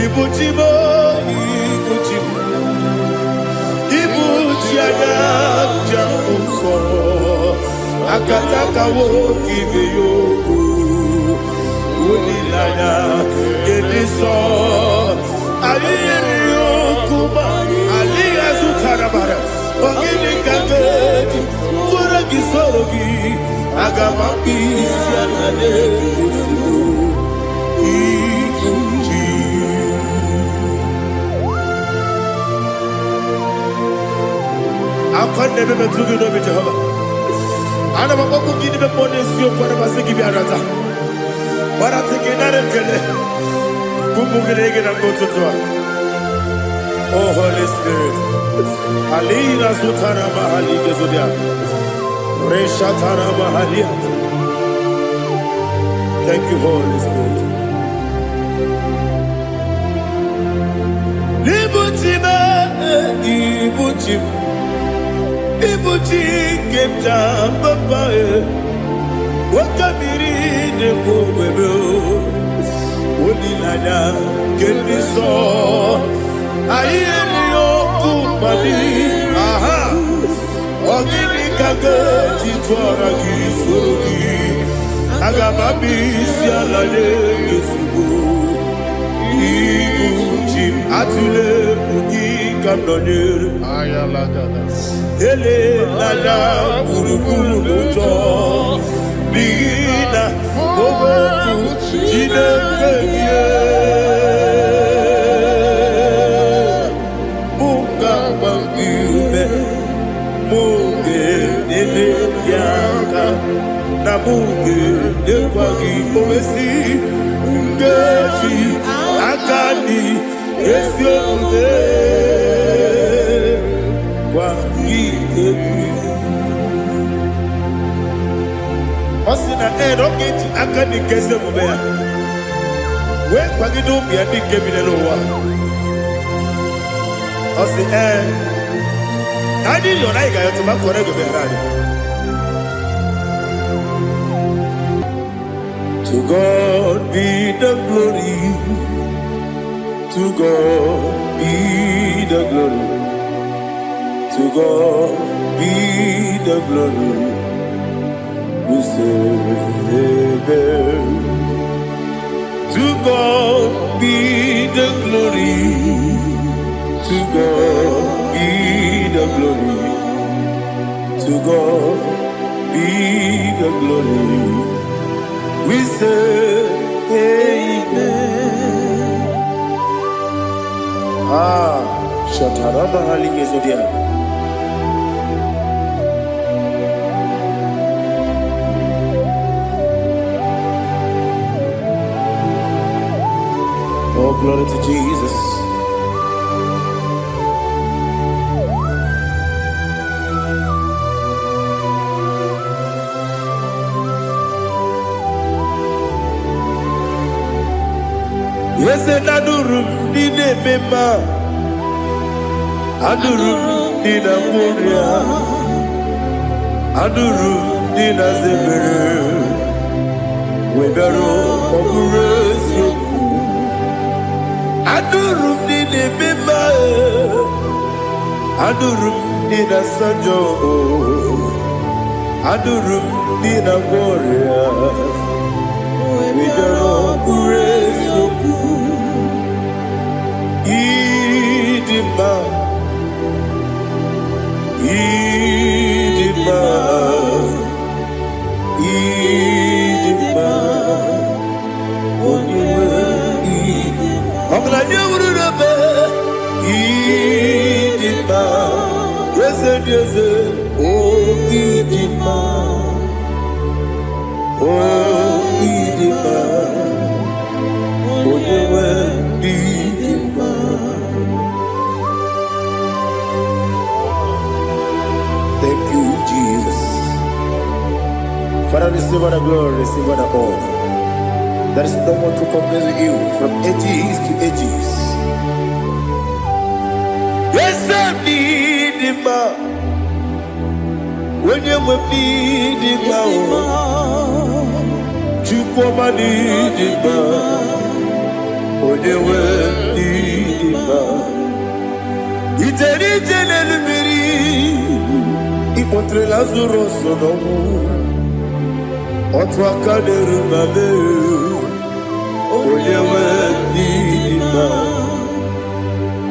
Ibu chi m, ibu chi m, ibu chi anya njem nsọ, akataka nwoke ibe ya okwu, olileanya nke ndị nsọ. Anyị nyere ya okwu ma adịghị azụtara mara. Ọ gịnị ka m ga-eji tụọrọ gị, soro gị? Aga m akpụ isi ala na-ezigbo ibu chi. Akwa na-eme metụ gị n'obi, Jehova. Ana m akpọkwu gị n'ime mmụọ n'eziokwu. Ana m asị gị bịa nata gbarata gị, nara ekele ụmụ gị na gị na mgbe ụtụtụ a. Oh Holy Spirit, alina zutara mahali gezodia reshatara mahalia. Thank you, Holy Spirit. Ibu chi m, ibu chi m, ibu chi nke m ji papa e, nwoke mmiri na-ekwu ogbebe, olileanya nke ndị nsọ. Anyị erighị okwu mmadụ aha. Ọ gịnị ka ga-eji tụọra gị, soro gị? Aga m abịa isi ala nye gị ezigbo ibu chi m. Atụle egwu, gị ka m nọnyere. Elela gburugburu n'ụjọ, n'ihi na okwu Chineke gị mụ ga-agba gị ume, mụ ga-enyere gị aka, na mụ ga-enyekwa gị owesi nkeji aka dị ezi omume gwa gị egwu. Ọ sị na ee, na ọ ga-eji aka dị nke ezi omume ya wee kwagide ụmụ ya ndị nke bi n'elu ụwa. Ọ sị ee, na anyị yọrọ, anyị ga-ayọtụ ma kọrọ ego bịara anyị. To God be the glory, to God be the glory, to God be the glory. We say amen. To God be the glory, to God be the glory, to God be the glory. We say amen. Ah, Shataraba Hali Gezodia. Oh, glory to Jesus. Eze na-adụrụ m ndị na-eme mma, adụrụ m ndị na-agwọ ọrịa, adụrụ m ndị na-aza ebere, wee bịaruo ọ bụrụ eziokwu. Adụrụ m ndị na-eme mma, adụrụ m ndị na-asa njọ, adụrụ m ndị na-agwọ ọrịa, wee bịaruo ọ bụrụ eziokwu. Ịdị mma, ịdị mma, ịdị mma, onye nwe ọgaranya wuru n'ebe. Ịdị mma, eze dị eze, o ịdị mma, o ịdị mma, onye nwe ịdị mma. Thank you, Jesus. Father, receive all the glory, receive all the honor. There is no one to compare with you from ages to ages. Eze m dị mma, onye nwe m dị mma o, Chukwu ọma dị mma, onye nwe m. Ijere ije n'elu mmiri, ịkpọtere Lazarus n'ọnwụ. Otu aka na-eru ma mee, onye nwe n'ịdị mma.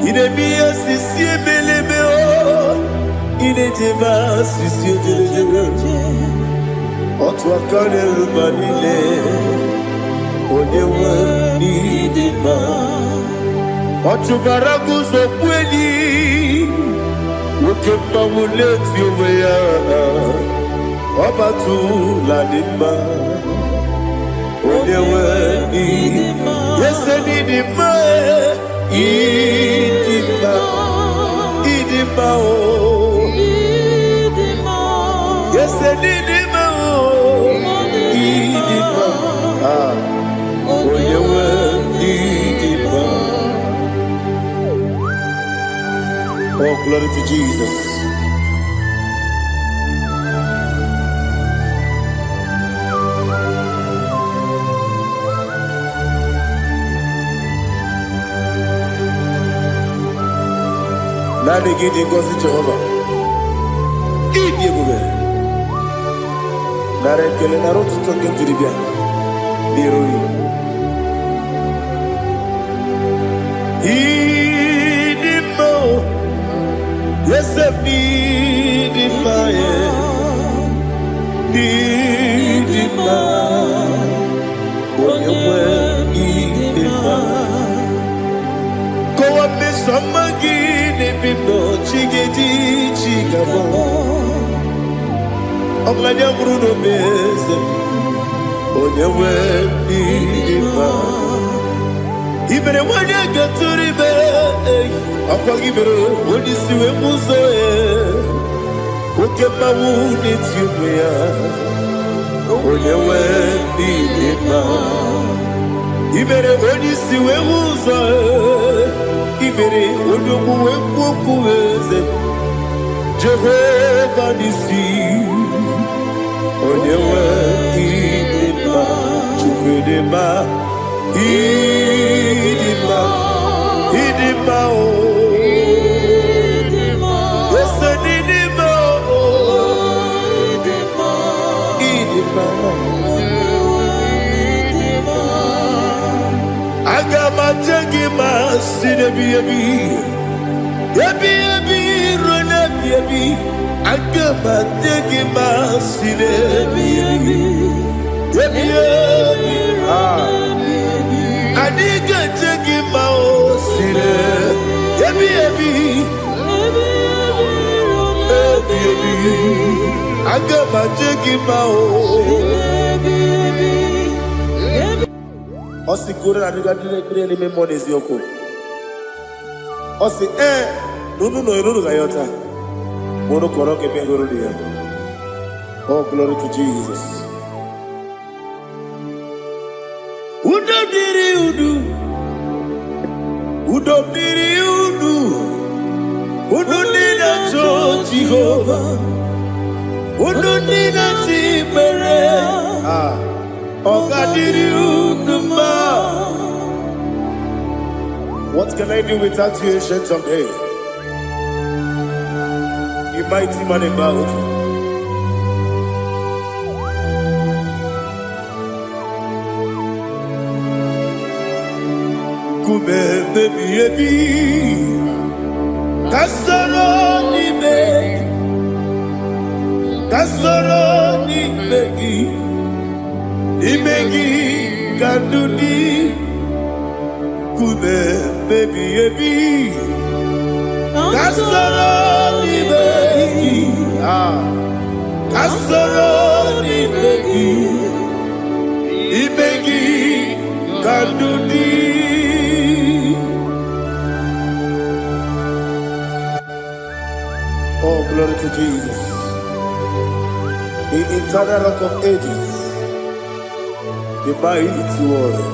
Ị na-eme ihe sisi ebelebe o, ị na-ejebe asịsị ejelejele. Otu aka na-eru ma niile, onye nwe n'ịdị mma. Ọ chụbara guzo kweli, nwoke mmanwụ na-eti onwe ya, ọ batụla dị mma, onye nwe n'ịdị mma. Ese n'ịdị mma, ịdị mma, ịdị mma o. Ese n'ịdị mma o, ịdị mma. Ah, onye nwe n'ịdị mma. Oh, glory to Jesus. Naanị gị dị ngọzi, Jehova. Ịdị ebube. Nara ekele, nara otuto nke m jiri bịa n'iru gị. Ịdị mma o, eze m, ịdị mma, e. Ịdị mma, onye nwe, ịdị mma. Kọwa mmeso ọma gị n'ebe m nọ, chi ga-eji chi ga-abọ. Ọgaranya nwụrụ n'obe, eze m, onye nwe, ịdị mma. I mere nwanyị ga-etụrụ ime, ọkwa gị mere onye isi wee mụ ụzọ, oke mmanwụ na-eti onwe ya, onye nwe, ịdị mma. I mere onye isi wee hụ ụzọ, i mere onye okwu wee kwuo okwu, eze Jehova n'isi, onye nwe, ịdị mma. Chukwu, ịdị mma, ịdị mma, ịdị mma o. Ese n'ịdị mma o, ịdị mma. Aga m aje gị ma si n'ebi ebi ebi ebi ruo n'ebi ebi. Aga m aje gị ma si n'ebi ebi ebi ebi. Ah. Anyị ga-eje gị ma o si n'ebi ebi ebi ebi. Aga m aje gị ma o. Ọ sị kwuru na adịga ndị ekpere n'ime mmụọ n'eziokwu. Ọ sị ee, na unu nọ unu ga-ayọta ma unu kọrọ ka ebe hụrụ ya. Oh, glory to Jesus. Udo dịrị unu, udo dịrị unu, unu ndị na-achọ Jehova, unu ndị na-achọ ikpere. Ah, ọ ga-adịrị unu mma. What can I do without you, Ancient of Days? The mighty man in battle. Nkume ebi ebi, ka soro n'ime, ka soro n'ime gị, n'ime gị ka ndụ dị. Nkume ebi ebi, ka soro n'ime gị, ah, ka soro n'ime gị, n'ime gị ka ndụ dị. Oh, glory to Jesus. The eternal Rock of Ages, the mighty warrior.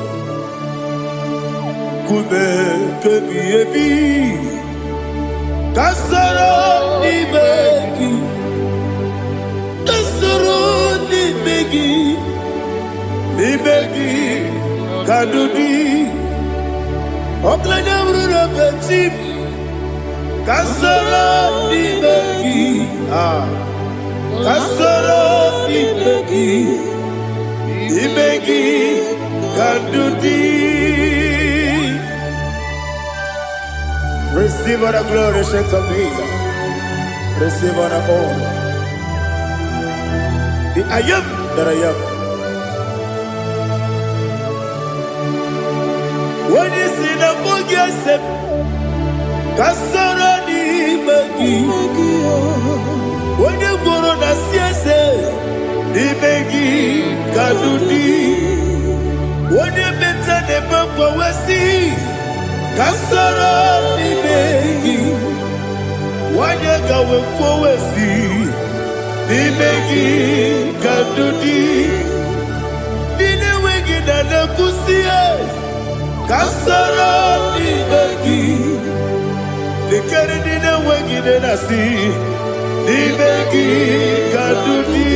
Nkume kebi ebi, ka soro n'ime gị, ka soro n'ime gị, n'ime gị ka ndụ dị. Ọgaranya bụrụ na be chi m. Ka soro n'ime gị. Ah, ka soro n'ime gị, n'ime gị ka ndụ dị. Receive all the glory, Saint of Days. Receive all the honor. The I am that I am. Onye si na mbụ gị ese m, ka soro n'ime gị. Onye gwụrụ na si eze, n'ime gị ka ndụ dị. Onye meta na-eme mgbanwe, ka soro n'ime gị. Nwanyị gawe kwuo, n'ime gị ka ndụ dị. Ndị na-enweghị na na-ekwusi, ka soro n'ime gị. Lekere ndị na-enweghị nne na-asị, n'ime gị ka ndụ dị.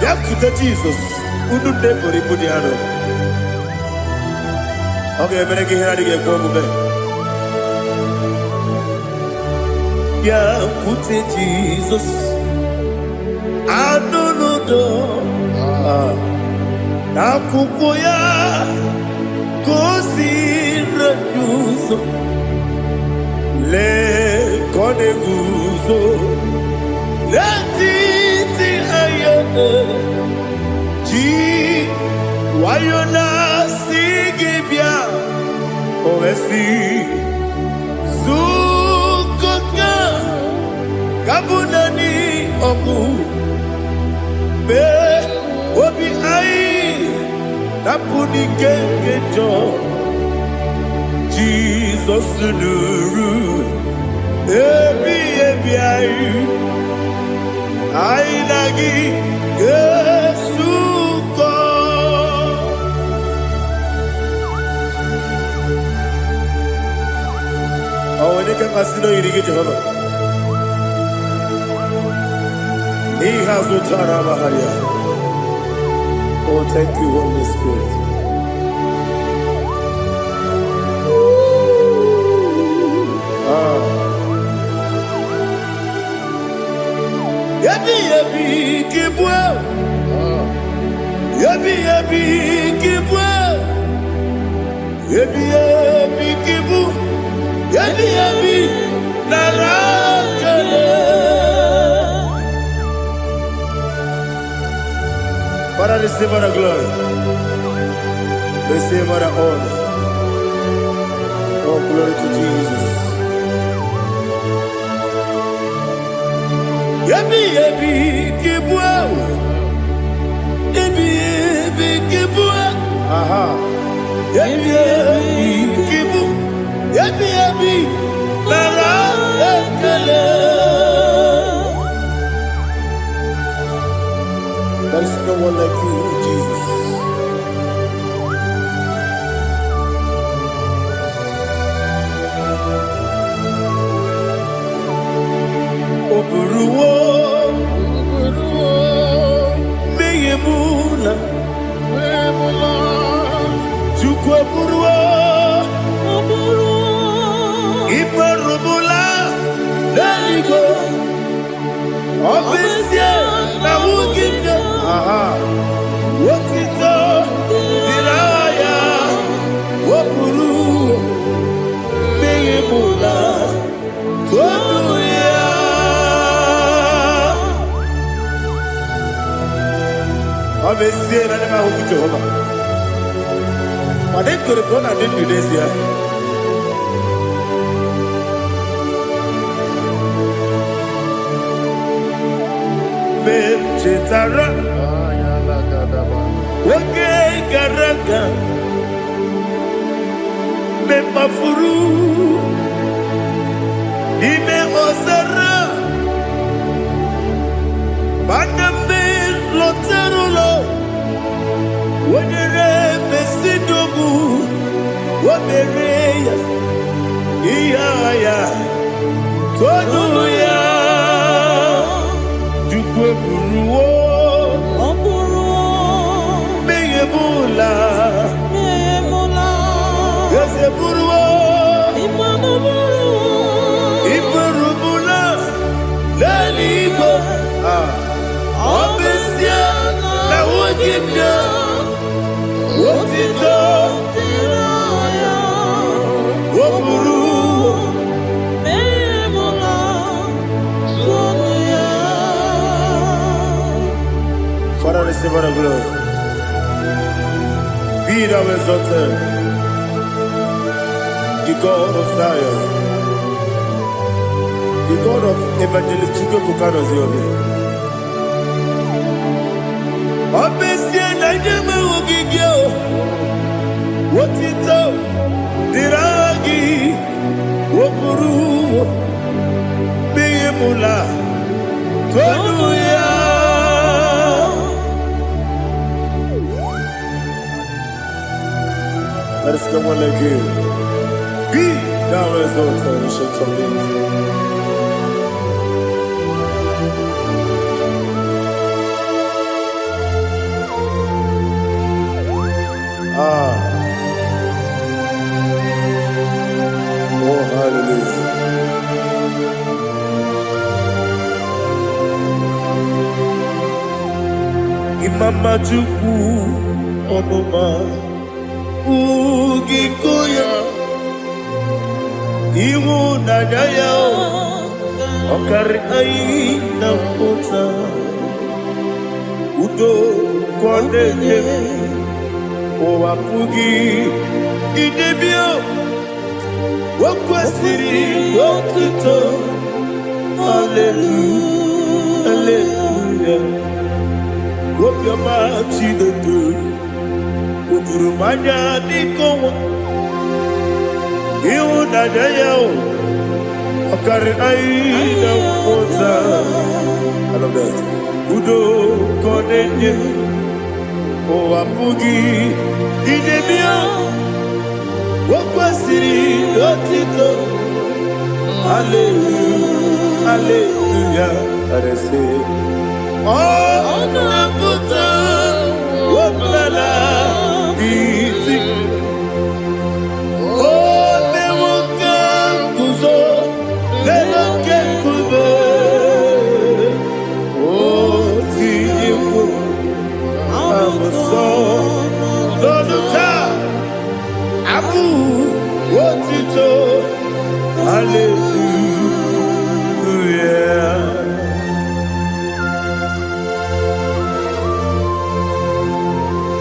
Bịakwute Jizọs, unu nne pụrụ ibu dị arọ. Ọ ga-emere gị ihe na-adịghị ekwe omume. Bịakwute Jizọs, anụ n'udo n'akwụkwọ ya ka o si ụzọ. Lee ka ọ na-eguzo n'etiti anya, ji nwayọ na-asị gị bịa. O wee sị, zukọta ka bụ naanị ọgwụ mee obi anyị napụ n'ike nke njọ. Jizọs nụrụ ebi ebi anyị, anyị na gị ga-esukọ. Ọ nwere ike mmasị na oyiri gị, Jehova. Ihe azụtara amagharịa. Oh, thank you, Holy Spirit. Ah. Ebi ebi ka ịbụ, ebi ebi ka ịbụ, ebi ebi ka ịbụ, ebi ebi nara ekele. Father, receive all the glory. Receive all the honor. Oh, glory to Jesus. Ebi ebi ka ịbụ, ebi ebi ka ịbụ, aha. Ebi ebi ka ịbụ, ebi ebi nara ekele. There is no one like you, Jesus. O buruwo mmehie mụ na Chukwu eburuwo imerụmụla n'eluigwe. Ọ bụ ezie na nwunye nne, aha, otito dịrị aha ya. O buru mmehie mụ na tonu ya. Ọ bụ ezie na ndị m ahụghị Jehova, mana ekwere m na ọ na-adị ndụ n'ezie. Mgbe m chetara oge gara aga, mgbe m kpafuru n'ime ọzara, mana mgbe lọtara ụlọ, wenyere mesidogbu, o mere ya ihe agha ya, tonu ya. Chukwu eburuwo Ọ bụrụ mmehie m ụla. Emula. Eze m. bụrụwo iburubula n'eluigwe. Ah, ọ bụ ezie na nwoke m na otito o buru. Father, receive all the glory. Be thou exalted, the God of Zion, the God of Evangelist Chukwuebuka Noziobi. Ọ bụ ezie na ndị enweghị gị o, otito dịrị aha gị, o buru n'ihi mụla tonu ya. There is no one like you. Be thou exalted, ancient of days. Ah, oh, hallelujah. Imama Chukwu ọmụma ugiko ya, ịhụnanya ya ọkarị anyị na mmụta, udo ka ọ na-enye, ụwa pụghị idebe. O kwesịrị otuto, haleluya, haleluya. Obiọma Chineke o juru m anya dịka ọnwa, ịhụnanya ya o ọkarị anyị na mmụta. I love that. Udo ka ọ na-enye, ụwa pụghị idebe. O kwesịrị otito, haleluya, haleluya. Arese ọ na-apụta ọbụla iti o mewo ka nguzo n'elu oke nkume, o tinyewo abụsọ n'ọnụ taa abụ otito, haleluya.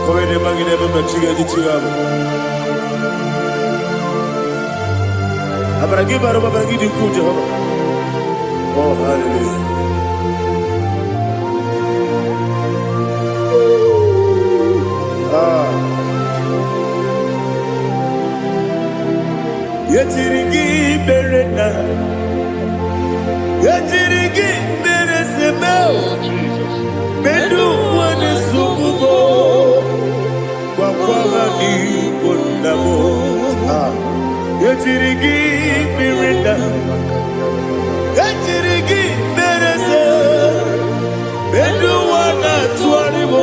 Kọ́wé magide ebe mmechi ga-eji chi gị abụ. Amara gị bara ụba, amara gị dị ukwuu, Jehova. Oh, hallelujah. Ah. Ejiri gị mere na ejiri gị mere seme. Oh, Jesus. Medu nwane sugubo gwakwara n'igbo nna m. Ah. Ejiri gị mere na ejiri gị mere se medu nwa na-atụgharị m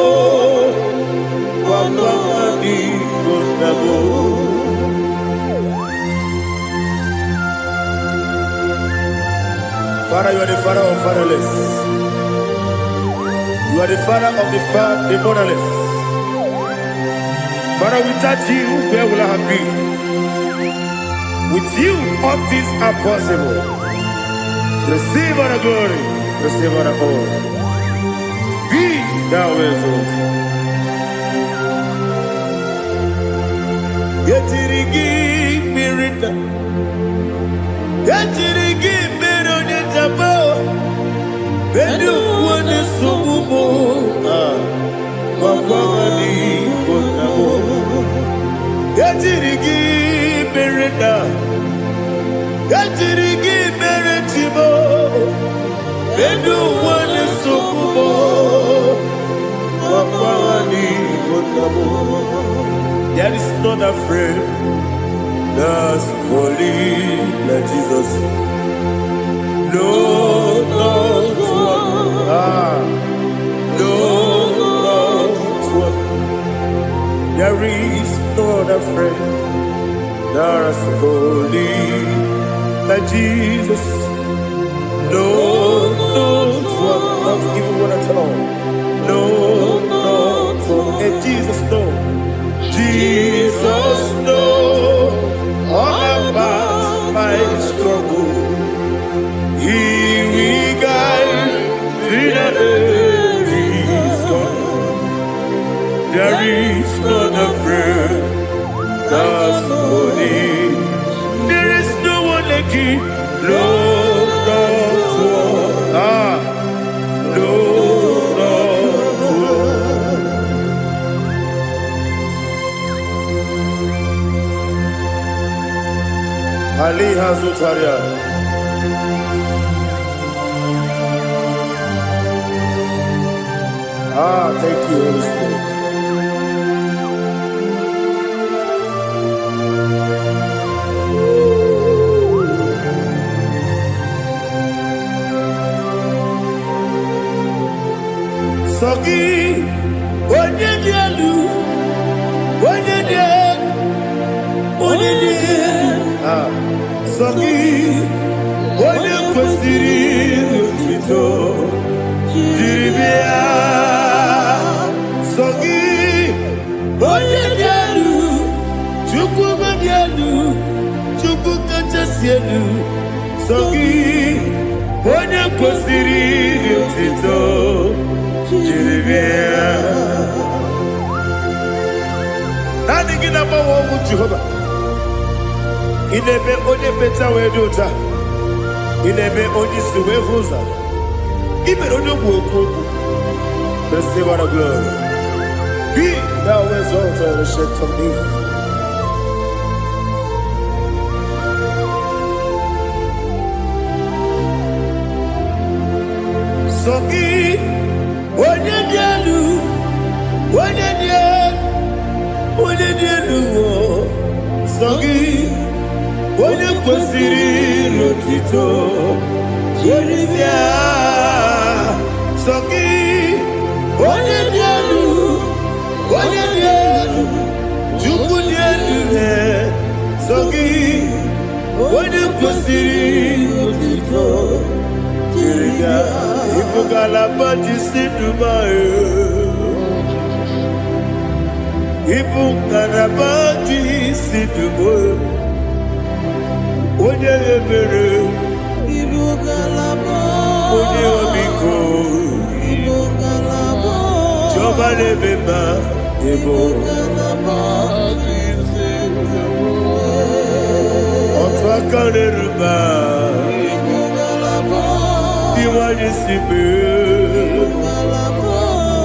gwakwara n'igbo nna m. Father, you are the father of fatherless. You are the father of the motherless. Father, without you, where will I have been? With you, all things are possible. Receive all the glory, receive all the honor. Be thou exalted. Ejiri gị mmiri na ejiri gị mere onye njaba bedu onye nsogbu m gwagwara n'igbo nna m. Ejiri gị mere na ejiri gị mere chibo bedu onye nsogbu m gwagwara n'igbo nna m. There is not a friend that's holy like Jesus. No, not one. Ah, no, not one. There is no other friend There is holy like Jesus. No, no, one, not even one at all. No, not one. And Jesus, no. Jesus, no. All about my struggle. He will guide till the day is gone. There is none afraid that's holy. There is no one like you. No, not one. Ah, no, not one. Ali Hazutaria. Ah, thank you, Holy Spirit. Sọ gị, onye dị elu, onye dị elu, onye dị elu. Ah, sọ gị, onye kwesịrị otuto jiri bịa. Sọ gị, onye dị elu, Chukwu dị elu, Chukwu kachasị elu. Sọ gị, onye kwesịrị otuto jiri bịa. Naanị gị na-agbanwe ọnwụ, Jehova. Ị na-eme onye mmecha wee dị ụcha. Ị na-eme onye isi wee hụ ụzọ. Ị mere onye ogbu okwu okwu. Receive all the glory. Be thou exalted, Ancient of Days. Sọ gị, onye dị elu, onye dị elu, onye dị elu o. Sọ gị, onye kwesịrị n'otito jiri bịa. Sọ gị, onye dị elu, onye dị elu, Chukwu dị elu he. Sọ gị, onye kwesịrị n'otito jiri bịa. Ịbụ ngalaba ji si Dubai. Ịbụ ngalaba ji si Dubai. Onye ebere, Ibu ngalaba. Onye ọmịiko, Ibu ngalaba. Chiọma na-eme mma, ịbụ Ngalaba isi. Otu aka na-eru mba, Ibu ngalaba. Dị nwanyị si mee. Ngalaba.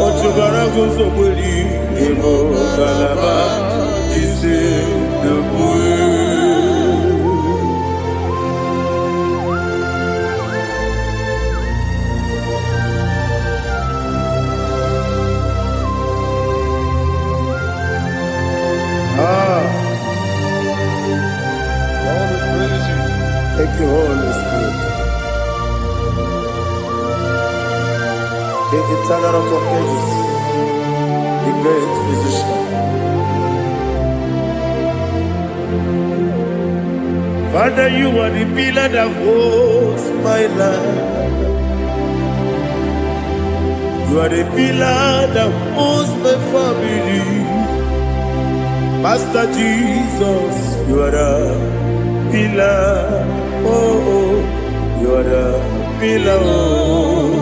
Ọchụbara guzogberi, ịbụ ngalaba isi n'okpuru. Ah, Lord, we praise you. Thank you, Holy Spirit. The eternal Rock of Ages, the great physician. Father, you are the pillar that holds my life. You are the pillar that holds my family. Master Jesus, you are the pillar. Oh, you are the pillar. Oh,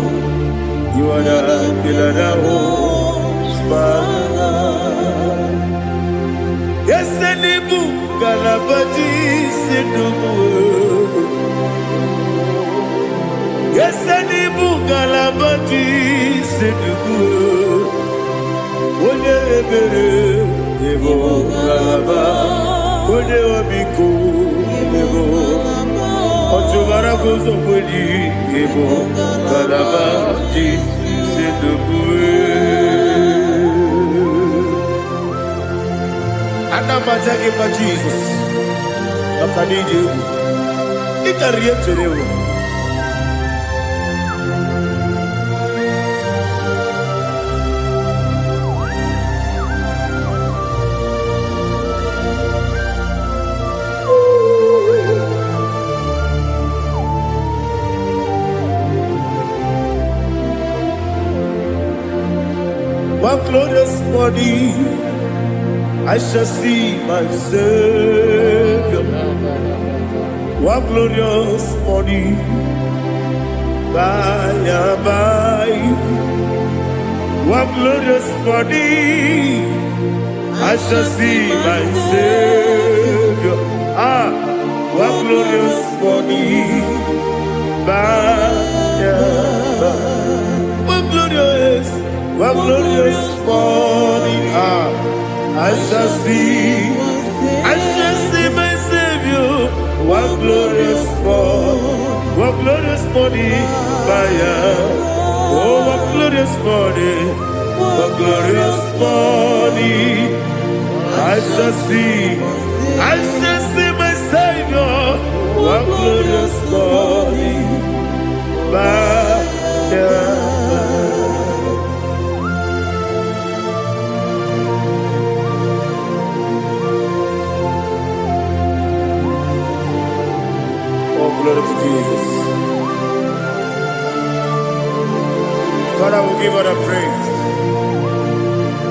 you are the pillar that holds my life. Yes, n'ịbụ ngalaba ji isi ndụ. Yes, n'ịbụ ngalaba ji isi ndụ. Onye ebere, ịbụ ngalaba. Onye ọmịiko, ịbụ ọchụbara guzogbeli, ịbụ ngalaba ji isi ndụ. Ana m aja gị mma, Jizọs, maka na iji egwu ị karịrị ihe m chere ewu. morning I shall see my Savior. What glorious morning by and by. What glorious morning I shall see my Savior. Ah, what glorious morning by and by. What glorious morning. Ah, I shall see my Savior. What glorious morning, what glorious morning by and. Oh, what glorious morning, what glorious morning. I shall see my Savior. What glorious morning by and by. Oh, glory to Jesus. Father, we give all the praise.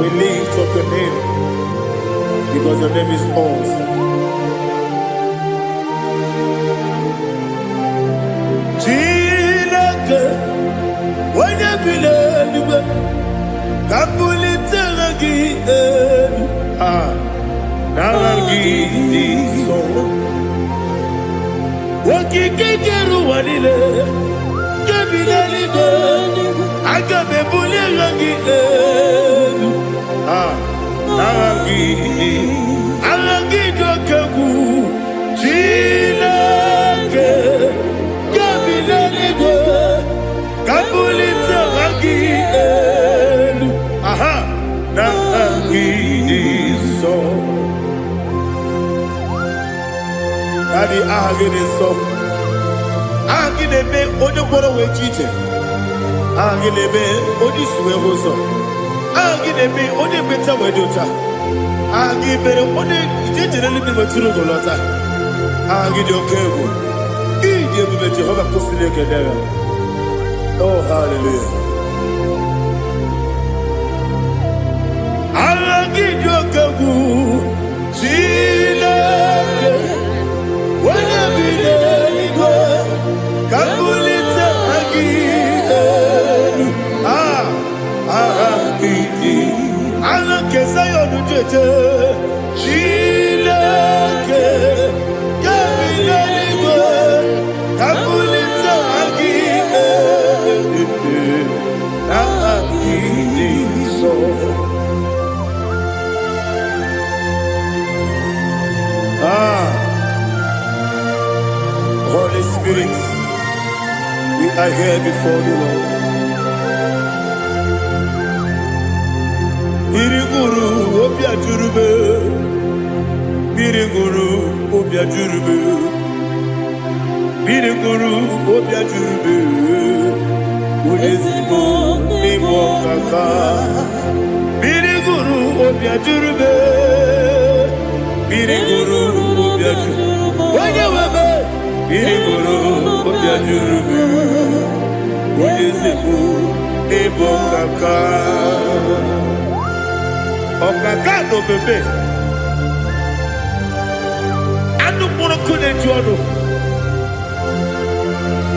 We lift up your name because your name is awesome. Chineke, onye bi n'eluigwe, ka m bulite gị elu. Ah, n'aha gị dị nsọ. Okike kere ụwa niile, nke bi n'eluigwe, aga m ebuli aha gị elu. Ah, n'aha gị dị, aha gị dị oke egwu. Chineke, nke bi n'eluigwe, ka m bulite aha gị elu. Aha, n'aha gị dị nsọ. Daddy, aha gị dị nsọ. Aha gị na-eme onye ngwọrọ wee ji ije. Aha gị na-eme onye isi wee hụ ụzọ. Aha gị na-eme onye ekpenta wee dị ụcha. Aha gị mere onye ije jere eluigwe wetụrụ ugo lọta. Aha gị dị oke egwu. Ịdị ebube Jehova kwụsịrị ekele ya. Oh, hallelujah. Aha gị dị oke egwu. Chineke, onye bi n'eluigwe, ka m bulite aha gị elu. Ah, aha gị dị. Aha nke Zion jeje. Chineke, nke bi n'eluigwe, ka m bulite aha gị elu. Aha gị dị nsọ. Ah, Holy Spirit, we are here before you, Lord. Mmiri ṅụrụ obi ajụrụ m. Mmiri ṅụrụ obi ajụrụ m. Mmiri ṅụrụ obi ajụrụ m. Onye ezigbo n'ịbụ ọkaka. Mmiri ṅụrụ obi ajụrụ m. Mmiri ṅụrụ obi ajụrụ. Onye nwe m. Mmiri ṅụrụ obi ajụrụ m. Onye ezigbo n'ịbụ ọkaka. Ọkaka na omeme. Anụ mkpụrụ nkụ na-eju ọnụ.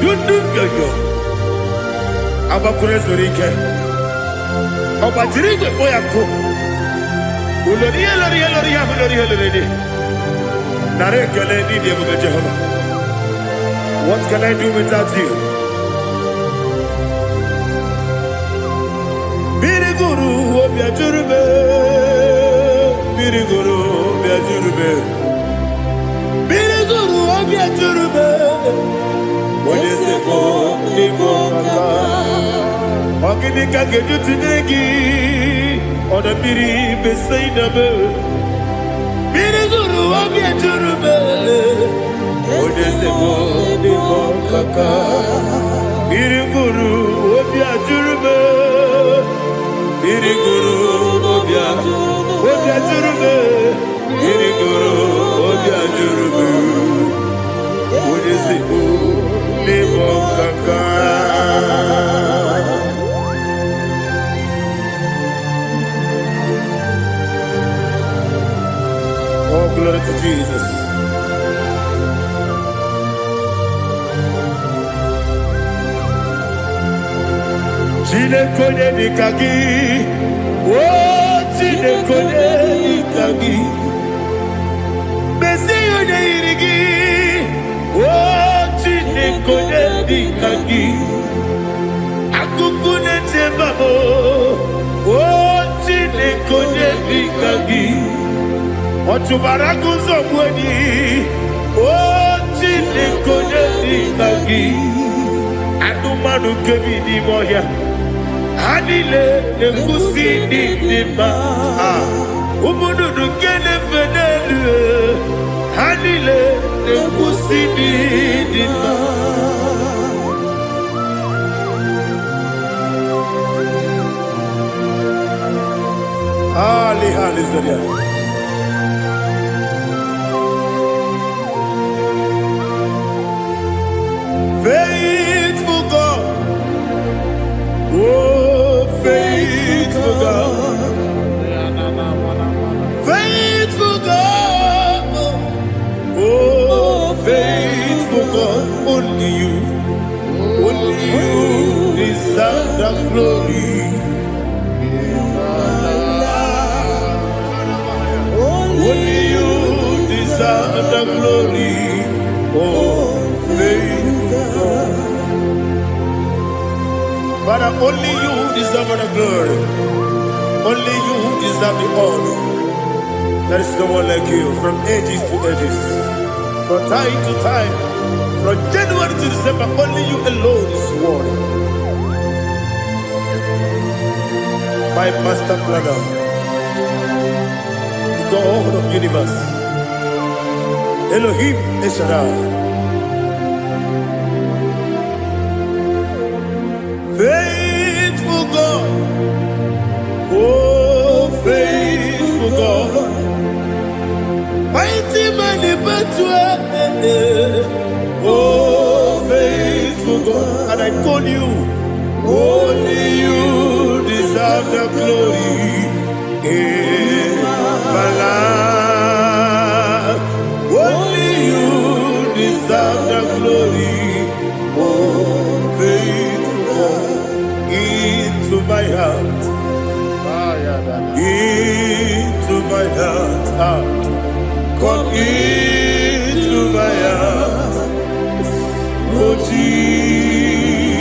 Dudu nyoyo. Agbakwuru ezuru ike. Ọ gbajiri igwe kpọ ya nkụ. Ulori ihe lori ihe lori ihe ahụ lori ihe lori dị. Nara ekele n'ịdị ebube Jehova. What can I do without you? Mmiri gụrụ obi ajụrụ m. Mmiri gụrụ obi ajụrụ m. Mmiri gụrụ obi ajụrụ m. Onye ezigbo n'ịbụ ọkaka. Ọ gịnị ka ga-eji tụnyere gị? Ọdọ mmiri Besaida m. Mmiri gụrụ obi ajụrụ m. Onye ezigbo n'ịbụ ọkaka. Mmiri gụrụ obi ajụrụ m. Mmiri gụrụ obi ajụrụ m. Mmiri gụrụ obi ajụrụ m. Onye ezigbo n'ịbụ ọkaka. Glory to Jesus. Chineke onye dịka gị, o Chineke onye dịka gị, mezie onye yiri gị, o Chineke onye dịka gị, akụkụ na-eche mba m, o Chineke onye dịka gị, ọ chụbara gị ụzọ gbuo enyi, o Chineke onye dịka gị, anụmanụ nke bi n'ime ọhịa, ha niile na-ekwusi ndị dị mma. Ah, ụmụ nnụnụ nke na-efe n'elu, ha niile na-ekwusi ndị dị mma. Ali, hallelujah. Faithful God, oh faithful God, faithful God, oh faithful God, only you deserve the glory. Only you deserve the glory, oh faithful God. Father, only you deserve the glory. Only you deserve the honor. There is no one like you from ages to ages, from time to time, from January to December. Only you alone is worthy. My master planner, the God of universe, Elohim El Shaddai. Faithful God, oh faithful God, mighty man in battle, oh faithful God, and I call you, only you deserve the glory in my life. Only you deserve the glory, oh faithful God, into my heart, into my heart, ah, come into my heart, oh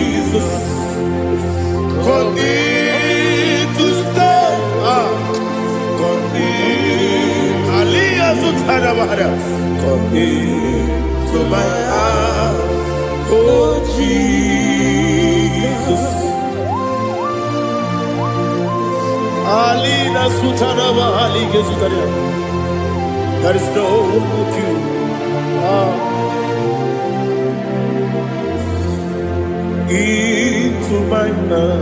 Jesus, come in to stay, ah, come in, Aliyah Zutara, come into my heart, oh Jesus. Alina Sutaraba Ali Gezutaria. There is no one like you. Ah. Into my heart.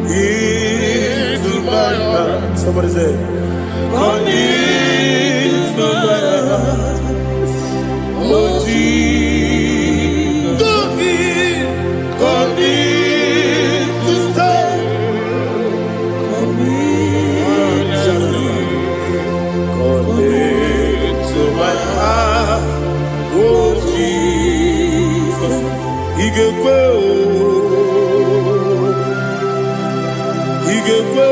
Into my heart. Somebody say, come into my heart. Oh Jesus. Come in. Come in to stay. Come into my heart. Oh Jesus. Ị ga-ekwe o. Ị ga-ekwe,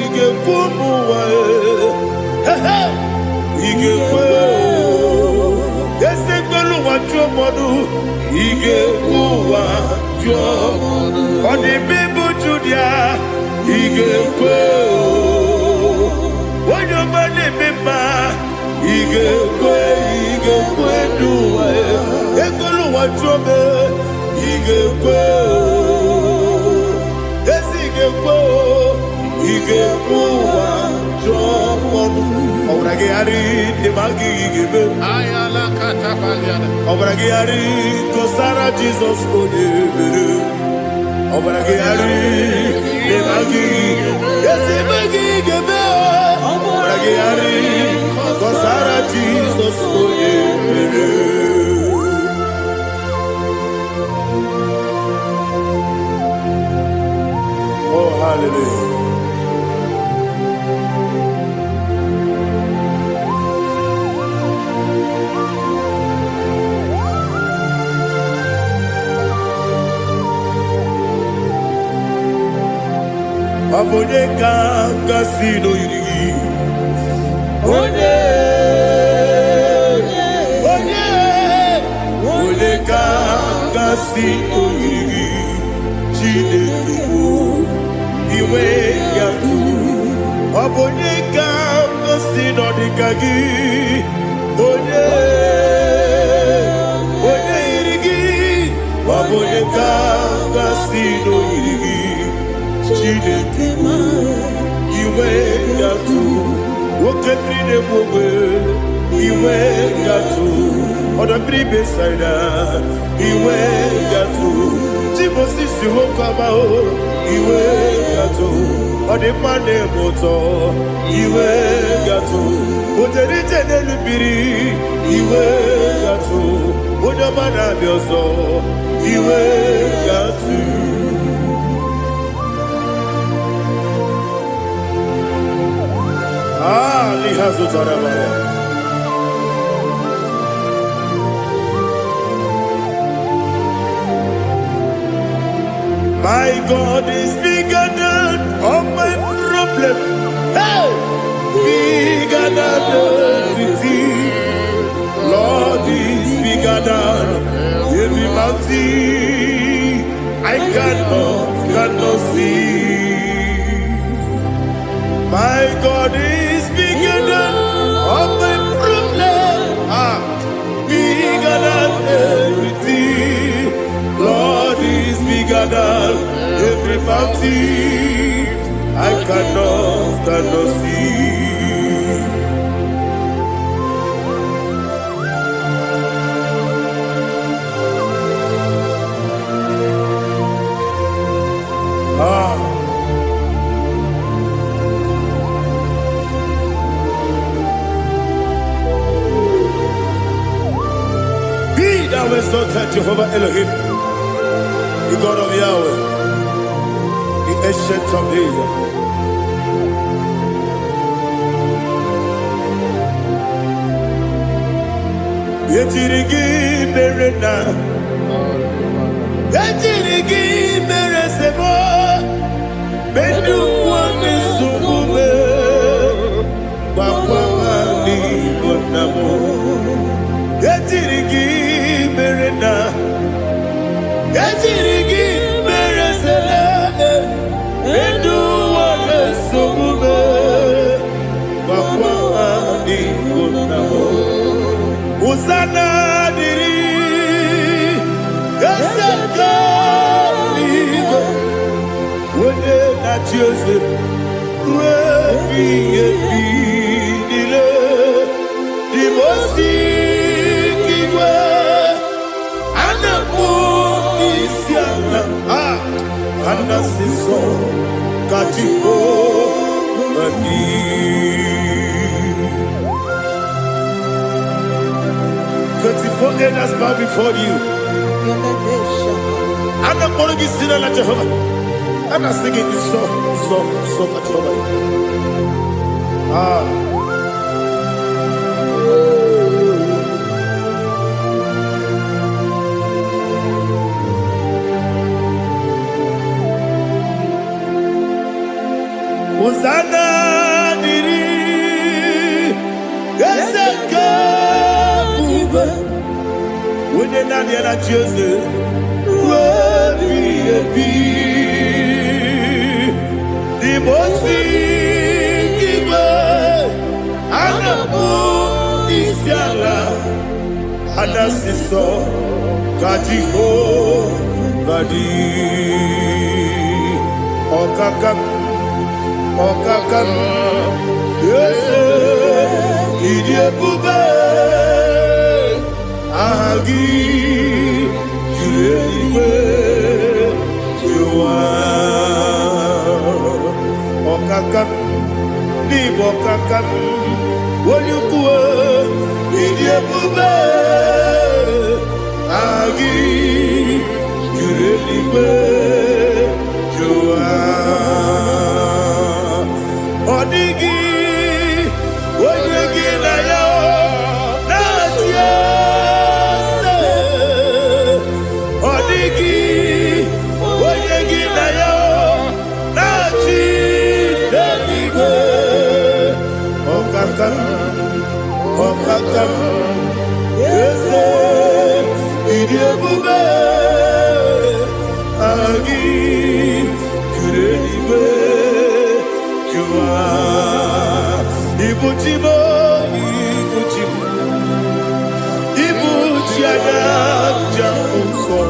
ị ga-ekwe ụmụ ụwa e. He he. Ị ga-ekwe o. Eze kwelu ụwa jụọ mmadụ. Ị ga-ekwe ụwa jụọ. Ọ dị mma ịbụ Judia. Ị ga-ekwe o. Onye ọma na-eme mma. Ị ga-ekwe, ị ga-ekwe n'ụwa e. Ekwelu ụwa jụọ m e. Ị ga-ekwe o. Ezi ị ga-ekwe o. Ị ga-ekwe ụwa jụọ ọnụ. Ọbara gị ghara ịdị ma gị ga-eme. Ọbara gị ghara kọsara Jizọs onye mere. Ọbara gị ghara ịdị ma gị. Ezi ma gị ga-eme o. Ọbara gị ghara kọsara Jizọs onye mere. Oh, hallelujah. Ọ bụ onye ka m gasị n'oyiri gị? Onye, onye, onye ka m gasị n'oyiri gị? Chineke bụ iwe ya tụ. Ọ bụ onye ka m gasị n'ọdịka gị? Onye, onye yiri gị? Ọ bụ onye ka m gasị n'oyiri gị? Chineke bụ iwe gatụ. Oke mmiri na-egbu ogbe, iwe gatụ. Ọdọ mmiri Besaida, iwe gatụ. Chimosisi nwoke ọma o, iwe gatụ. Ọ dị mma na-eme ụtọ, iwe gatụ. O jere ije n'elu mmiri, iwe gatụ. Onye ọma na-abịa ọzọ, iwe gatụ. Ah, lihazụtara mara. My God is bigger than all my problem. Hey! Bigger than everything. Lord is bigger than every mountain I cannot see. My God is bigger than all my problem. Ah, bigger than everything. Lord is bigger than every mountain I cannot see. Ah. Be thou exalted, Jehovah Elohim, the God of Yahweh, the Ancient of Days. Ejiri gị mere na ejiri gị mere sebo ndị ụwa na-esogbu m, gwakwa ha n'Igbo nna m. Ejiri gị mere na ejiri gị mere sele ndị ụwa na-esogbu m, gwakwa ha n'Igbo nna m. Hosanna dịrị eze nke eluigwe, onye na-achị eze ruo ebighị ebi niile. Imosi igwe a na-akpọ isi ala, a ana-asị nsọ ka Jehova dị. 24 elders bow before you. A na-akpọrọ gị si n'ala Jehova. A na-asị gị nsọ, nsọ, nsọ ka Jehova dị. Ah. Hosanna dịrị eze nke ebube, onye naanị ya na-achị eze ruo ebighị ebi. N'ime ozi igwe a na-akpọ isi ala, a na-asị nsọ ka Jehova dị. Ọkaka m, ọkaka m, eze, ịdị ebube, aha gị juru eluigwe juru ụwa. Ọkaka m, n'ịbụ ọkaka m, onye ukwu, ịdị ebube, aha gị juru eluigwe juru ụwa. Ọ dịghị onye gị na ya na-achị eze. Ọ dịghị onye gị na ya na-achị. Ọkaka m, eze, ịdị ebube. Aha gị kere eluigwe jụwa. Ibu chi m, ibu chi m, ibu chi anya njem nsọ.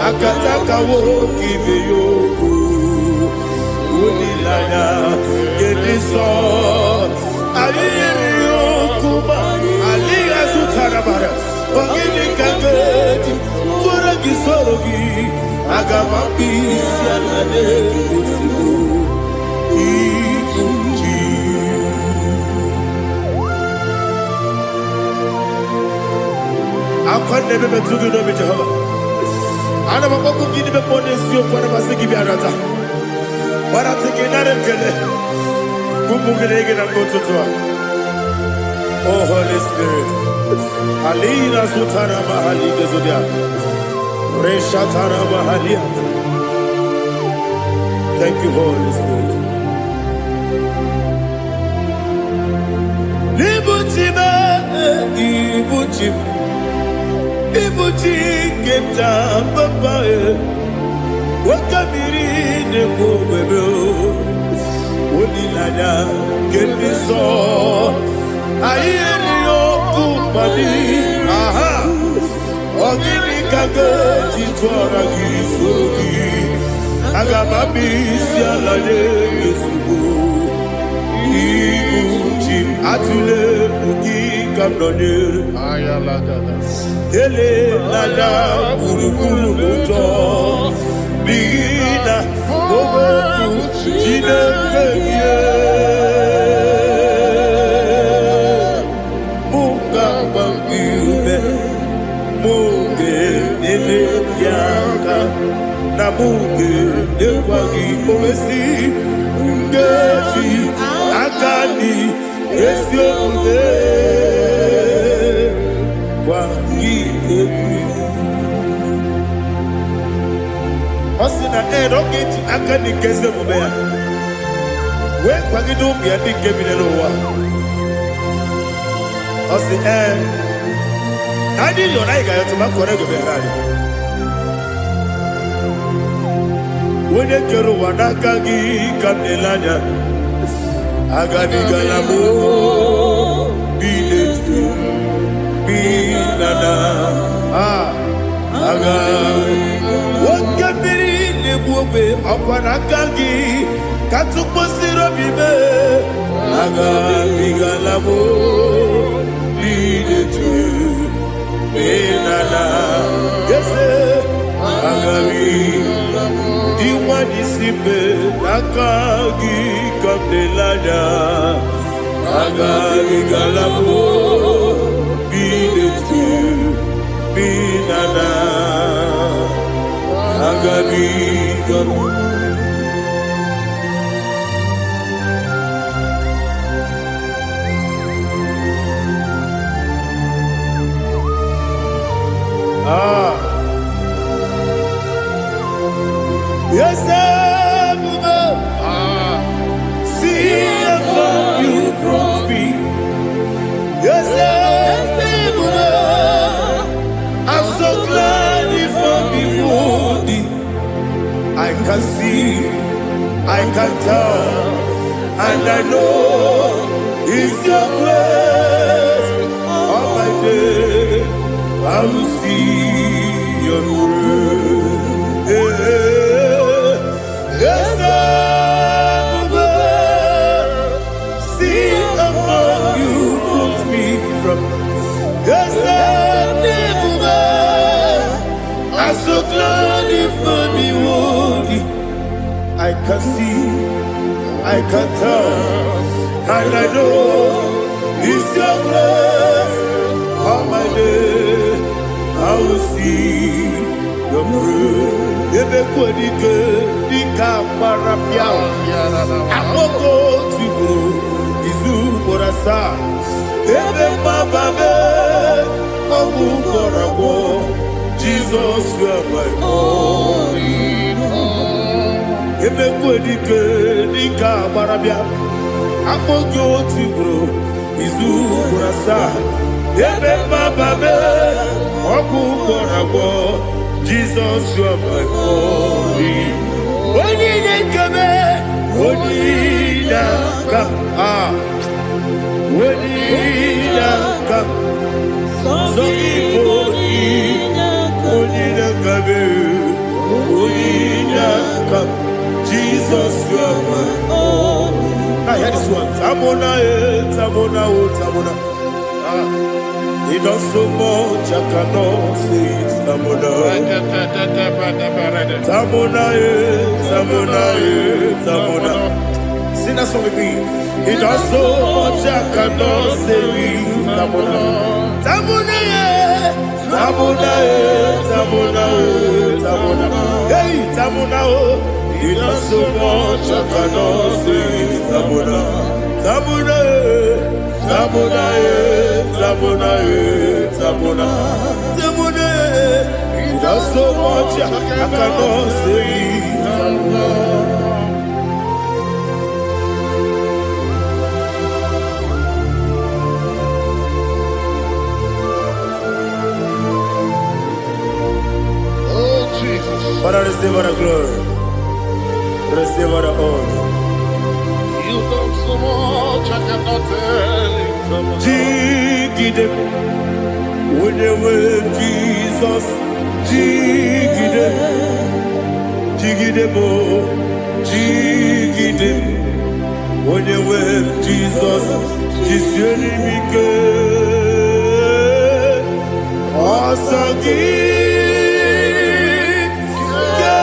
Akataka nwoke ibe ya okwu, olileanya nke ndị nsọ. Anyị yiri okwu ma alịghị azụtara mara. Ọ gịnị ka ga-eji tụọrọ gị, soro gị? Aga m akpụ isi ala n'ezigbo ibu chi. Akwa na-ebe metụ gị n'obi, Jehova. Ana m akpọkwu gị n'ime mmụọ n'eziokwu. Ana m asị gị bịa nata gbarata gị, nara ekele ụmụ gị na gị na mgbe ụtụtụ a. Oh Holy Spirit, alina zutara mahali gezodia reshatara mahalia. Thank you, Holy Spirit. Ibuchi m, ibuchi m, ibuchi nke nta papa e, nwoke mmiri na-ekwu ogbebe, olileanya nke ndị nsọ. Anyị erighị ọkụ mmadụ. Aha, ọ gịnị ka ga-eji tụọra gị, soro gị? Aga m abụ isi ala nye ezigbo ibu chi m. Atụle egwu gị ka m nọnyere. Elela gburugburu ụjọ, n'ihi na okwu Chineke gị mụ ga-agba gị ume, mụ ga-enyere gị aka, na mụ ga-enyekwa gị owesi nkeji aka dị ezi omume gwa gị egwu. Ọ sị na ee, na ọ ga-eji aka dị nke ezi omume ya wee kwagide ụmụ ya ndị nke bi n'ụwa. Ọ sị ee, na anyị yọrọ, anyị ga-ayọtụ ma kọrọ ego bịara anyị. Onye kere ụwa, n'aka gị ka m na-ele anya. Agabigala m bi n'etu bi na na aga nwoke mmiri na-egbu ogbe, ọkwa n'aka gị ka tụkwasịrị obi mee. Agabigala m bi n'etu bi na na eze agabi dị nwanyị si mbe, n'aka gị ka m na-ele anya. Agabigala m bi n'etu bi na na agabigala m. Ah. Yes, ebube, see how far you brought me. Yes, ebube, I'm so glad you found me worthy. I can see, I can tell, and I know it's your grace. All my day, I will see your grace. Yes, ebube, see how far you brought me from. Yes, ebube, I'm so glad you found me worthy. I can see, I can tell, and I know it's your grace. All my day, I will see your grace. Ebe kwadike dịka agbara pịa akpọkọ tigburu izu ugboro asaa, ebe mgbaba mee ọgwụ gwọrọ agwọ. Jizọs, you are my all. Emekwe dike dịka agbara bịa. Akpọ gị otu ugboro, izu ugboro asaa. Ebe mmababe, ọgwụ gwọrọ agwọ. Jizọs, you are my only. Onye na-ekebe, onye na-aka, ah, onye na-aka, sọ gị bụ onye na-akabe, onye na-aka. Jesus, you are my. I hear this one. Tamona, eh, Tamona, oh, Tamona. Ah, he does so much, I cannot say it. Tamona. Tamona, eh, Tamona, eh, Tamona. Sing that song with me. He does so much, I cannot say it. Tamona. Tamona, eh, Tamona, eh, Tamona, eh, Tamona. Hey, Tamona, oh. He does so much, I cannot say it. Tamona. Tamona, eh, Tamona, eh, Tamona, eh, Tamona. Tamona, eh. He does so much, I cannot say it. Tamona. Oh, Jesus. Father, receive all the glory. Receive all the honor. You've done so much, I cannot tell it. Jigide, onye nwe Jizọs, jigide, jigide m, jigide, onye nwe Jizọs, jisie m ike. Ọsọ gị ga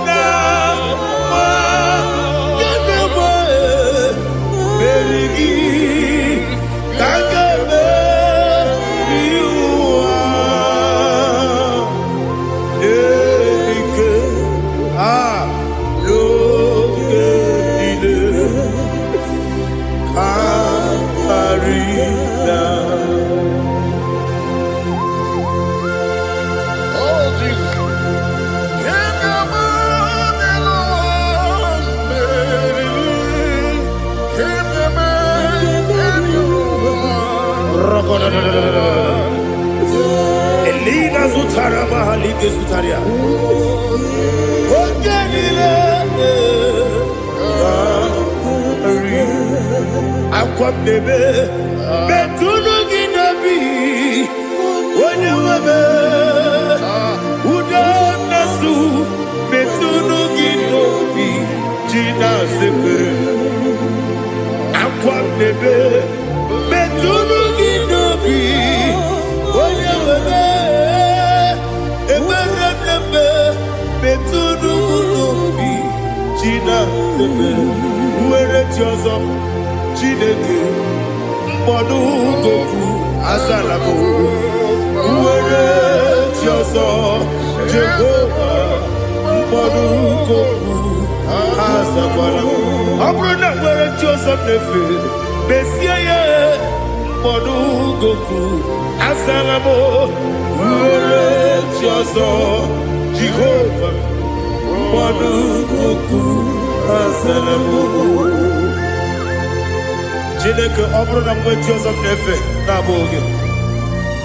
na-agba, ga na-agba, meri gị ka a ga-emeri ụwa. Ike a n'oge niile ka karịa. Oh, Jesus. Can you imagine? Can you imagine? Elina zutara mahalike zutaria. Oge niile karị. Akwa m na-ebe metụnụ gị n'obi onye nwebe udo na-asụ metụnụ gị n'obi ji na-asepere akwa m na-ebe metụnụ gị n'obi onye nwebe ekpere m na-eme metụnụ m n'obi ji na-asepere nwere chi ọzọ Chineke mkpọdụ goku azala m nwere chi ọzọ Jehova mkpọdụ goku azakwala m ọ bụrụ na nwere chi ọzọ m na-efe mezie ya mkpọdụ goku azala m nwere chi ọzọ Jehova mkpọdụ goku azala m. Chineke, ọ bụrụ na mgbe chi ọzọ m na-efe na-abụghị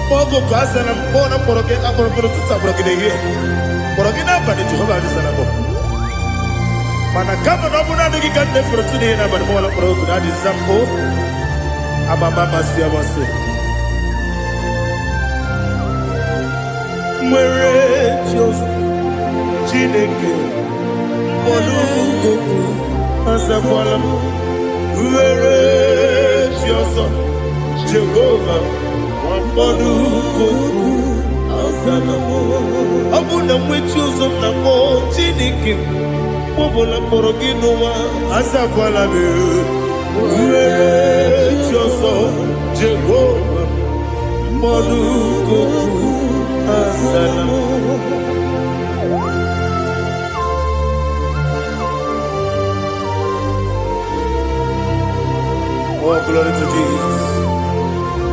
gị oge oku asara m kpọọ na mkpọrọ gị akpọrọ mkpọrọ ụtụtụ akpọrọ gị n'ehihie kpọrọ gị n'abalị Jehova adịsara m mana kama na ọ bụrụ naanị gị ka m na-efere ụtụ n'ihe n'abalị mọla mkpọrọ oku na adịza mbụ amama amasị amasị nwere chi ọzọ Chineke mkpọrọ goku azakwala m nwere chi ọzọ Jehova mkpọrọ goku azala m ọ bụ na nwe chi ọzọ m na-akpọ Chineke mkpọbụla mkpọrọ gị n'ụwa azakwala m nwere chi ọzọ Jehova mkpọrọ goku azala m. Oh, glory to Jesus.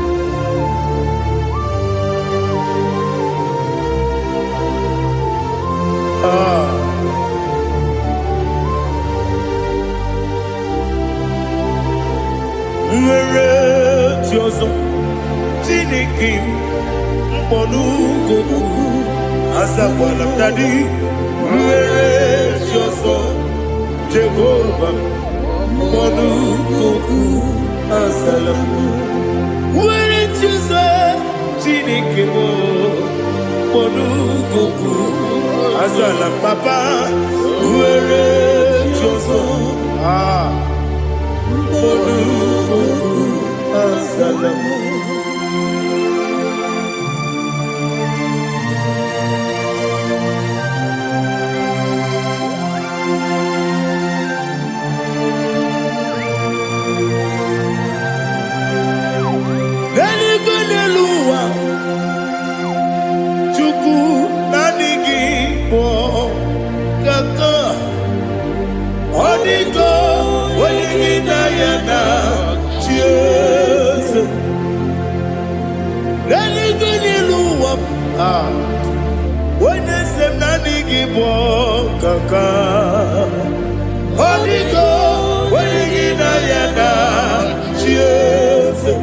Ah, Nwere chi ọzọ, Chineke m mkpọnugokwu azakwala m. Daddy, nwere chi ọzọ, Jehova mkpọnugokwu azala m. Nwere chi ọzọ, Chineke m mkpọnugokwu azala m. Papa, nwere chi ọzọ, ah, mkpọnugokwu azala m. N'eluigwe, n'elu ụwa, Chukwu, naanị gị bụ kaka. Ọ dịgo onye gị na ya na chi eze. N'eluigwe, n'elu ụwa, ah, onye eze m, naanị gị bụ kaka. Ọ dịgo onye gị na ya na chi eze.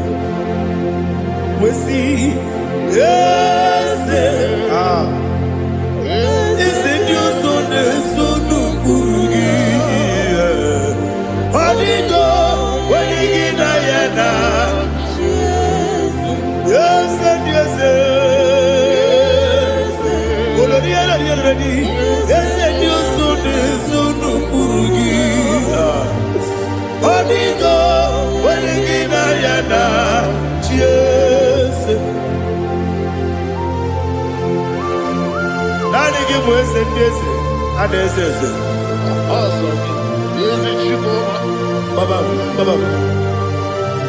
Wesi eze, ah, eze ndị ọzọ na-eso n'ụkpụrụ gị. Ọ dịgo onye gị na ya na eze ndị eze. Olori elori elori, eze ndị ọzọ na-eso n'ụkpụrụ gị. Ọ dịgo onye gị na ya na chi eze. Naanị gị bụ eze ndị eze, a na-eze eze. Eze Chukwu. Baba, Baba,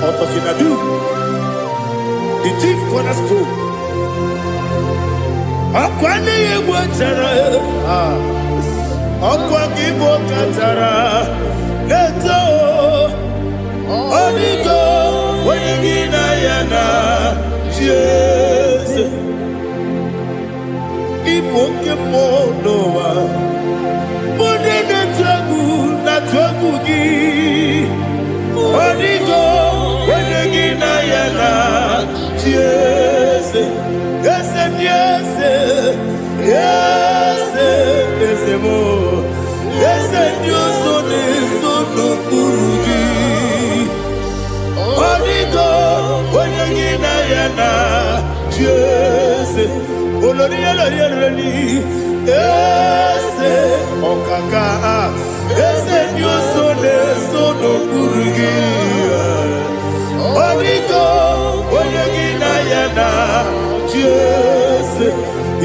Ọtọkinadu, the chief cornerstone. Ọkwa n'ihi egwu chara, ọkwa gị bụ kachara na-eto. Ọ dịgo onye gị na ya na chi eze. Ịbụ oke mmụọ n'ụwa, onye na-etu egwu na-atụ egwu gị. Ọ dịgo onye gị na ya na chi eze. Eze ndị eze, eze, eze m, eze ndị ọzọ na-eso n'okpuru gị. Ọ dịgo onye gị na ya na chi eze. Olori elori elori, eze ọkaka, eze ndị ọzọ na-eso n'okpuru gị. Ọ dịgo onye gị na ya na chi eze.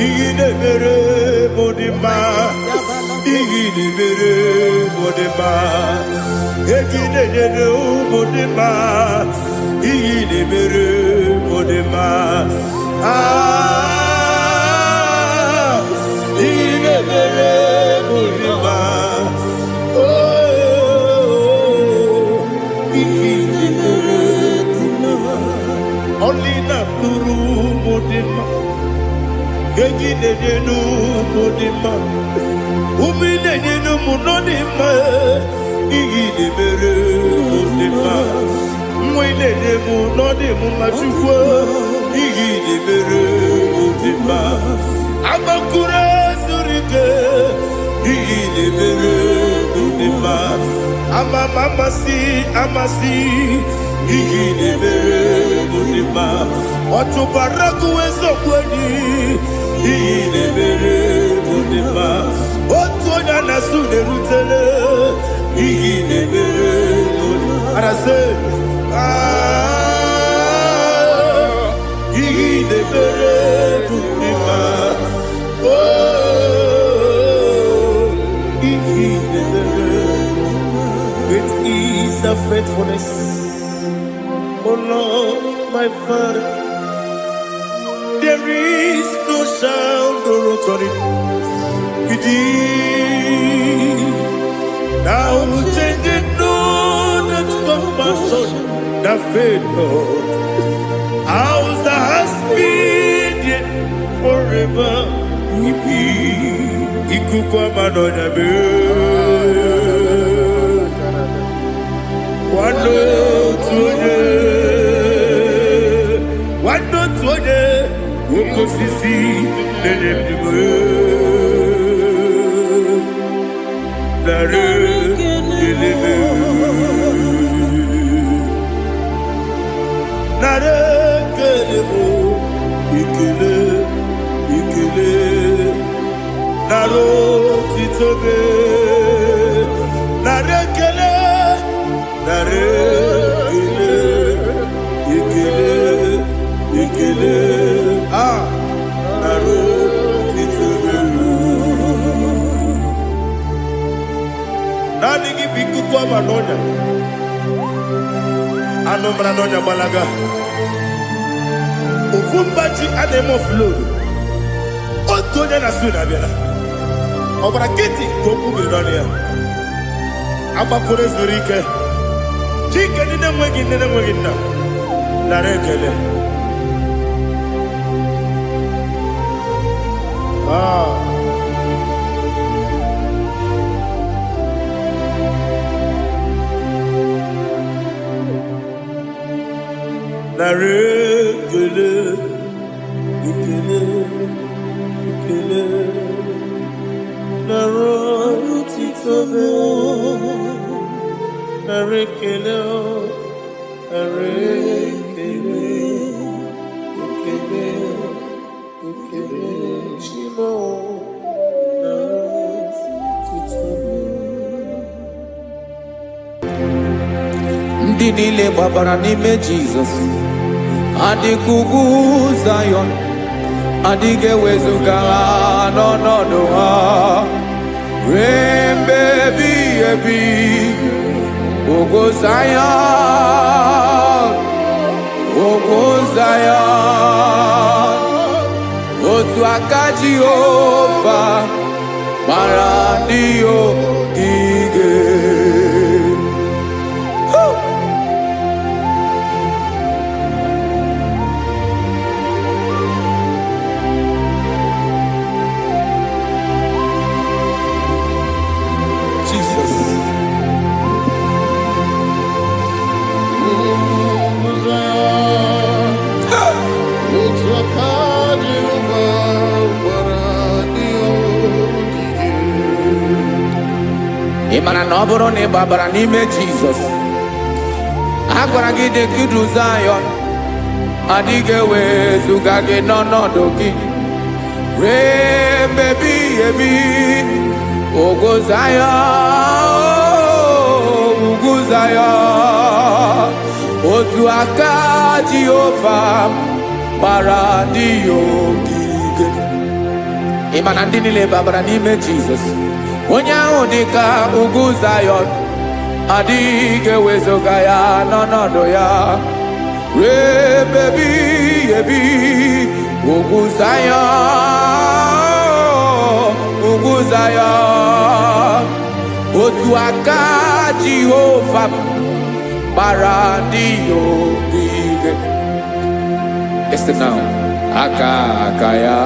Ihe na-emere m dị mma, ihe na-emere m dị mma, egi na-enyere ụmụ dị mma, ihe na-emere m dị mma. Ah, ihe na-emere m dị mma. Oh, ihe na-emere m dị mma. Ọlị na-atụrụ ụmụ dị mma, egi na-enye n'ụmụ dị mma, ume na-enye n'ụmụ nọ dị mma. Ihe na-emere mụ dị mma, nwa ị na-enye m nọ dị m mma. Chukwu, ihe na-emere mụ dị mma. Agbakụrụ zuru ike, ihe na-emere mụ dị mma. Ama m amasị amasị, ihe na-emere mụ dị mma. Ọchụbara gụwa eziokwu enyi, ihe na-emere mụ dị mma. Otu onye a na-asụ na-erutele, ihe na-emere mụ dị mma. Arasị, ah, ihe na-emere mụ dị mma. Oh, ihe na-emere. Great is the faithfulness, oh Lord, my Father. There is no sound or authority within. Now changing no that compassion that fail not. House that has been there forever will be. Ikuku ama n'ọnya mee. Nwanne otu onye. Osisi na-enye ndụ. Nara ekele. Nara ekele bụ ekele, ekele. Nara otito gị. Nara ekele, nara ekele, ekele, ekele. Ah, nara otito gị. Naanị gị bụ ikuku ama n'ọnya. Anụ mara n'ọnya gbalaga. Ofu mba ji a na-eme offload. Otu onye na su na-abịala. Ọgbara nkịtị ka okwu biri n'ọnụ ya. Agbakọrọ zuru ike. Chike ndị na-enweghị nne na-enweghị nna. Nara ekele. Ah. Nara ekele, ekele, ekele. Nara otito gị. Nara ekele, nara ekele, ekele, ekele. Chimo, nara otito gị. Ndị niile gbabara n'ime Jizọs adịka ugwu Zayọn, adịghị ewezuga ha n'ọnọdụ ha ruo mgbe ebighị ebi. Ugwu Zayọn, ugwu Zayọn, otu aka Jehova gbara ndị ogige. Woo! Jesus. Ugwu Zayọn, otu aka Jehova gbara ndị ogige. Ị mara na ọ bụrụ na ị gbabara n'ime Jizọs, a gwara gị dị ka idu Zayọn, adịghị ewezuga gị n'ọnọdụ gị ruo mgbe ebighị ebi. Ugwu Zayọn, ugwu Zayọn, otu aka Jehova gbara ndị ya ogige. Ị ma na ndị niile babara n'ime Jizọs, onye ahụ dị ka ugwu Zayọn, adịghị ewezuga ya n'ọnọdụ ya ruo ebe ebighị ebi. Ugwu Zayọn, ugwu Zayọn, otu aka Jehova gbara ndị ya ogige. Listen now. Aka aka ya,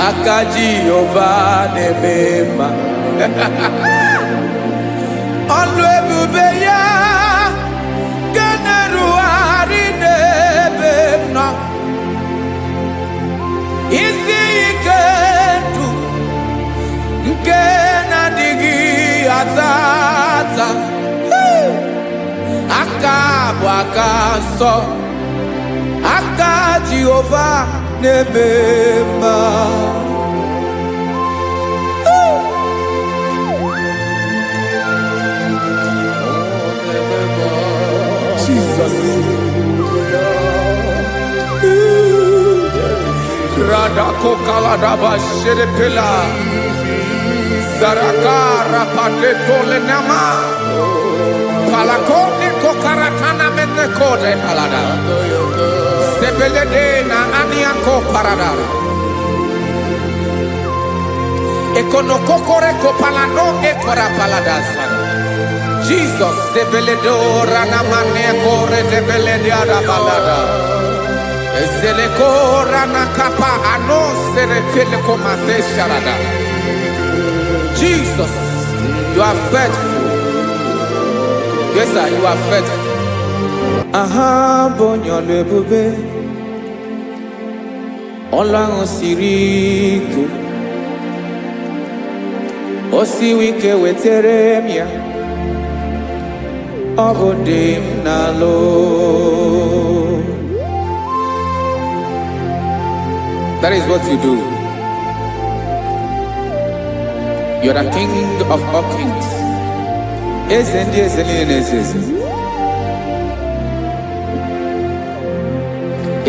aka Jehova na-eme mma. Ọlụ ebube ya nke na-erugharị n'ebe m nọ. Isi ike ndụ nke na-adịghị ata ata. Hey! Aka bụ aka nsọ, aka Jehova na-eme mma. Jesus. Radako kaladaba sherepela. Zaraka rapateto lenama. Palakone kokaratana menekode palada. Sebelede na aniako parada. Ekonokokore kopalano ekora paladasa. Jesus sebeledo ranamane kore debelede balada. Ezeleko ranakapa ano seretele komate sharada. Jesus, you are faithful. Yes, sir, you are faithful. Aha, bụ onye ọlụ ebube. Ọlụ ahụ siri ike, o siwi ike, wetere m ya. Ọ bụ dị m n'alụ. That is what you do. You're the King of all kings. Eze ndị eze niile na-eze eze.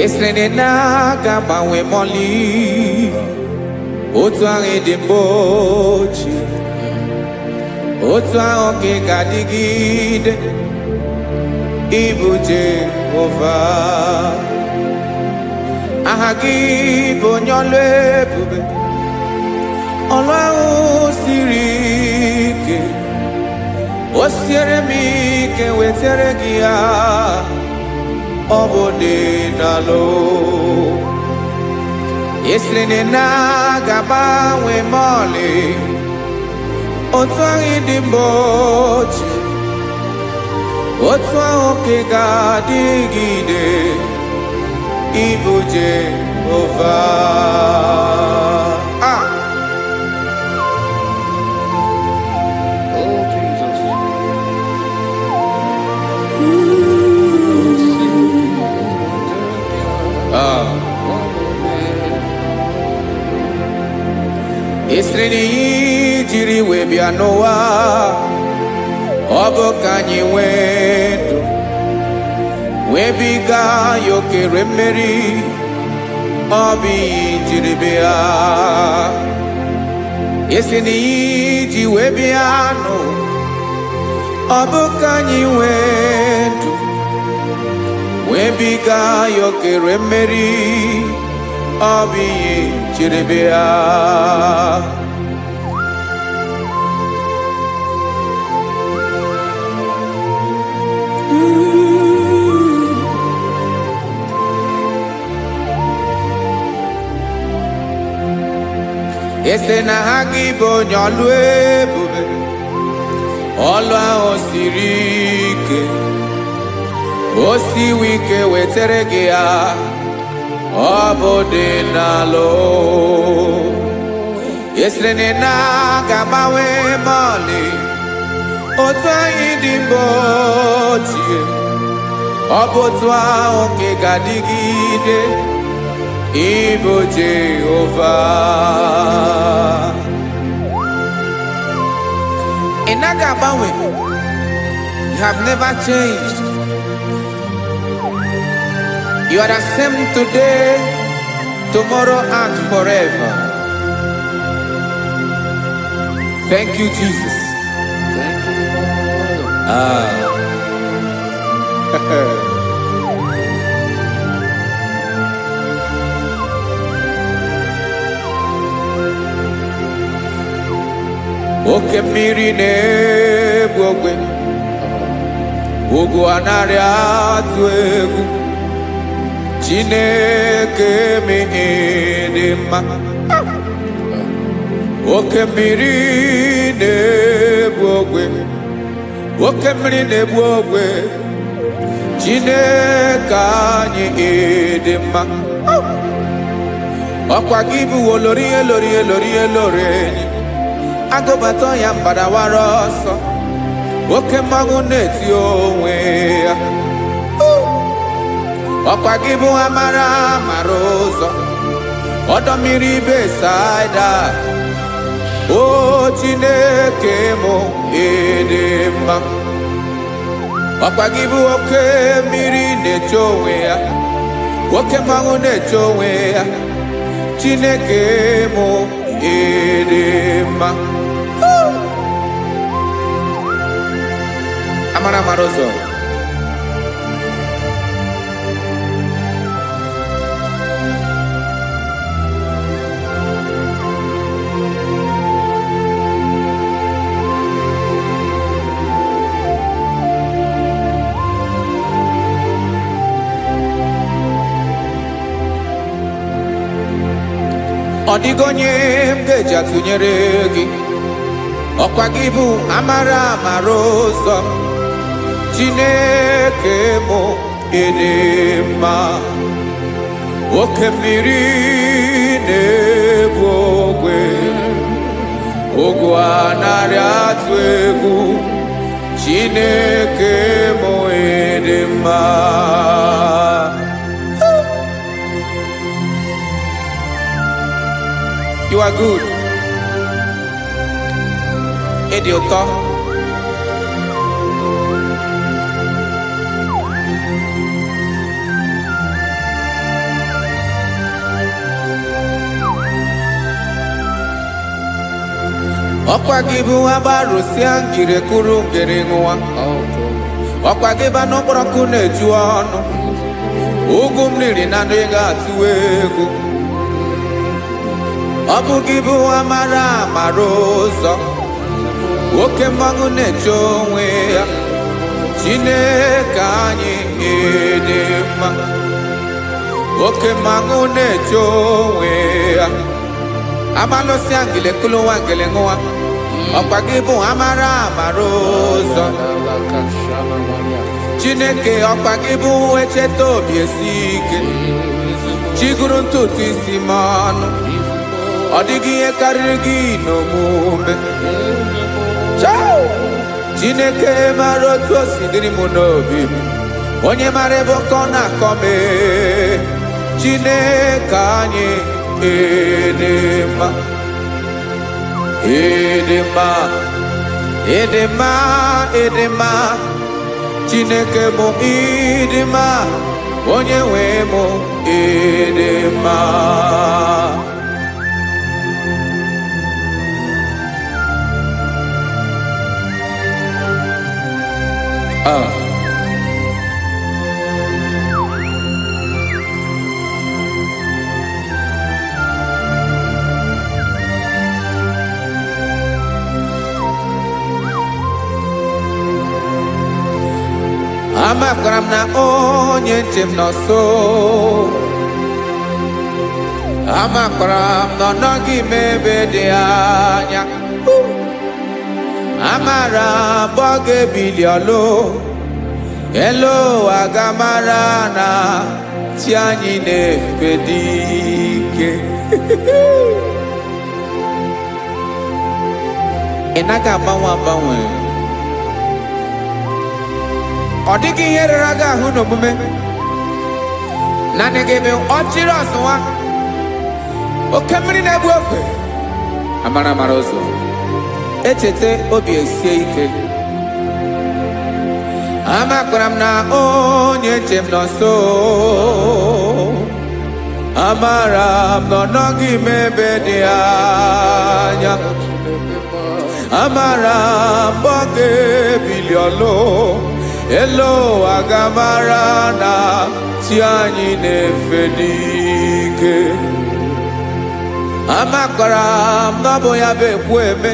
Esiri na ị na-aga agbanwe mọlị, otu ahụ ị dị mbụ ochie, otu ahụ ka ị ga-adịgide. Ịbụ Jehova, aha gị bụ onye ọlụ ebube. Ọlụ ahụ siri ike, o siere m ike, wetara gị ya. Ọ bụ dị n'alụ. Esiri na ị na-aga agbanwe ma ọlị, otu ahụ ị dị mbụ ochie, otu ahụ ka ị ga-adịgide. Ịbụ Jehova. Ah! Oh, Jesus. Oh, see, Ah. Esiri na ihe jiri wee bịa n'ụwa, ọ bụ ka anyị nwee ndụ, wee biga ya okere mmeri. Ọ bụ ihe jiri bịa. Esi na ihe ji wee bịa nụ, ọ bụ ka anyị nwee ndụ, wee biga ya okere mmeri. Ọ bụ ihe jiri bịa. Ese na ha gị bụ onye ọlụ ebube. Ọlụ ahụ siri ike, o siwi ike, wetere gị ya. Ọ bụ dị n'alụ. Esiri na ị na-aga agbanwe mọlị, otu anyị dị mbụ ochie, ọ bụ otu ahụ ka ị ga-adịgide. Ịbụ Jehova, ị naghị agbanwe. You have never changed. You are the same today, tomorrow and forever. Thank you, Jesus. Thank you, Lord. Ah. Oke mmiri na-egbu ogwe, ugwu anaghị atụ egwu. Chineke dị mma. Oke mmiri na-egbu ogwe, oke mmiri na-egbu ogwe, Chineke anyị dị mma. Ọkwa gị bụ olori elori elori elori enyi agụbata ya, mgbadawara ọsọ. Oke mmanwụ na-eti onwe ya. Ọkwa gị bụ amara mara ụzọ, ọdọ mmiri Besaida. O Chineke mụ, ịdị mma. Ọkwa gị bụ oke mmiri na-eche onwe ya, oke mmanwụ na-eche onwe ya. Chineke mụ, ịdị mma. Amara mara ụzọ. Ọ dịghị onye m ga-eji atụnyere gị. Ọkwa gị bụ amara amara ụzọ. Chineke mụ, ịdị mma. Oke mmiri na-ebu ogwe, ogwu anarị atụ egwu, Chineke mụ ịdị mma. You are good. Ịdị ụtọ. Ọkwa gị bụ nwa gbarụsịa ngiri kụrụ ngiri nwa. Ọkwa gị bụ anụ kpọrọ nkụ na-eju ọnụ. Ugwu mmiri na ndị ga-atụ egwu. Ọ bụ gị bụ amara amara ụzọ. Oke mmanwụ na-eche onwe ya. Chineke anyị ịdị mma. Oke mmanwụ na-eche onwe ya. Amalụsịa ngele kụlụ nwa ngele nwa. Ọkwa gị bụ amara amara ụzọ. Chineke, ọkwa gị bụ echeta obi esi ike. Chiguru ntutu isi m ọnụ. Ọ dịghị ihe karịrị gị n'omume. Chao! Chineke mara otu o si dịrị m n'obi m. Onye mara ebe ọkọ na-akọ m ee. Chineke anyị ịdị mma. Ịdị mma. Ịdị mma, ịdị mma. Chineke mụ ịdị mma. Onye nwe mụ ịdị mma. Ah. Amakwara m na onye nche m nọ nso. Amakwara m na ọ nọghị m ebe dị anya. Amara m ọ ga-ebili ọlụ. Elu ụwa ga-amara na chi anyị na-efe dị ike. Ị naghị agbanwe agbanwe. Ọ dịghị ihe rere gị ahụ n'omume. Naanị gị bụ ọchịrị ọzụwa. Oke mmiri na-egbu ogwe. Amara amara ụzọ. Echeta obi esie ike. Amakwara m na onye nche m nọ nso. Amara m na ọ nọghị m ebe dị anya. Amara m ọ ga-ebili ọlụ. Elu ụwa ga-amara na chi anyị na-efe n'ike. Amakwara m na ọ bụ ya bụ ekwu eme.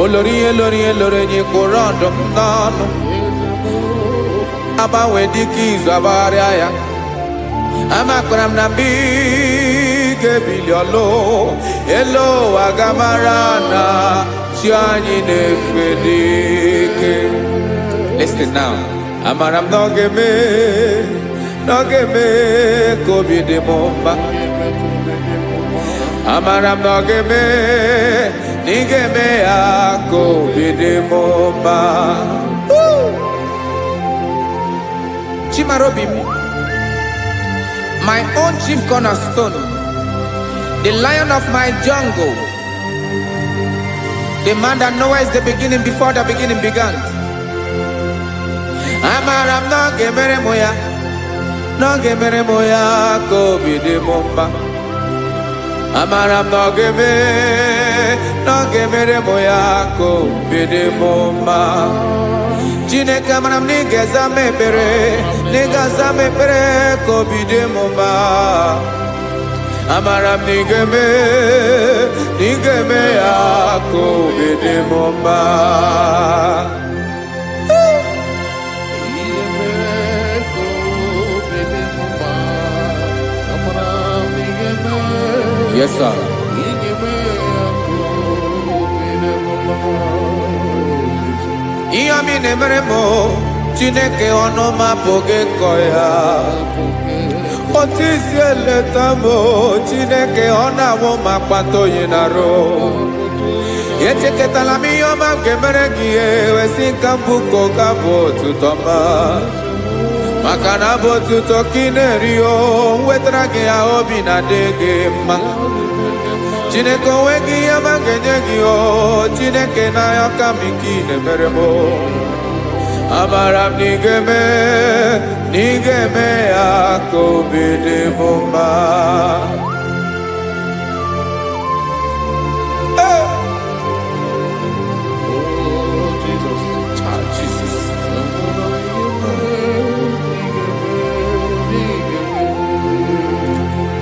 Olori ihe lori ihe lori enyi kpụrụ ọdụm n'ọnụ. Agbanwe dịka izu agbagharịa ya. Amakwara m na mgbe ị ga-ebili ọlụ, elu ụwa ga-amara na chi anyị na-efe n'ike. Listen now. Amara m na ọ ga-eme, na ọ ga-eme ka obi dị m mma. Amara m na ọ ga-eme, na ị ga-eme ya ka obi dị m mma. Chimarobi m, my own chief cornerstone, the lion of my jungle, the man that knows the beginning before the beginning began. Amara m na ọ ga-emere m ya, na ọ ga-emere m ya ka obi dị m mma. Amara m na ọ ga-eme, na ọ ga-emere m ya ka obi dị m mma. Chineke, amara m na ị ga-aza m ekpere, na ị ga-aza m ekpere ka obi dị m mma. Amara m na ị ga-eme, na ị ga-eme ya ka obi dị m mma. Yes, sir. Ihe ọma ị na-emere m, o, Chineke, ọnụ m apụghị ịkọ ya. Otu isi eleta m o, Chineke, ọ na-awụ m akpata oyi na-arụ. Echekọtala m ihe ọma m ga-emere gị, ewesị ka m bụ ka bụ otuto ma maka na abụ otuto ka ị na-eri o nwetara gị ya, obi na-adị gị mma. Chineke, onwe gị ihe ọma m ga-enye gị o Chineke, n'anya ka m ike ị na-emere m o. Amara m na ị ga-eme, na ị ga-eme ya ka obi dị m mma. Hey! Oh, Jesus. Ah, Jesus.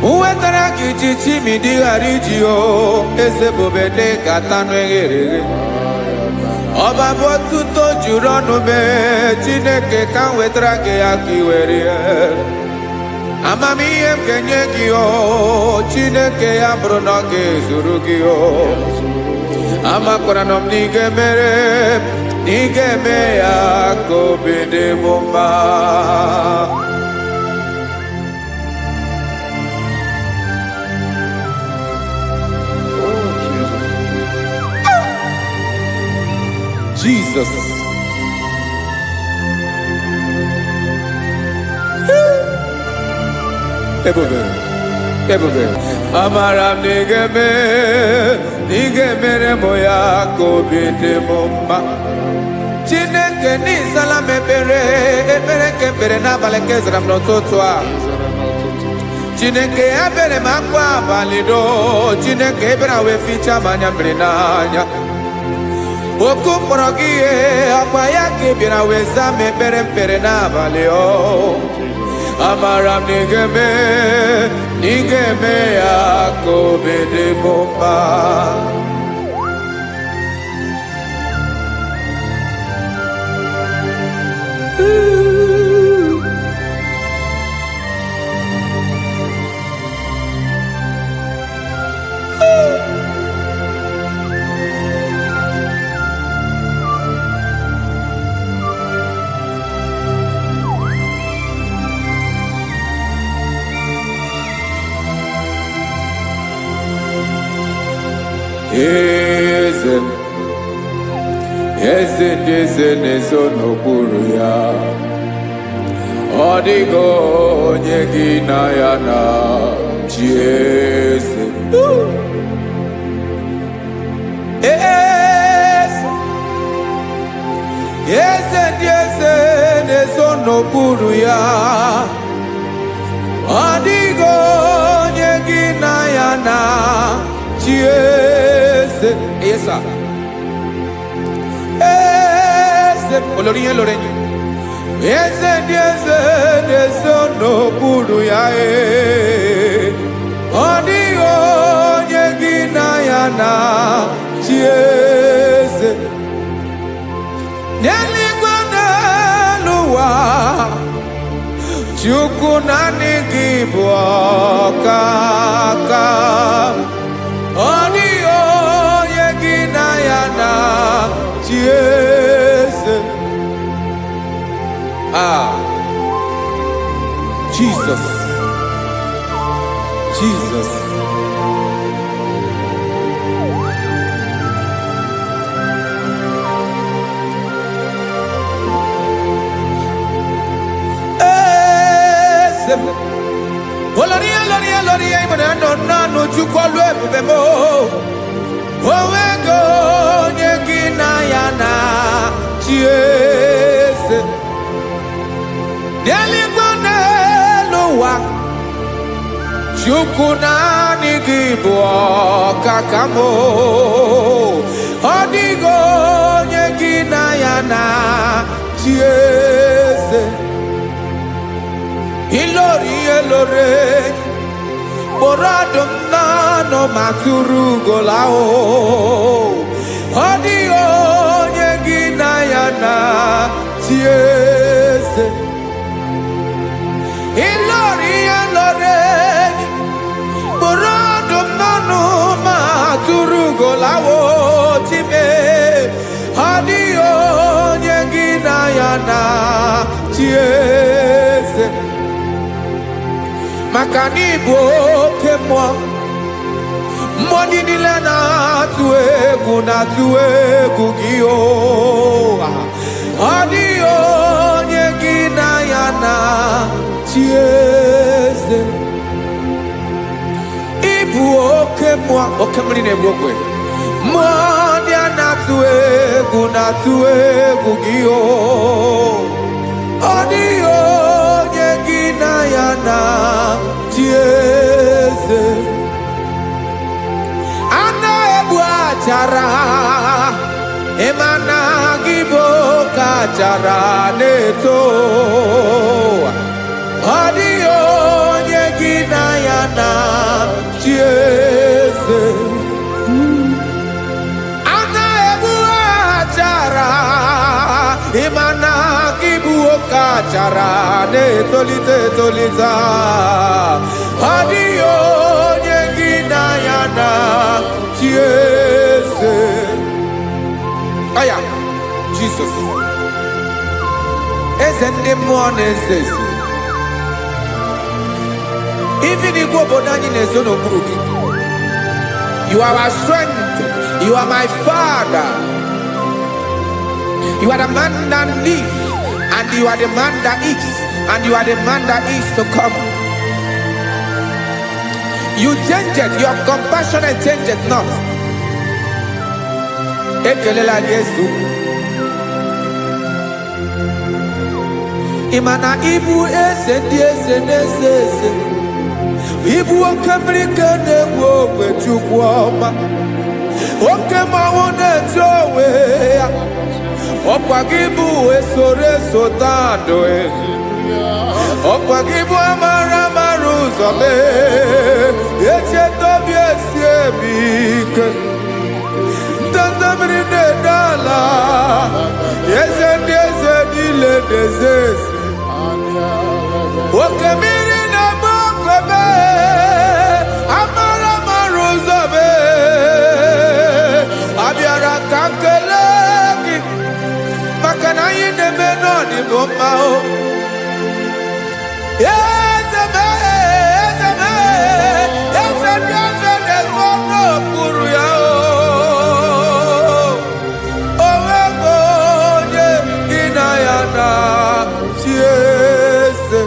Nwetara gị ji chimidi ghara iji o eze bube dị ka tanụ eghere eghe. Ọba bụ otuto juru ọnụ mee Chineke, ka m wetara gị ya ka ị were ya. Amamihe m ga-enye gị o Chineke, ya bụrụ na ọ ga-ezuru gị o. Amakwara na m na ị ga-emere, na ị ga-eme ya ka obi dị m mma. Oh, Jesus. Jesus. Ebube, ebube. Amara m na ị ga-eme, na ị ga-emere m ya ka obi dị m mma. Chineke, n'ịzala m ekpere, ekpere nke ekpere n'abalị nke zara m n'ụtụtụ a. Chineke, ebere m akwa abalị do. Chineke ebere wee fichaa m anya mmiri n'anya. Oku mkpọrọ gị ihe ọkwa ya ka ị bịara wee zaa m ekpere mkpere n'abalị o. Amara m na ị ga-eme, na ị ga-eme ya ka obi dị m mma. Eze m, eze ndị eze na-eso n'okpuru ya, ọ dịghị onye gị na ya na chi. Eze eze, eze ndị eze na-eso n'okpuru ya, ọ dịghị onye gị na ya na chi. Eze esa eze olórí ihe lórí enyi, eze ndị eze na-eso n'okpuru ya ee. Ọ dịghị onye gị na ya na chi. Eze n'eluigwe, n'elu ụwa, Chukwu, naanị gị bụ ọkaka. Ọ dịghị onye gị na ya na chi. Eze. Ah, Jesus, Jesus. Eze m. Olórí, olórí, olórí, ịbụ na nọ naanụ Chukwu ọlụ ebube m. Onwego onye gị na ya na chi. Eze n'eluigwe, n'elu ụwa, Chukwu, naanị gị bụ ọkaka m. Ọ dịghị onye gị na ya na chi. Eze ilori ihe lore kpụrụ ọdụm n'ọnụ ma tụrụ ugola o. Ọ dịghị onye gị na ya na chi. Eze ilori ihe lore kpụrụ ọdụm n'ọnụ ma tụrụ ugola o chime. Ọ dịghị onye gị na ya na chi. Eze. Maka na ịbụ oke mmụọ. Mmụọ ndị niile na-atụ egwu, na-atụ egwu gị o. Ọ dịghị onye gị na ya na chi eze. Ịbụ oke mmụọ, oke mmiri na-egbu ogwe. Mmụọ ndị a na-atụ egwu, na-atụ egwu gị o. Ọ dịghị onye gị na ya na chi eze. A na-egbu achara, ịma na gị bụ oke achara na-eto. Ọ dịghị onye gị na ya na chi eze. A na-egbu achara, ịma na gị bụ oke achara na-etolite etolite. Ọ dịghị onye gị na ya na chi eze. Aya, Jizọs, eze ndị mmụọ na-eze eze. Even igwe obodo anyị na-ezo n'okpuru gị. You are our strength. You are my father. You are the man that lives, and you are the man that is, and you are the man that is to come. You change it, your compassion change it not. Ekelela Jesu. Ị ma na ịbụ eze ndị eze na-eze eze. Ịbụ oke mmiri ka na-egbu ogwe, Chukwu ọma. Oke mmanwụ na-eti onwe ya. Ọkwa gị bụ esoro eso tandụ. Ọkwa gị bụ amara amara ụzọ mee. Echeta obi esi emi ike. Ndanda mmiri na-ede ala. Eze ndị eze niile na-eze eze. Oke mmiri na-agba okwebe, amara amara ụzọ mee. Abịara ka m kelee gị maka na anyị na-eme n'ọdịbụ mma o. Eze m, eze m, eze ndị eze na-ezo n'okpuru ya o. O nweghị onye gị na ya na chi eze.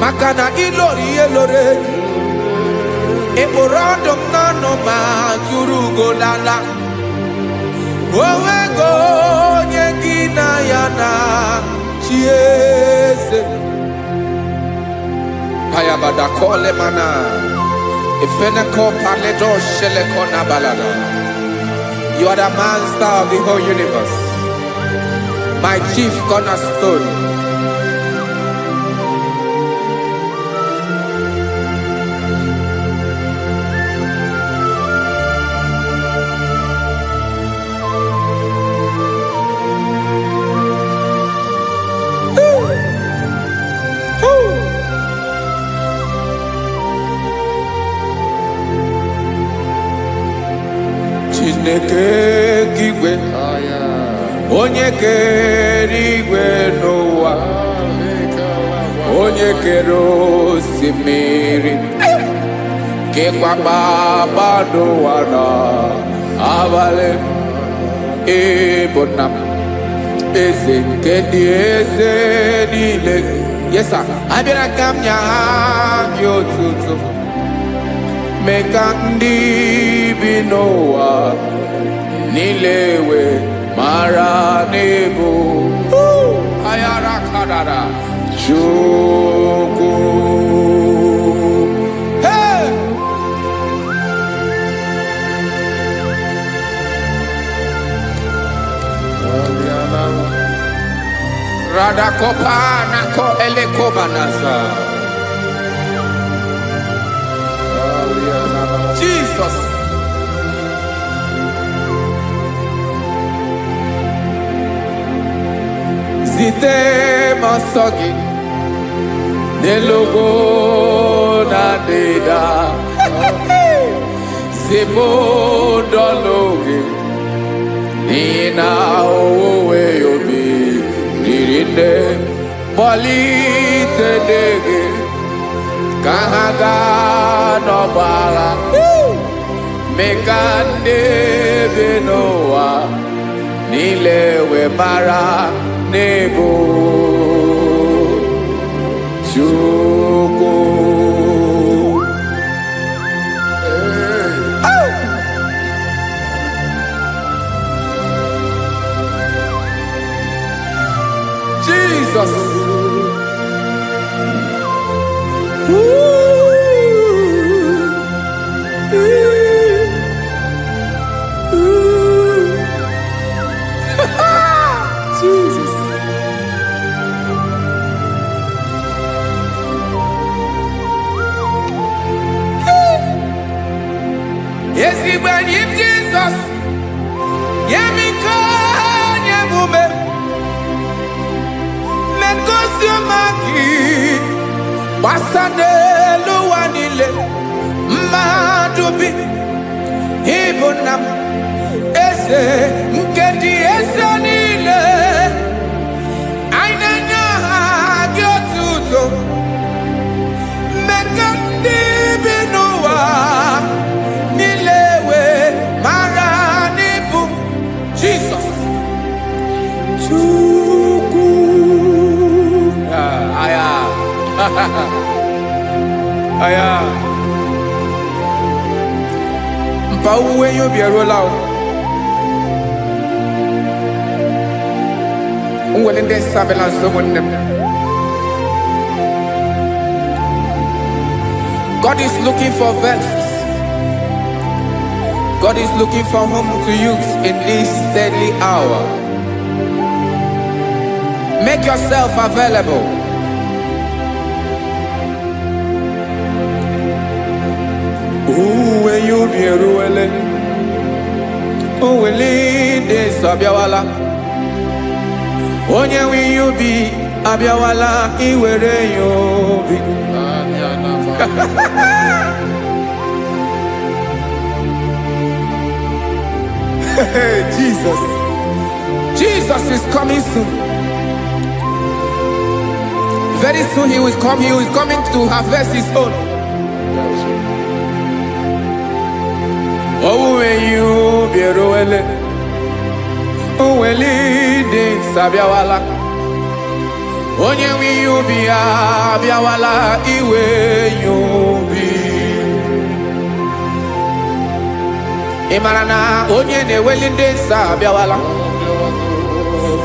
Maka na ịlọrọ ihe lọrọ enyi. Ị kpụrụ ọdụm n'ọnụ ma tụrụ ugo lala. O nweghị onye gị na ya na chi eze. Payabada kole mana. Ifeneko paledo sheleko na balada. You are the master of the whole universe. My chief cornerstone. Woo! Chineke igwe, onye kere igwe n'ụwa, onye kere osimiri, kekwa kpakpando ụwa na abalị, ịbụ nna m, eze nke ndị eze niile. Yes sir. Abịara ka m nye gị otuto, mee ka ndị bi n'ụwa niile wee mara n'ịbụ ayara karara Chukwu. Hey! Radakopa nako elekobanasa. Jesus. Zite m ọsọ gị n'elu ugwu na ndịda. Zipụ ndọlụ gị n'ihi na owuwe obi riri nne. Kpọlite ndị gị. Ka ha gaa n'ọgbọ agha, mee ka ndị bi n'ụwa niile wee mara n'ebu Chukwu. Jesus. Ooh. Ooh. Ooh. Jesus. Ezigbo enyi m Jizọs, nye m ike, nye m ume, mee ka ozi ọma gị gbasa n'elu ụwa niile. Mmadụ bi, ịbụ nna m, eze nke dị eze niile. Anyị na-enye aha gị otuto, mee ka ndị bi n'ụwa niile wee mara n'ịbụ Jizọs Chukwu. Ah, aya. Aya. Mpa owuwe ihe ubi eruola o. Nwere ndị surveillance ụmụnne m. God is looking for vessels. God is looking for whom to use in this deadly hour. Make yourself available. Uwe ihe ubi eruwele. Uweli ndị nsọ abịawala. Onye nwe ihe ubi abịawala iwere ya obi. Hey, Jesus. Jesus is coming soon. Very soon he will come. He is coming to harvest his own. Owuwe ihe ubi eruwele. Uweli ndị nsọ abịawala. Onye nwe ihe ubi ya abịawala iwe ya obi. Ị mara na onye na-eweli ndị nsọ abịawala.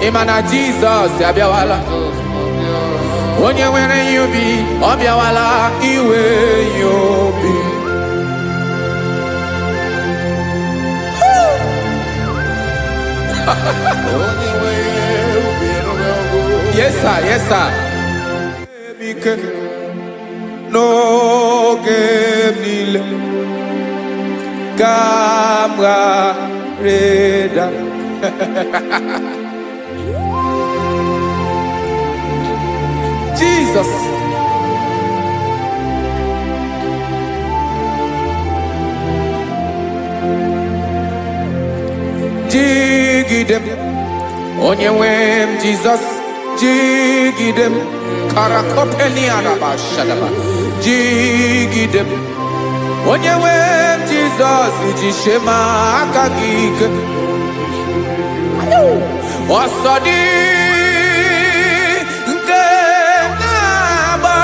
Ị ma na Jizọs abịawala. Onye nwere ihe ubi ọ bịawala iwe ya obi. Yes sir, yes sir. Ike n'oge m niile ka m ghara ịda. Jesus. Jigide m, onye nwe m Jizọs, jigide m, karakopeliarabashadaba, jigide m, onye nwe m Jizọs, jisie m aka gị ike. Ọsọ dị nke na-agba,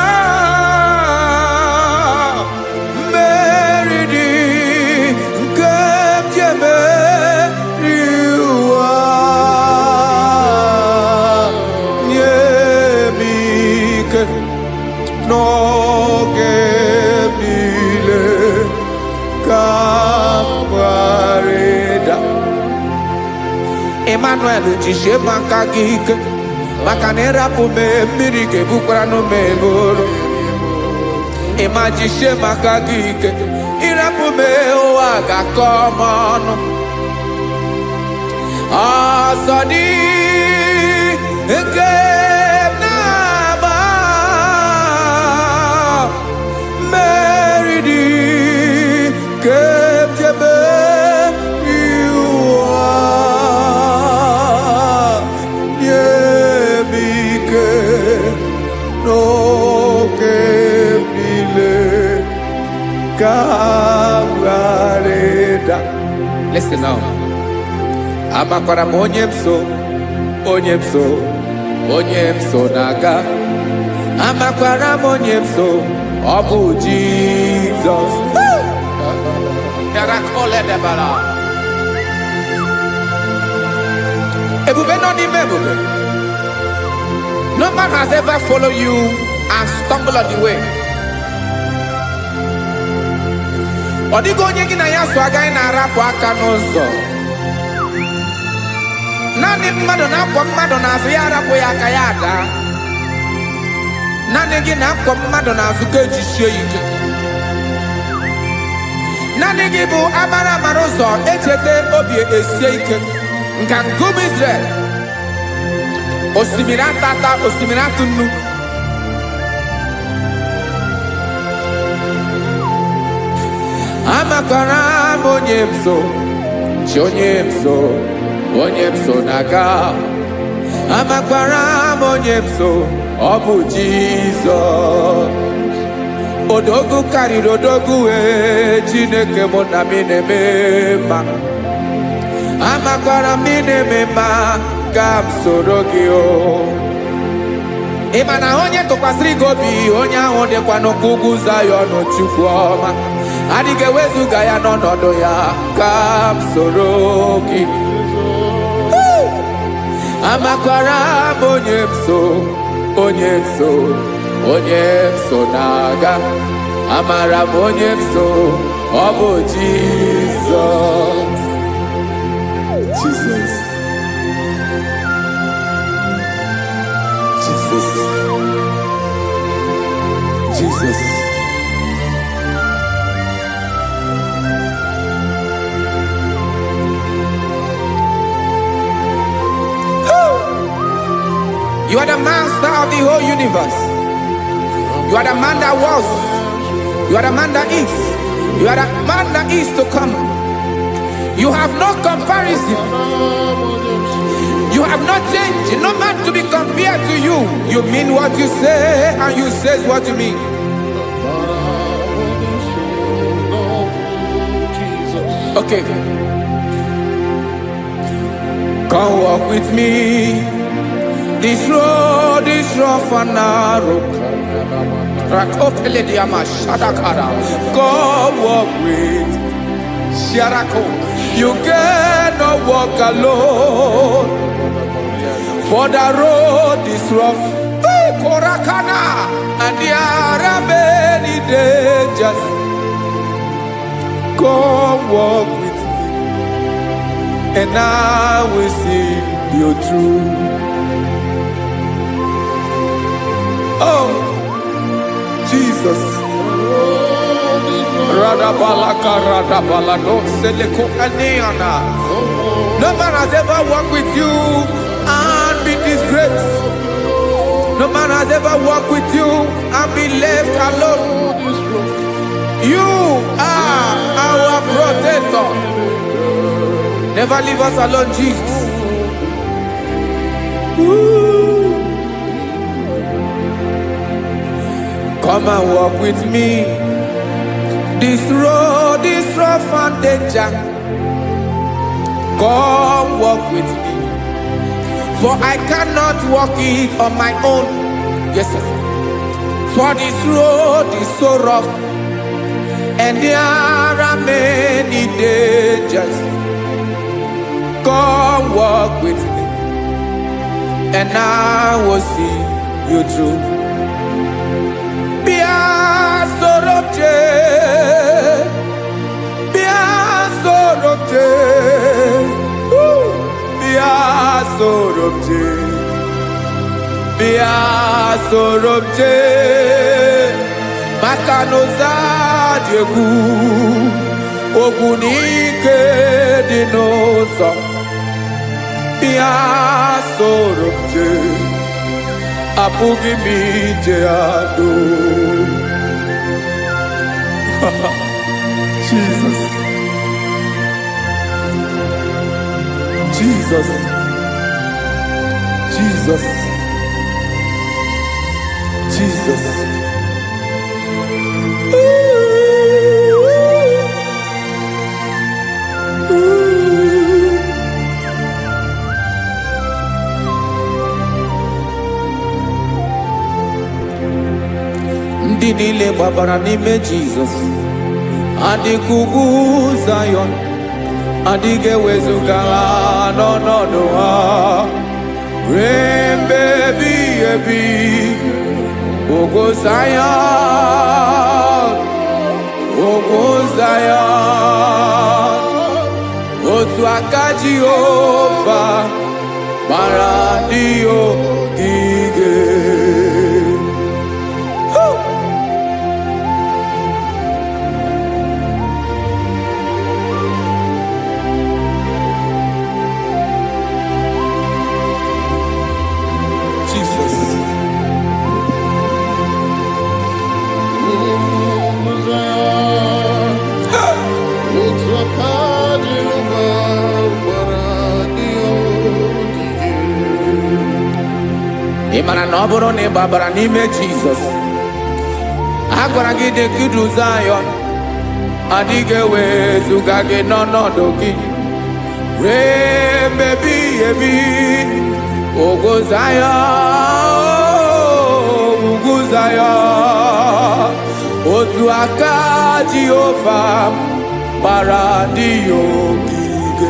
mmeri dị nke m ji emeri ụwa. Nye m ike n'oge m niile ka m ghara ịda. Emmanuel, jisie m aka gị ike, maka na ịrapụ m, mmiri ga-ebukwara m eburu. Ịma jisie m aka gị ike, ịrapụ m, ụwa ga-akọ m ọnụ. Ọsọ dị nke m na-agba, mmeri dị nke m ji emeri ụwa. Nye m ike n'oge m niile. Ka m ghara ịda. Listen now. Amakwara m onye m so, onye m so, onye m so na-aga. Amakwara m onye m so, ọ bụ Jizọs. Bịara. Ebube nọ n'ime ebube. No man has ever followed you and stumbled on the way. Ọ dịghị onye gị na ya so agaghị na-arapụ aka n'ụzọ. Naanị mmadụ na-akwọ mmadụ n'azụ ya arapụ ya aka ya ada. Naanị gị na-akwọ mmadụ n'azụ ka ejisie ya ike. Naanị gị bụ amara amara ụzọ echeta obi esie ike. Nka nkume Israel. Osimiri atata, osimiri atụ nnu. Amakwara m onye m so, chi onye m so, onye m so na-aga. Amakwara m onye m so, ọ bụ Jizọs. Odogwu karịrị odogwu wee, Chineke mụ na m na-eme mma. Amakwara m ị na-eme mma, ka m soro gị o. Ị ma na onye tụkwasịrị gị obi, onye ahụ dịkwa n'ụkwụ ugwu Zayọn. Chukwu ọma adịghị ewezuga ya n'ọnọdụ ya. Ka m soro gị. Amakwara m onye m so, onye m so, onye m so na-aga. Amara m onye m so, ọ bụ Jizọs. Jesus. Jesus. Jesus. You are the master of the whole universe. You are the man that was. You are the man that is. You are the man that is to come. You have no comparison. You have not changed. No man to be compared to you. You mean what you say, and you say what you mean. Okay. Come walk with me. This road is rough and narrow. Rakopelediama shadakara. Come walk with Sharako. You cannot walk alone, for the road is rough. Korakana, and there are many dangers. Come walk with me, and I will see you through. Oh, Jesus. Radabalaka radabalado seleko aniana. No man has ever walked with you and be disgraced. No man has ever walked with you and be left alone. You are our protector. Never leave us alone, Jesus. Ooh. Come and walk with me. This road is rough and danger. Come walk with me. For I cannot walk it on my own. Yes, sir. For this road is so rough, and there are many dangers. Come walk with me, and I will see you through. Bịa soro m jee, bịa soro m jee, woo! Bịa soro m jee, bịa soro m jee, maka na ụzọ dị egwu, ogwu n'ike dị n'ụzọ. Bịa soro m jee, apụghị m ije ado. Jesus. Jesus. Jesus. Jesus. Ooh. Ndị niile gbabara n'ime Jizọs adịka ugwu Zayọn, adịghị ewezuga ha n'ọnọdụ ha ruo mgbe ebighị ebi. Ugwu Zayọn, ugwu Zayọn, otu aka Jehova gbara ndị ogige. Woo! Jesus. Otu aka Jehova gbara ndị ogige. Ị mara na ọ bụrụ na ị gbabara n'ime Jizọs, a gwara gị dị ka Zayọn, adịghị ewezuga gị n'ọnọdụ gị ruo mgbe ebighị ebi. Ugwu Zayọn, ugwu Zayọn, otu aka Jehova gbara ndị ya ogige.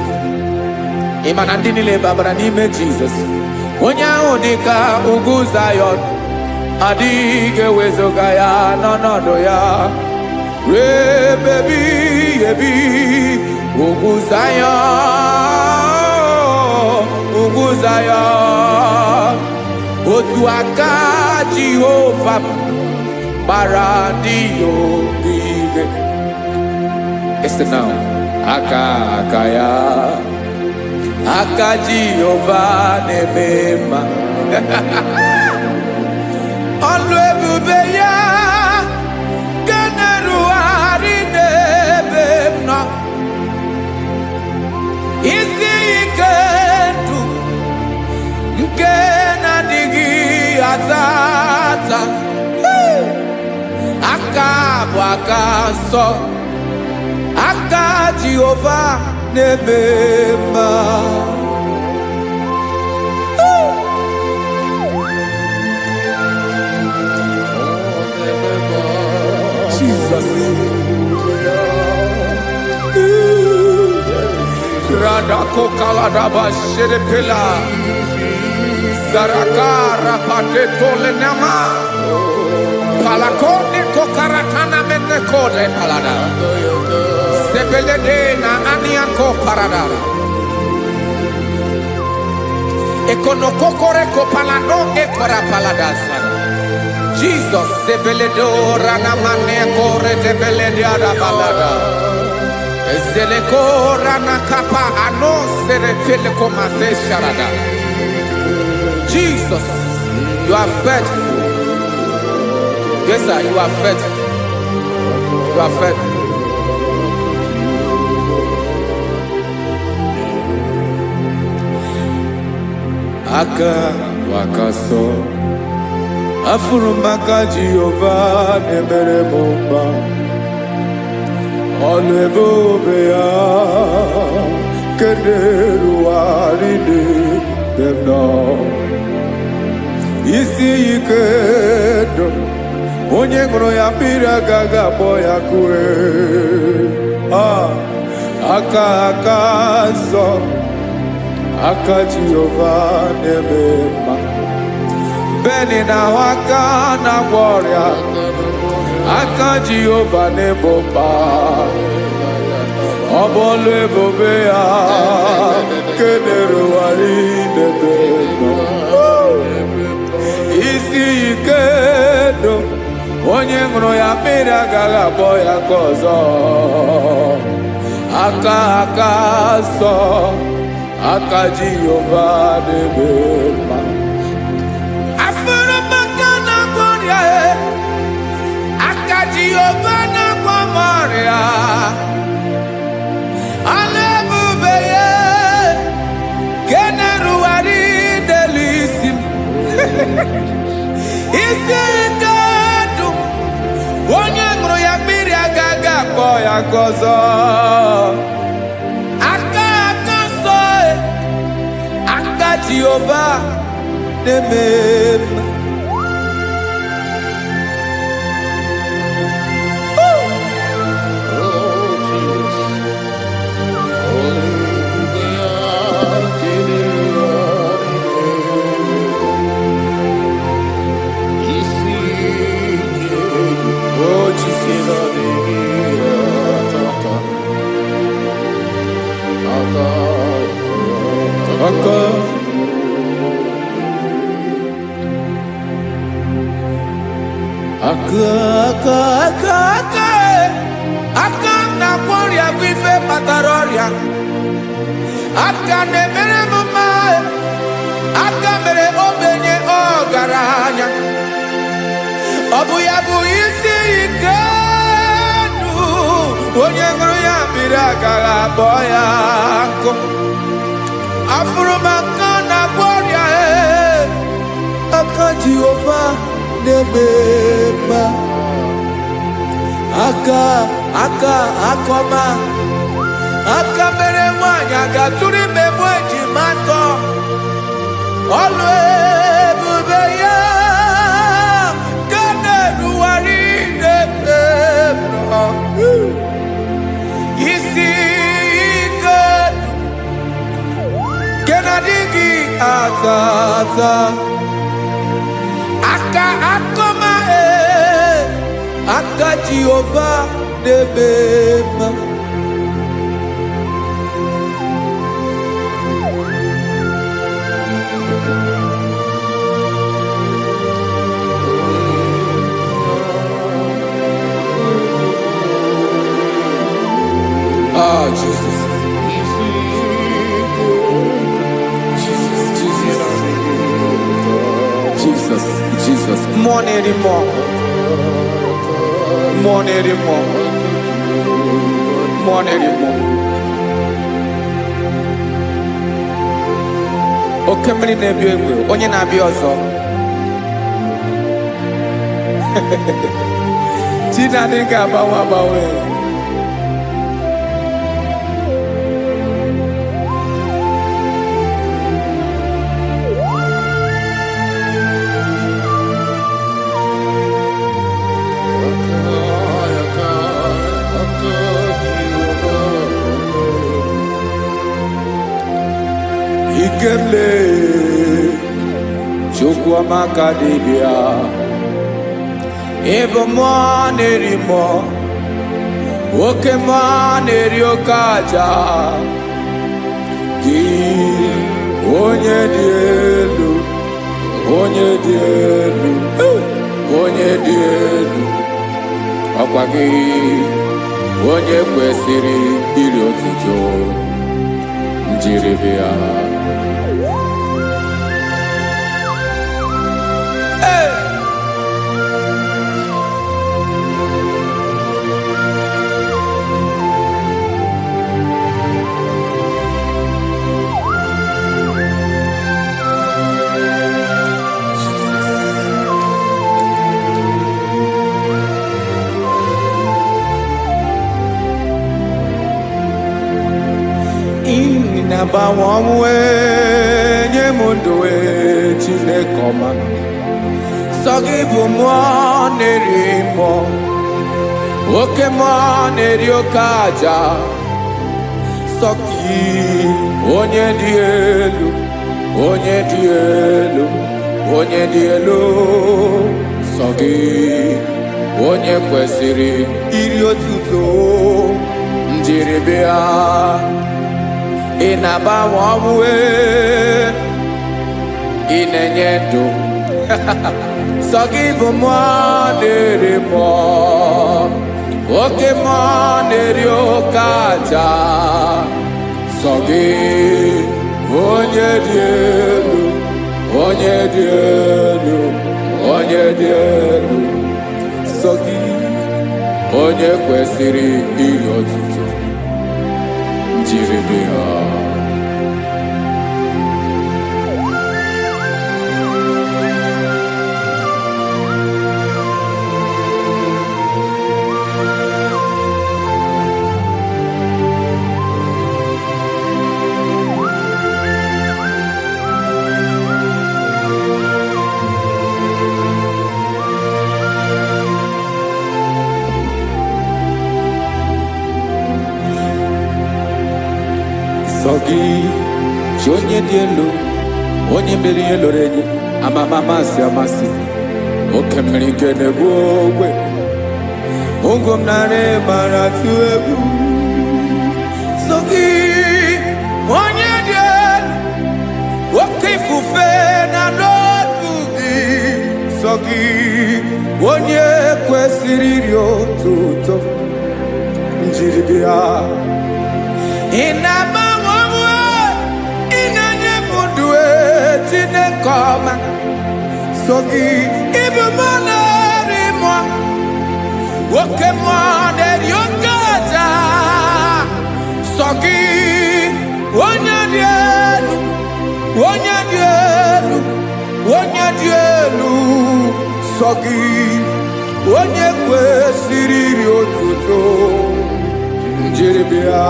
Ị ma na ndị niile babara n'ime Jizọs, onye ahụ dị ka ugwu Zayọn, adịghị ewezuga ya n'ọnọdụ ya ruo ebe ebighị ebi. Ugwu Zayọn, ugwu Zayọn, otu aka Jehova gbara ndị ya ogige. Listen now. Aka aka ya, aka Jehova na-eme mma. Ọlụ ebube ya nke na-erugharị n'ebe m nọ. Isi ike ndụ nke na-adịghị ata ata. Hey! Aka bụ aka nsọ, aka Jehova na-eme mma. Jesus. Radakokaladaba sherepela. Zaraka rapateto lenama. Palakone kokaratana menekode palada. Sebelede na aniako paradara. Ekonokokore kopalano ekora paladasa. Jesus sebeledo ranamane kore tebelede balada. Ezeleko ranakapa ano seretele komate sharada. Jesus, you are faithful. Yes, sir, you are faithful. You are faithful. Aka wakaso afụrụ m aka Jehova na-emere m mma. Ọlụ ebube ya nke na-erugharị n'ebe m nọ. Isi ike ndụ, onye ṅụrụ ya mmiri agaghị akpọ ya kue. Ah, aka aka nsọ, aka Jehova na-eme mma. Beni na-ahụ aka na-agwọ ọrịa, aka Jehova na-ebo mkpa. Ọ bụ ọlụ ebube ya nke na-erugharị n'ebe nọ. Isi ike ndụ, onye ṅụrụ ya mmiri agaghị akpọ ya ka ọzọ. Aka aka nsọ, aka Jehova na-eme mma. Afụrụ m aka na-agwọ ọrịa e, aka Jehova na-agwọ m ọrịa. Ọlụ ebube ya nke na-erugharị n'elu isi m. Isi ike ndụ, onye ṅụrụ ya mmiri agaghị akpọ ya ka ọzọ. Aka aka nsọ e, aka Jehova na-eme mma. Aka, aka, aka, aka, aka m na-agwọ ọrịa bụ ife kpatara ọrịa. Aka na-emere m mma, aka mere ogbenye ọgaranya. Ọ bụ ya bụ isi ike ndụ, onye ṅụrụ ya mmiri agaghị akpọ ya nkụ. Afụrụ m aka na-agwọ ọrịa, ee, aka Jehova na-eme mma. Aka, aka, akọma, aka mere nwaanyị a ga-atụrụ ime mụ ejima atọ. Ọlụ ebube ya ka na-erugharị n'ebe m nọ. Isi ike nke na-adịghị ata ata. Aka akọma, ee, aka Jehova na-eme mma. Ah, Jesus, Jesus, Jesus, Jesus, Jesus. Mmụọ na-eri mmụọ, mmụọ na-eri mmụọ, mmụọ na-eri mmụọ. Oke mmiri na-ebi egbe, onye na-abịa ọzọ. Chi na-adịghị agbanwe agbanwe. Ikemle Chukwuamaka dibịa, ịbụ mmụọ na-eri mmụọ, oke mmụọ na-eri oke aja. Gị onye dị elu, onye dị elu, onye dị elu, ọkwa gị onye kwesịrị iri otuto njiribịa. Hey! Ịna-agbanwe ọnwụ, nye m ndụ, ee, Chineke ọma. Sọ gị bụ mmụọ na-eri mmụọ, oke mmụọ na-eri oke aja. Sọ gị onye dị elu, onye dị elu, onye dị elu. Sọ gị onye kwesịrị iri otuto njiribịa. Ị na-agbanwe ọnwụ, ee, ị na-enye ndụ. Sọ gị bụ mmụọ na-eri mmụọ, oke mmụọ na-eri oke aja. Sọ gị onye dị elu, onye dị elu, onye dị elu. Sọ gị onye kwesịrị iri otuto njiribịa. Sọ gị chi onye dị elu, onye mere ihe lụrụ enyi amama amasị amasị, oke mmiri nke na-egbu ogwe ogo m narị mara tụ egwu. Sọ gị onye dị elu, oke ifufe na n'otu gị. Sọ Sọ gị onye kwesịrị iri otuto njiri bịa. Ị na-agbanwe onwe, ị na-enye m ndụ e, Chineke ọma. So gị ịbụ mmụọ na-eri mmụọ, oke mmụọ na-eri oke aja. Sọ gị onye dị elu, onye dị elu, onye dị elu. Sọ gị onye kwesịrị iri otuto njiribịa.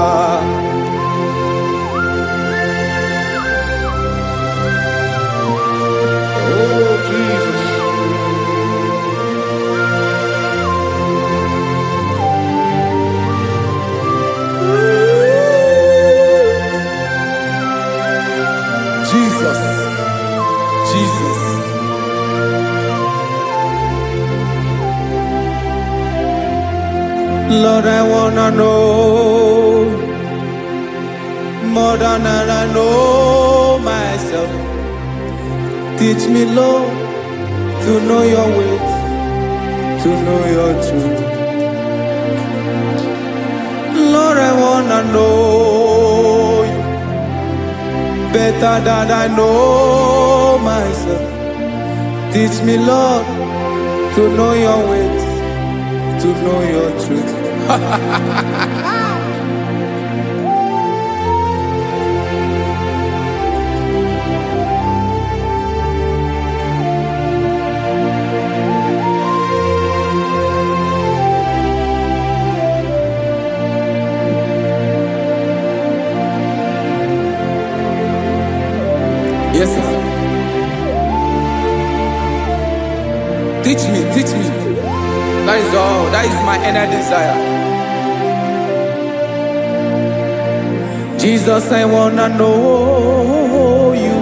Oh, Jesus. Jesus, Jesus. Lord, I wanna know more than I know myself. Teach me, Lord, to know your ways, to know your truth. Lord, I wanna know you better than I know myself. Teach me, Lord, to know your ways, to know your truth. Yes, sir. Teach me, teach me. That is all. That is my inner desire. Jesus, I wanna know you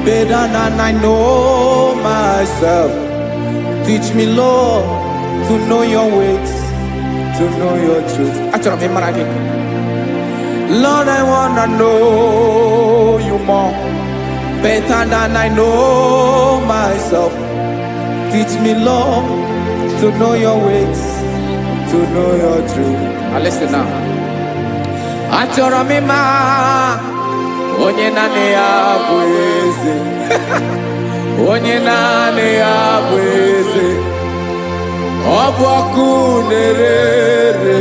better than I know myself. Teach me, Lord, to know your ways, to know your truth. Achọrọ m ịmara gị. Lord, I wanna know you more, better than I know myself. Teach me, Lord, to know your ways, to know your truth. Now listen now. Achọrọ m ịma onye naanị ya bụ eze, onye naanị ya bụ eze, ọ bụ ọkụ na-ere ere.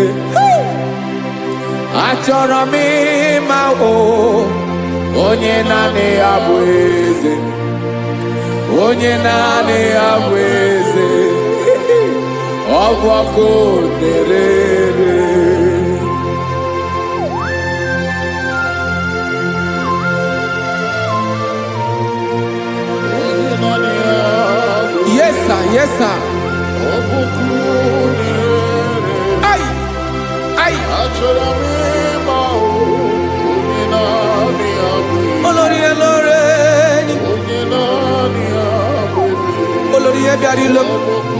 Achọrọ m ịma o onye naanị ya bụ eze, onye naanị ya bụ eze, ọ bụ ọkụ na-ere ere. Onye naanị ya bụ Yes sir, yes sir. ọkụkụ na-ere. Ai, ai, Achọrọ m ịma o, onye naanị ya bụ eze. olórí elóore ni Onye naanị ya bụ eze. olórí bịara ilo. Ọkụkụ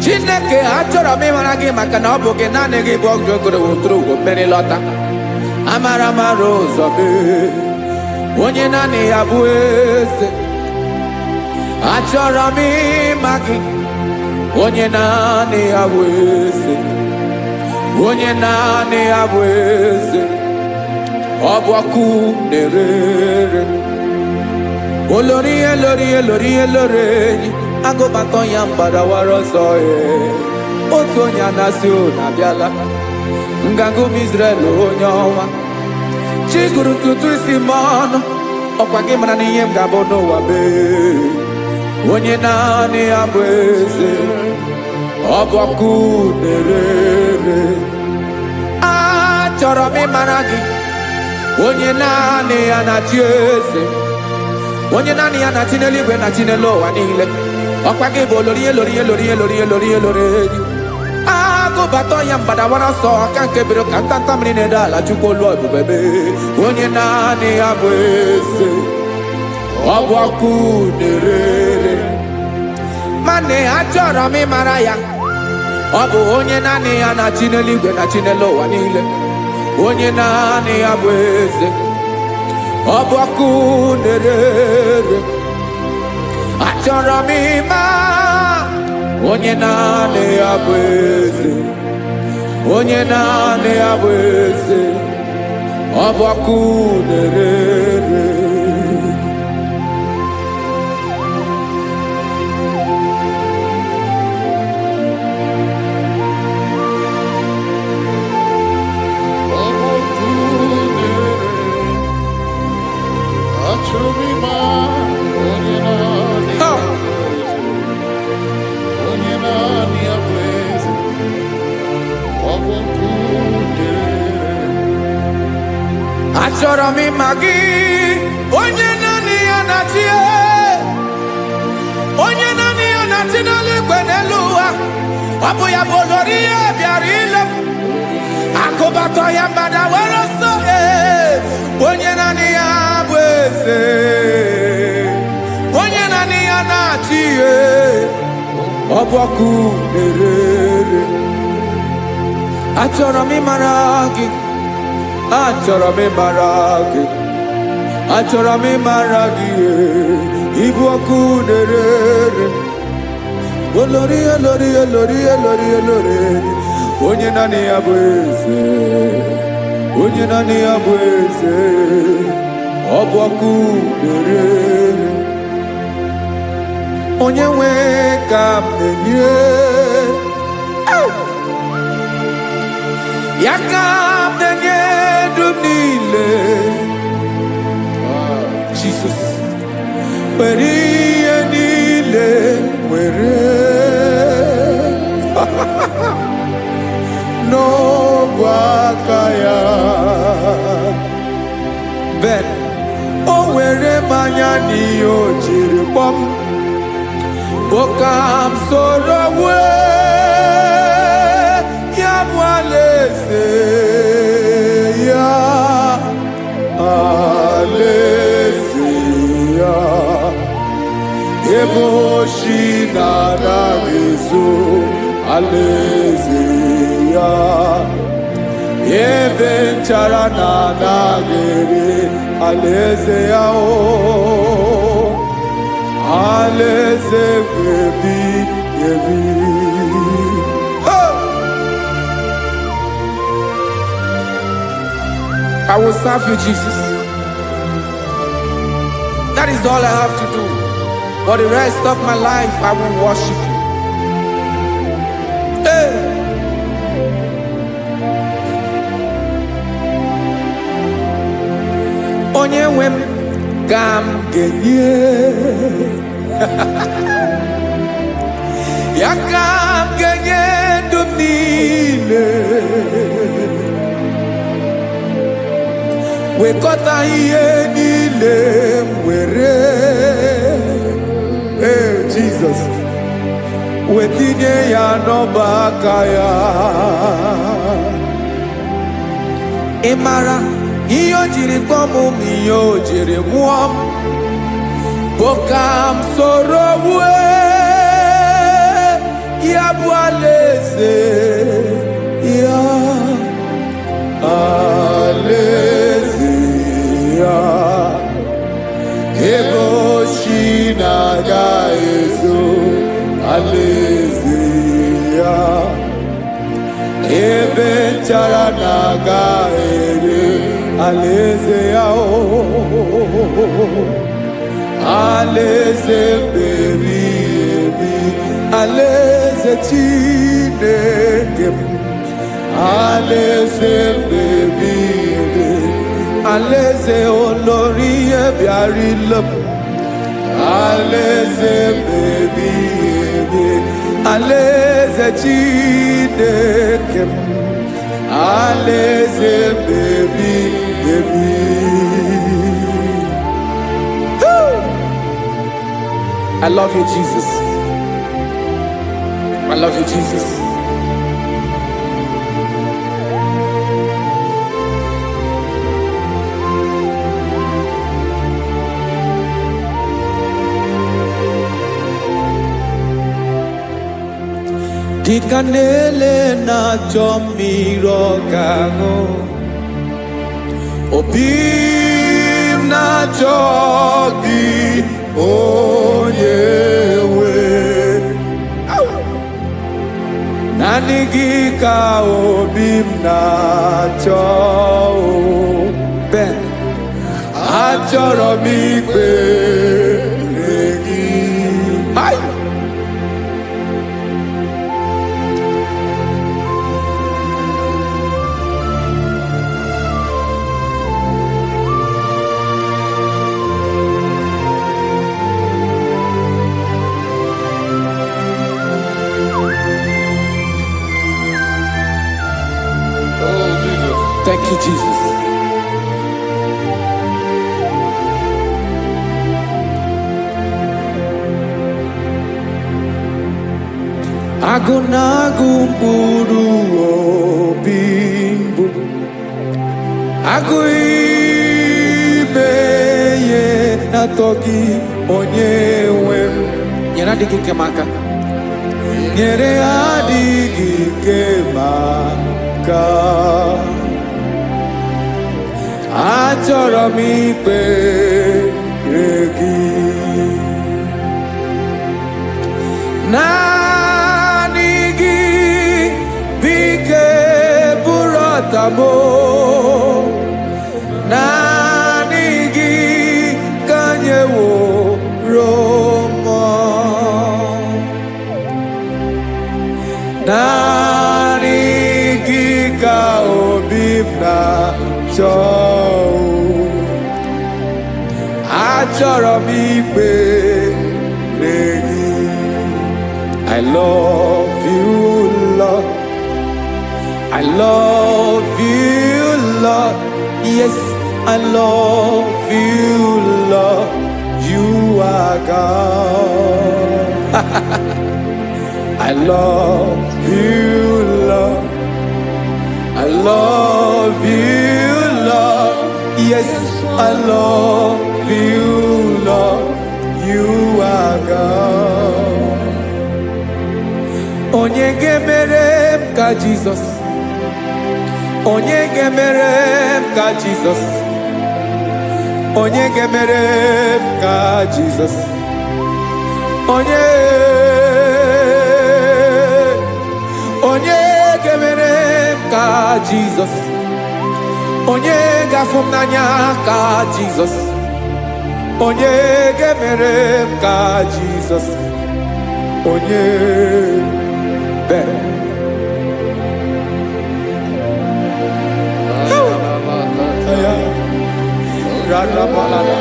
Chineke, achọrọ m ịmara gị maka na ọ bụ gị naanị gị bụ ọgụ ogoro woturu ugo mmeri lọta. Amara mara ụzọ mee, onye naanị ya bụ eze. Achọrọ m ịma gị, onye naanị ya bụ eze, onye naanị ya bụ eze, ọ bụ ọkụ na-ere ere. Olórí elórí elórí elórí enyi agụbatọ ya mgbadawara ọsọ ee. Otu onye anasị unu abịala, nganga ụmụ Izrel onye ọnwa chi gụrụ ntutu isi m ọnụ, ọkwa gị mara na ihe m ga-abụ n'ụwa mee. Onye naanị ya bụ eze, ọ bụ ọkụ na-ere ere. Achọrọ m ịmara gị, onye naanị ya na-achị eze, onye naanị ya na-achị n'eluigwe na chi n'elu ụwa niile. Ọkwa gị bụ olori elori elori elori elori elori enyi agụbata ya mgbadawara ọsọ aka nke bere ka ntanta mmiri na-ede ala. Chukwu olu ebube mee, onye naanị ya bụ eze, ọ bụ ọkụ na-ere ere. Mana achọrọ m ịmara ya, ọ bụ onye naanị ya na-achị n'eluigwe na chi n'elu ụwa niile, onye naanị ya bụ eze, Ọ bụ ọkụ na-ere. Achọrọ m ịma onye naanị ya bụ eze, onye naanị ya bụ eze. Ọ bụ ọkụ na-ere. Ọ bụ ọkụ na-ere. Achọrọ m ịma onye naanị ya bụ eze. Onye naanị ya bụ eze. Ọ bụ ọkụ na-ere. Achọrọ m ịma gị, onye naanị ya na-achị, onye naanị ya na-achị n'eluigwe n'elu ụwa. Ọ bụ ya bụ olori ihe bịara ile m. Akụbatọ ya mgbada were ọsọ, ee, onye naanị ya bụ eze, onye naanị ya na-achị, ee, ọ bụ ọkụ na-ere. Achọrọ m ịmara gị, achọrọ m ịmara gị, achọrọ m ịmara gị, ee, ịbụ ọkụ na-ere. Olori, olori, olori, olori, olori, onye naanị ya bụ eze, onye naanị ya bụ eze. Ọ bụ ọkụ na-ere. Onye nwe ka m na-enye ya, ka m na-enye ndụ m niile. Jesus, were ihe niile, were n'ọbụ aka ya. Ben o were mmanya n'ihe o jiri kpọm bụ ka m soro wee ya bụ alaeze ya, alaeze ya, ebe oshi na-anaghị ezo, alaeze ya, ebe nchara na-anaghị ere, alaeze ya, o alaeze ebi ebi. Hey! I will serve you, Jesus. That is all I have to do. For the rest of my life, I will worship you. Hey! Onye nwe m ka m ga-enye ya, ka m ga-enye ndụ m niile. Wekọta ihe niile m were, ee, Jizọs, wetinye ya n'ọba aka ya. Ị mara ihe o jiri kpọọ m ma ihe o jiri mụọ m bụ ka m soro wue ya bụ alaeze ya, alaeze ya, ebe oshi na-aga ezo, alaeze ya, ebe nchara na-aga ere, alaeze ya, o alaeze meri ebi, alaeze Chineke m, alaeze meri ebi, alaeze olori ihe bịara ile m, alaeze meri ebi, alaeze Chineke m, alaeze meri ebi. Woo! I love you, Jesus. I love you, Jesus. Dịka na-ele na-achọ mmiri ọ ga-aṅụ, obi m na-achọ gị, onye nwe. Naanị gị ka obi m na-achọ o. Ben, achọrọ m ikpere gị. Hai! Oh, Jesus. Thank you, Jesus. Agụ na-agụ mkpụrụ obi mbụ, agụ ime ihe na-atọ gị, onye nwe m. Nyere adịghị ike m aka. Nyere adịghị ike m aka. Achọrọ m ikpere gị. Naanị gị bụ ike bụrụ ọtamo. Naanị gị ka nyeworo mmụọ. Naanị gị ka obi m na-achọ. Achọrọ m ikpere gị. I love you, Lord. I love you, Lord. Yes, I love you, Lord. You are God. I love you, Lord. I love you, Lord. Yes, I love you, Lord. You are God. Onye ga-emere m ka Jizọs? Onye ga-emere m ka Jizọs? Onye ga-emere m ka Jizọs? Onye, onye ga-emere m ka Jizọs? Onye ga-afụ m n'anya ka Jizọs? Onye ga-emere m ka Jizọs? Onye bere. Ya. Radabalada.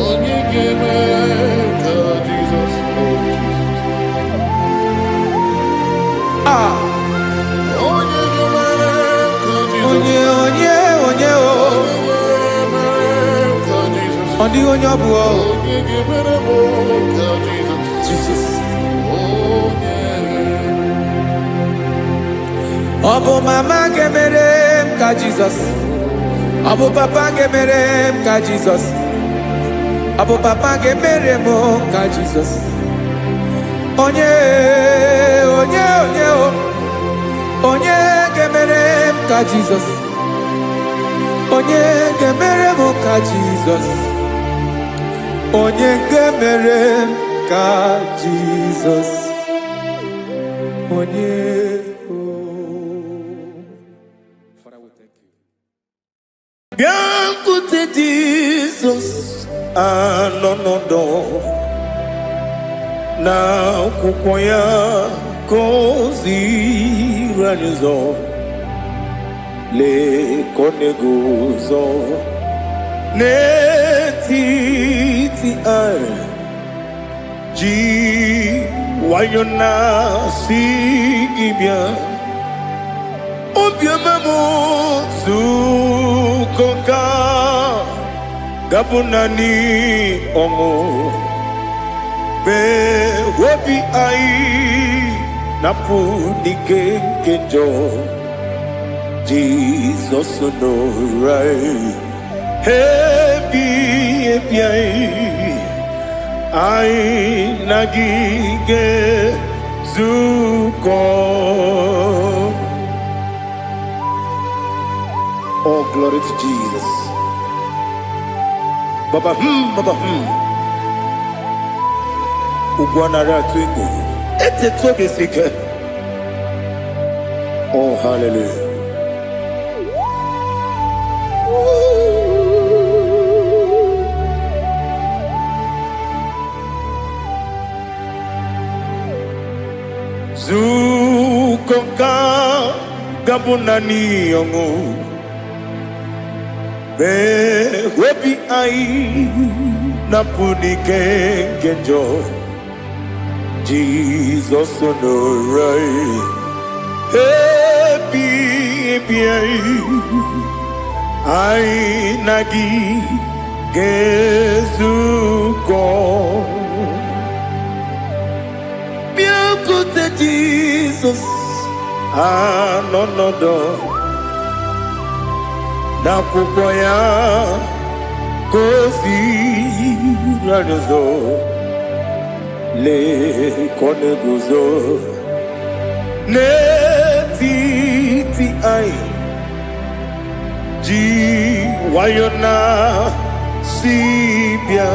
Onye ga-eme ka Jizọs, oh Jesus. Ah, Onye ga-emere ka Jizọs. Onye, onye, onye o. Onye ga-emere ka Jizọs. Ọ dịghị onye ọ bụ o. Onye ga-emere m ka Jizọs. Jizọs. Onye. Ọ bụ mama ga-emere m ka Jizọs? Ọ bụ papa ga-emere m ka Jizọs? Ọ bụ papa ga-emere m ka Jizọs? Onye, onye, onye o. Onye ga-emere m ka Jizọs? Onye ga-emere m ka Jizọs? Onye ga-emere m ka Jizọs? Onye o. Father, we thank you. Bịakwute Jizọs, anọ n'ọdọ na akwụkwọ ya ka o ziri anyị ụzọ. Lee ka ọ na-eguzo n'etiti anyị, ji nwayọ na-asị gị bịa. Obiọma m zukọ ka gabụ naanị ọṅụ mee obi anyị napụ n'ike nke njọ. Jizọs nọrọ anyị ebi ebi, anyị anyị na gị ga-ezukọ. All glory to Jesus. Baba baba. Ugwu anara atụ egwu. Etetu obi si ike. Oh, hallelujah. Nzukọ nke a ga-abụ naanị ọṅụ. Mee obi anyị na-apụ n'ike nke njọ. Jizọs nọrọ anyị. Ebi ebi anyị. Anyị na gị ga-ezukọ. Bịakwute Jizọs anọ nọdụ n'akwụkwọ ya ka o ziri anyị ụzọ. Lee ka ọ na-eguzo n'etiti anyị ji nwayọ na si bịa.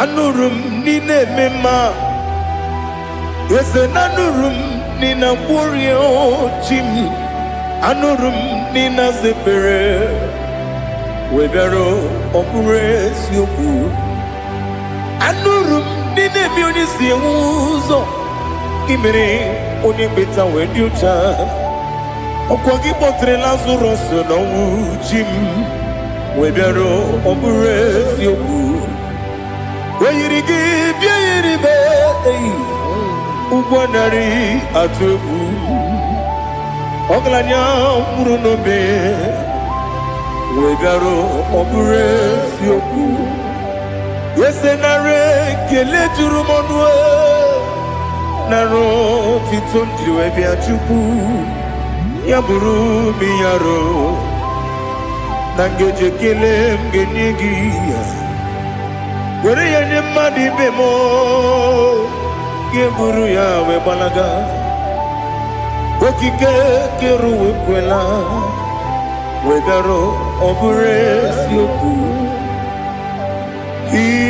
Anụrụ m n'ị na-eme mma, eze na anụrụ m n'ị na-agwọrịa chi m. Anụrụ m n'ị na-aza ekpere wee bịara, ọ bụrụ eziokwu. Anụrụ m n'ị na-eme onye si enwe ụzọ imere onye kpeta wee dị ụcha. Ọkwa gị kpọtere Lazarọs n'ọnwụ, chi m, wee bịara, ọ bụrụ eziokwu. O yiri gị bịa yiri m eyi ụgwọ narị atụ egwu. Ọgaranya nwụrụ n'obe wee bịara, ọ bụrụ eziokwu. Eze, nara ekele juru m ọnụ, nara otito m jiri wee bịa. Chukwu, ya bụrụ m yaro na ngeji ekele m ga-enye gị ya, were ya nye mmadụ ibe m, ga-eburu ya wee gbalaga. Okike kere uwe kwela wee bịara, ọ bụrụ eziokwu.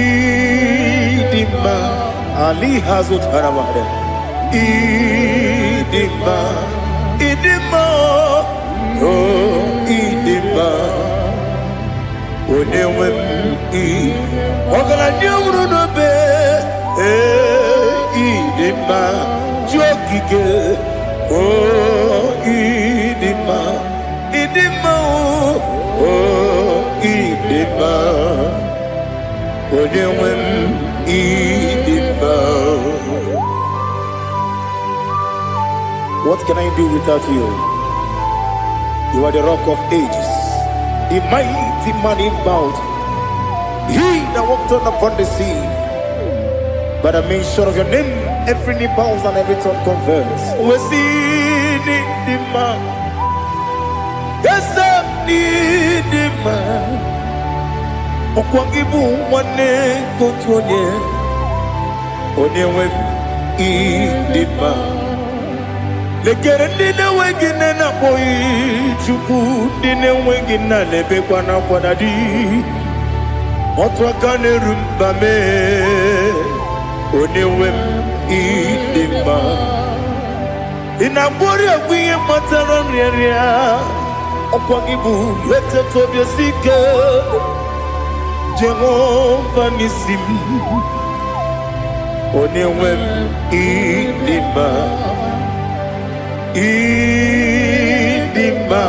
Ịdị mma ali ha zụtara mmadụ. Ịdị mma, ịdị mma, o ịdị mma, onye nwe m. Ị ọgaranya nwụrụ n'obe, ee, ịdị mma, ji okike, o ịdị mma, ịdị mma, o ịdị mma, onye nwe m, ịdị mma. What can I do without you? You are the Rock of Ages, the mighty man in battle, he that walked on upon the sea. By the mention of your name, every knee bows and every tongue confess. We see the man. Yes, the man. Ọkwa gị bụ nwanne nke otu onye, onye nwe m, ịdị mma. Lekere ndị na-enweghị nne na-akpọghị Chukwu, ndị na-enweghị nna na-ebekwa n'akwa na di. Otu aka na-eru mba mee, onye nwe m, ịdị mma. Ị na-agwọrị ọgwụ ihe kpatara nrịanrịa. Ọkwa gị bụ eteta obi esi ike, Jehova n'isi m, onye nwe m, ịdị mma, ịdị mma,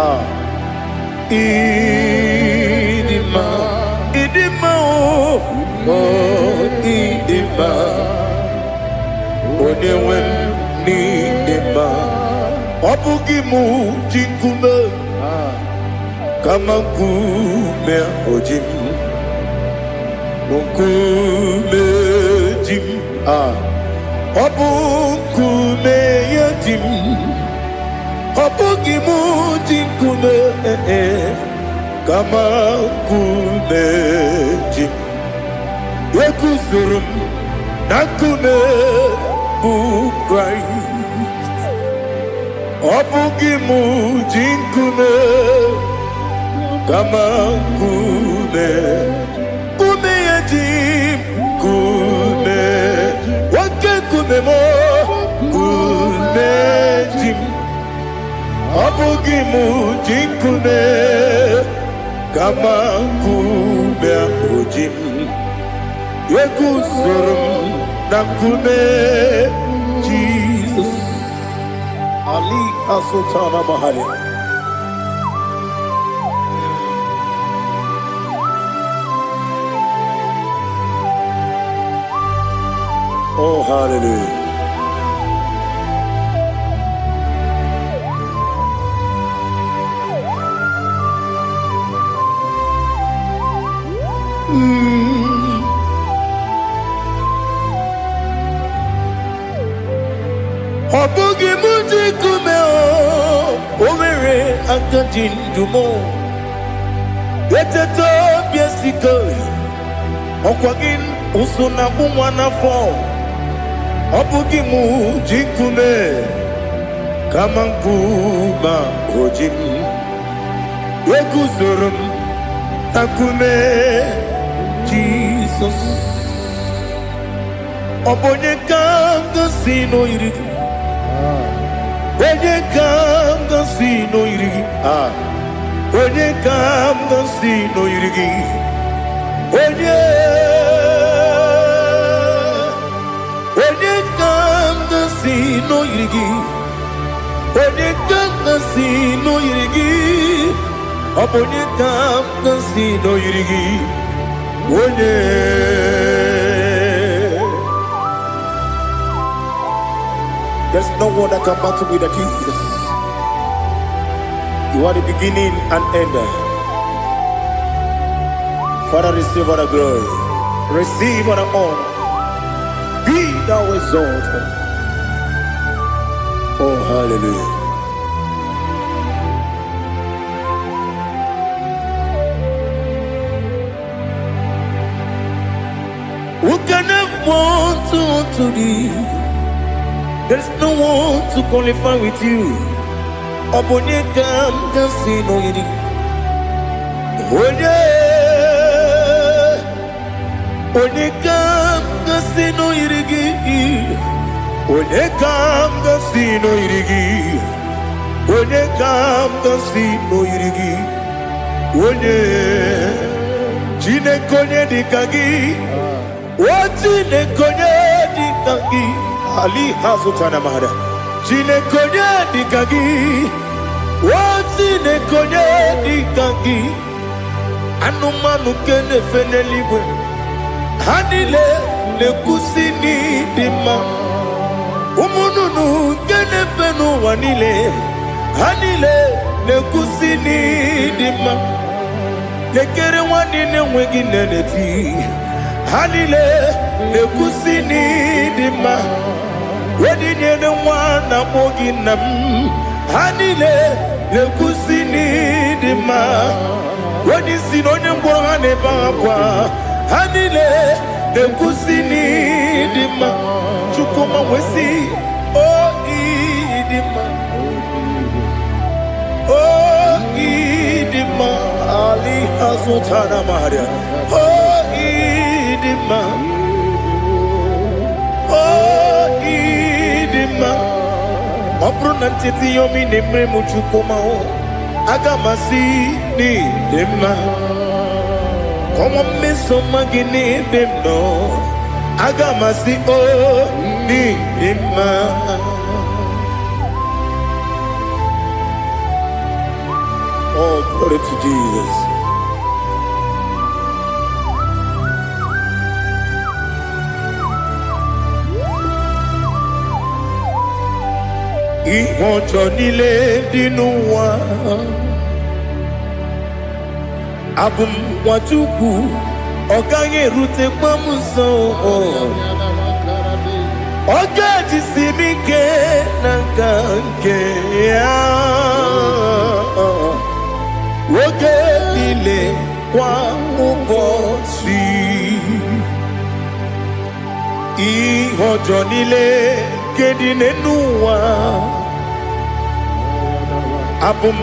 ah, ịdị mma, ịdị mma, o oh, ịdị mma, onye nwe m, n'ịdị mma. Ọ bụghị mụ ji nkume, kama nkume o ji m, nkume ji m, ah, ọ bụ nkume ya ji m. Ọ bụghị mụ ji nkume, eh, eh, kama nkume ji m. Eguzoro m na nkume bụ Kraịst. Ọ bụghị m ji nkume, kama nkume, nkume ya ji m, nkume, oke nkume m, nkume ji m. Ọ bụghị m ji nkume, kama nkume ahụ ji m. Eguzoro m na nkume Jizọs. Ali Asultana Mahali. Oh, hallelujah. Ọ bụghị m ji nkume o, o nwere aka ji ndụ m. Eteta obi esike, ọkwa gị ụsụ na-akpụ nwa n'afọ. Ọ bụghị m ji nkume, kama nkume o ji m. Eguzoro m na nkume Jizọs. Ọ bụ onye ka m gosi n'oyiri gị? Onye ka m gosi n'oyiri gị? Ah. Onye ka m gosi n'oyiri gị? Onye? Onye ka m gosi n'oyiri gị? Onye ka m gosi n'oyiri gị? Ọ bụ onye ka m gosi n'oyiri gị? Onye? There's no one that can battle with the Jesus. You are the beginning and end. Father, receive all the glory. Receive all the honor. Be thou exalted. Oh, hallelujah. Who can have one to thee? There's no one to qualify with you. Ọ bụ onye ka m ga-asị n'oyiri? Onye? Onye ka m ga-asị n'oyiri gị? Onye ka m ga-asị n'oyiri gị? Onye ka m ga-asị n'oyiri gị? Onye? Chineke, onye dị ka gị? O Chineke, onye dị ka gị? Ali hazụtana mara. Chineke, onye dị ka gị? O Chineke, onye dị ka gị? Anụmanụ nke na-efe n'eluigwe, ha niile na-ekwusi n'ịdị mma. Ụmụ nnụnụ nke na-efe n'ụwa niile, ha niile na-ekwusi n'ịdị mma. Lekere nwanne na-enweghị nne na-eti, ha niile na-ekwusi n'ịdị mma. Onye nyere nwa na-akpọ gị nna m, ha niile na-ekwusi n'ịdị mma. Onye isi na onye ngwọrọ, ha na-ebe akwa, ha niile na-ekwusi n'ịdị mma. Chukwuma wesi o ịdị mma, o ịdị mma. Ali azụtara maria. O ịdị mma, o ịdị mma. Ọ bụrụ na ncheta ihe omi na-emere m, Chukwuma o, aga m asị n'ịdị mma. Kọnwa mmeso mma gị n'ebe m nọ, aga m asị o n'ịdị mma. Oh, glory to Jesus. Ihe ọjọọ niile dị n'ụwa, abụ m nwa Chukwu, ọ gaghị erutekwa m nso. Ọ ga-ejisi m ike na nka nke ya oge niile, kwa ụbọchị. Ihe ọjọọ niile nke dị n'ụwa. Abụ m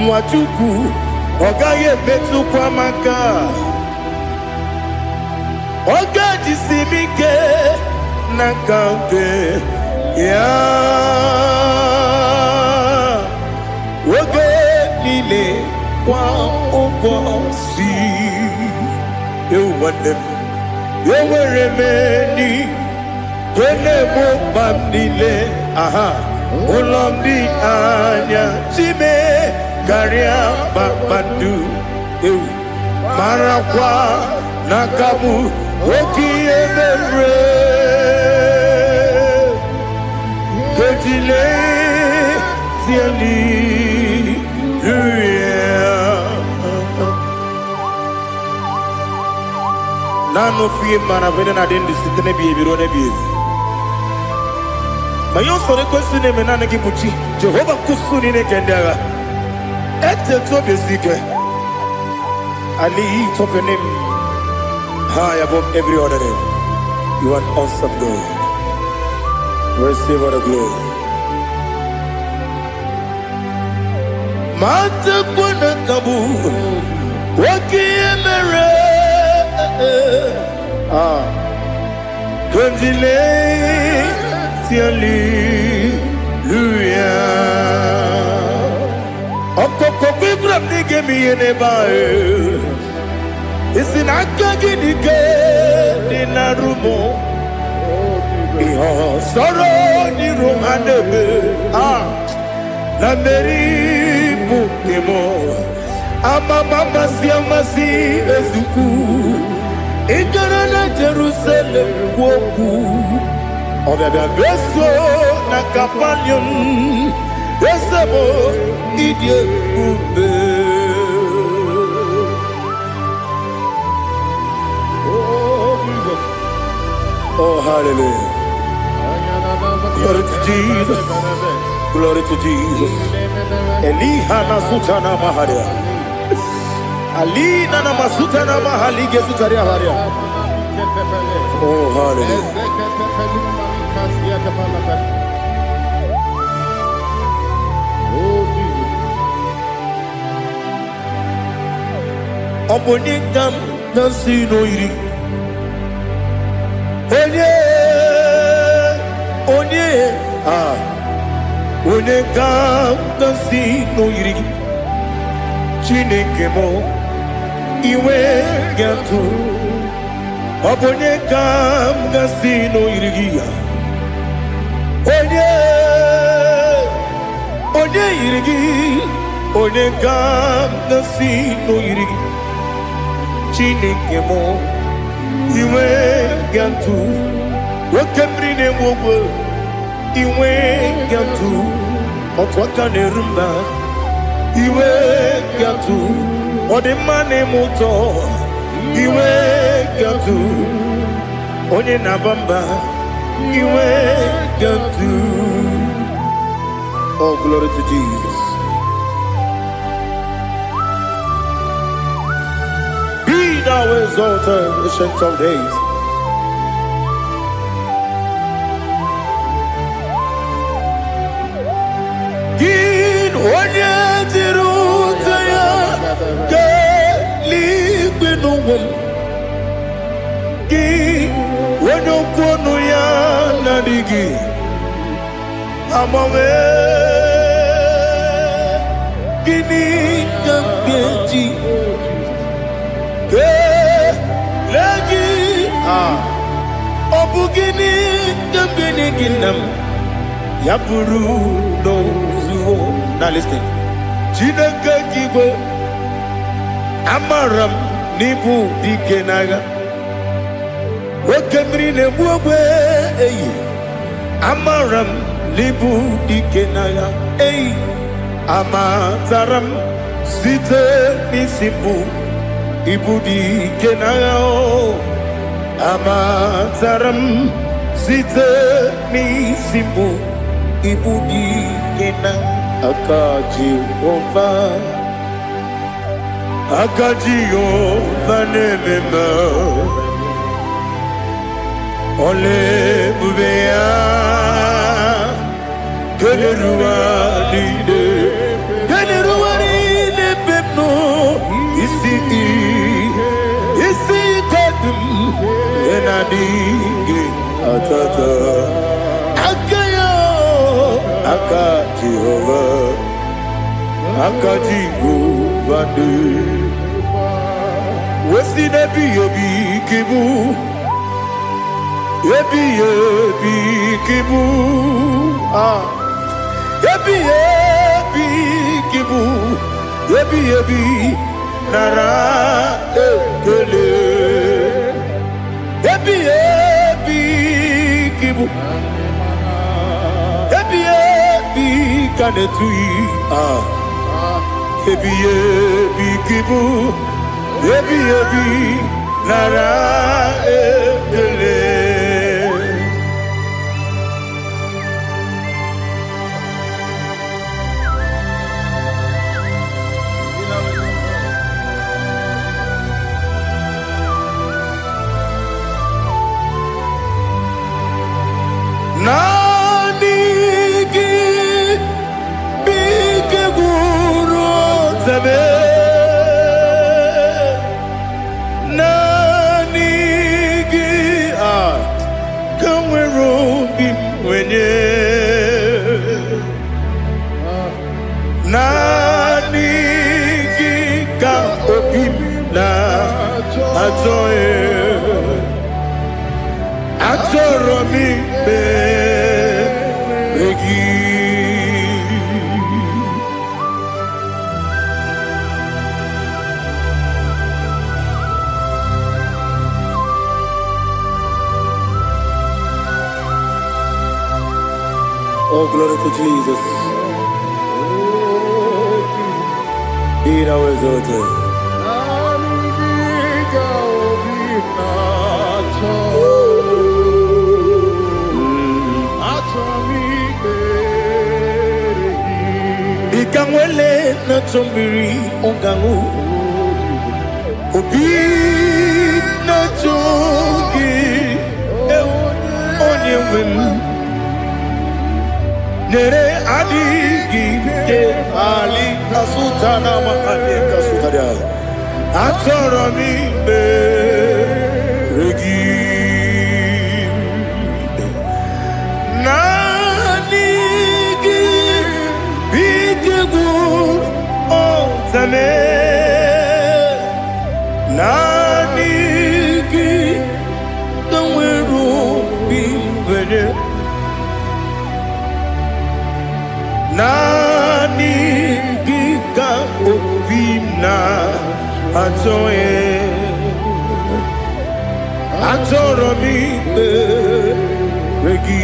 nwa Chukwu, ọ gaghị emetụkwa m aka. Ọ ga-ejisi m ike n'aka nke ya oge niile, kwa ụbọchị. Ewu nwanne m, enwere m enyi nke na-egbo mkpa m niile. Aha ụlọ m dị anya chime karịa kpakpando. Ewu, marakwa n'aka m oke ihe mere kejile tieli. Naanị ofu ihe mara bụ na-adị ndụ site n'ebighị ebi ruo n'ebighị ebi. Ma ihe usoro ekwesị na-eme, naanị gị bụ chi Jehova nkwụsụ niile nke ndị agha. Eteta obi esi ike. I lift up your name high above every other name. You are an awesome God. Receive all the glory. Ma tekwa na kabu oke ihe mere. Ah, Kondile hallelujah. Ọkọkọ gbígbà m n'ige m ihe n'ebe ahụ. Isi na aka gị dị ike dị na rumo. Ihe ọsọrọ n'iru ha na-eme. Ah, na mmeri bụ nke m. Amama amasị amasị ezukwu. Ị gara na Jerusalem kwuo okwu. Ọbịabịa beso na Kapanium. Eze m, ịdị ebube. Oh, Jesus. Oh, hallelujah. Glory to Jesus. Glory to Jesus. Eliha na sutana maharia. Alina na masutana mahalige sutaria haria. Oh, hallelujah. Oh, Jesus. Ọ bụ onye ka m na-asị n'oyiri? Onye, onye, ah, onye ka m na-asị n'oyiri gị? Chineke m, iwe ga-atụ. Ọ bụ onye ka m ga-asị n'oyiri gị ya? Onye, onye yiri gị? Onye ka m ga-asị n'oyiri gị? Chineke m, iwe ga-atụ. Oke mmiri na-egbu ogwe, iwe ga-atụ. Otu aka na-eru mba, iwe ga-atụ. Ọ dị mma na-eme ụtọ, iwe ga-atụ. Onye na-aba mba, iwe ga-atụ. Oh, glory to Jesus. Be thou exalted, Ancient of Days. Gị onye jiri ute ya kelee n'ụwa m, gị onye okwu ọnụ ya na-adịghị agbanwe, gịnị ka m ga-eji kelee gị? Ah, ọ bụ gịnị ka m ga-enye gị, nna m, ya bụrụ n'ozuo na listen? Chineke gị igwe, amara m n'ịbụ dike n'agha. Oke mmiri na-egbu ogbe eyi, amara m n'ịbụ dike n'agha eyi. Amatara m site n'isi mbụ, ịbụ dike n'agha o. Amatara m site n'isi mbụ, ịbụ dike na aka Jehova. Aka Jehova na-eme mma. Ọla ebube ya keneruwa niile. adịghị atata. Aka ya, aka Jehova, aka Jehova dị wesi n'ebighị ebi ka ịbụ, ebighị ebi ka ịbụ, ah, ebighị ebi ka ịbụ, ebighị ebi, nara ekele. Ebighị ebi ka ịbụ, ebighị ebi ka na-etughị, ah, ebighị ebi ka ịbụ, ebighị ebi, nara ekele. Naanị gị bụ ike gwụrụ ọtebe. Naanị gị a ka nwere obi m nwenye. Naanị gị ka obi m na-achọ ya. Achọrọ m ikpere gị. Oh, glory to Jesus. Be thou exalted. Dịka nwele na-achọ mmiri ọ ga-aṅụ, obi na-achọ gị, ewu, onye nwe m, nyere adịghị ike ali kasụta na ama adị kasụta dị ala. Achọrọ m ikpere gị. Naanị gị bụ ike gwụrụ ọtame. Naanị gị ka nwere obi nwere. Naanị gị ka obi m na-achọ ya. Achọrọ m ikpere gị,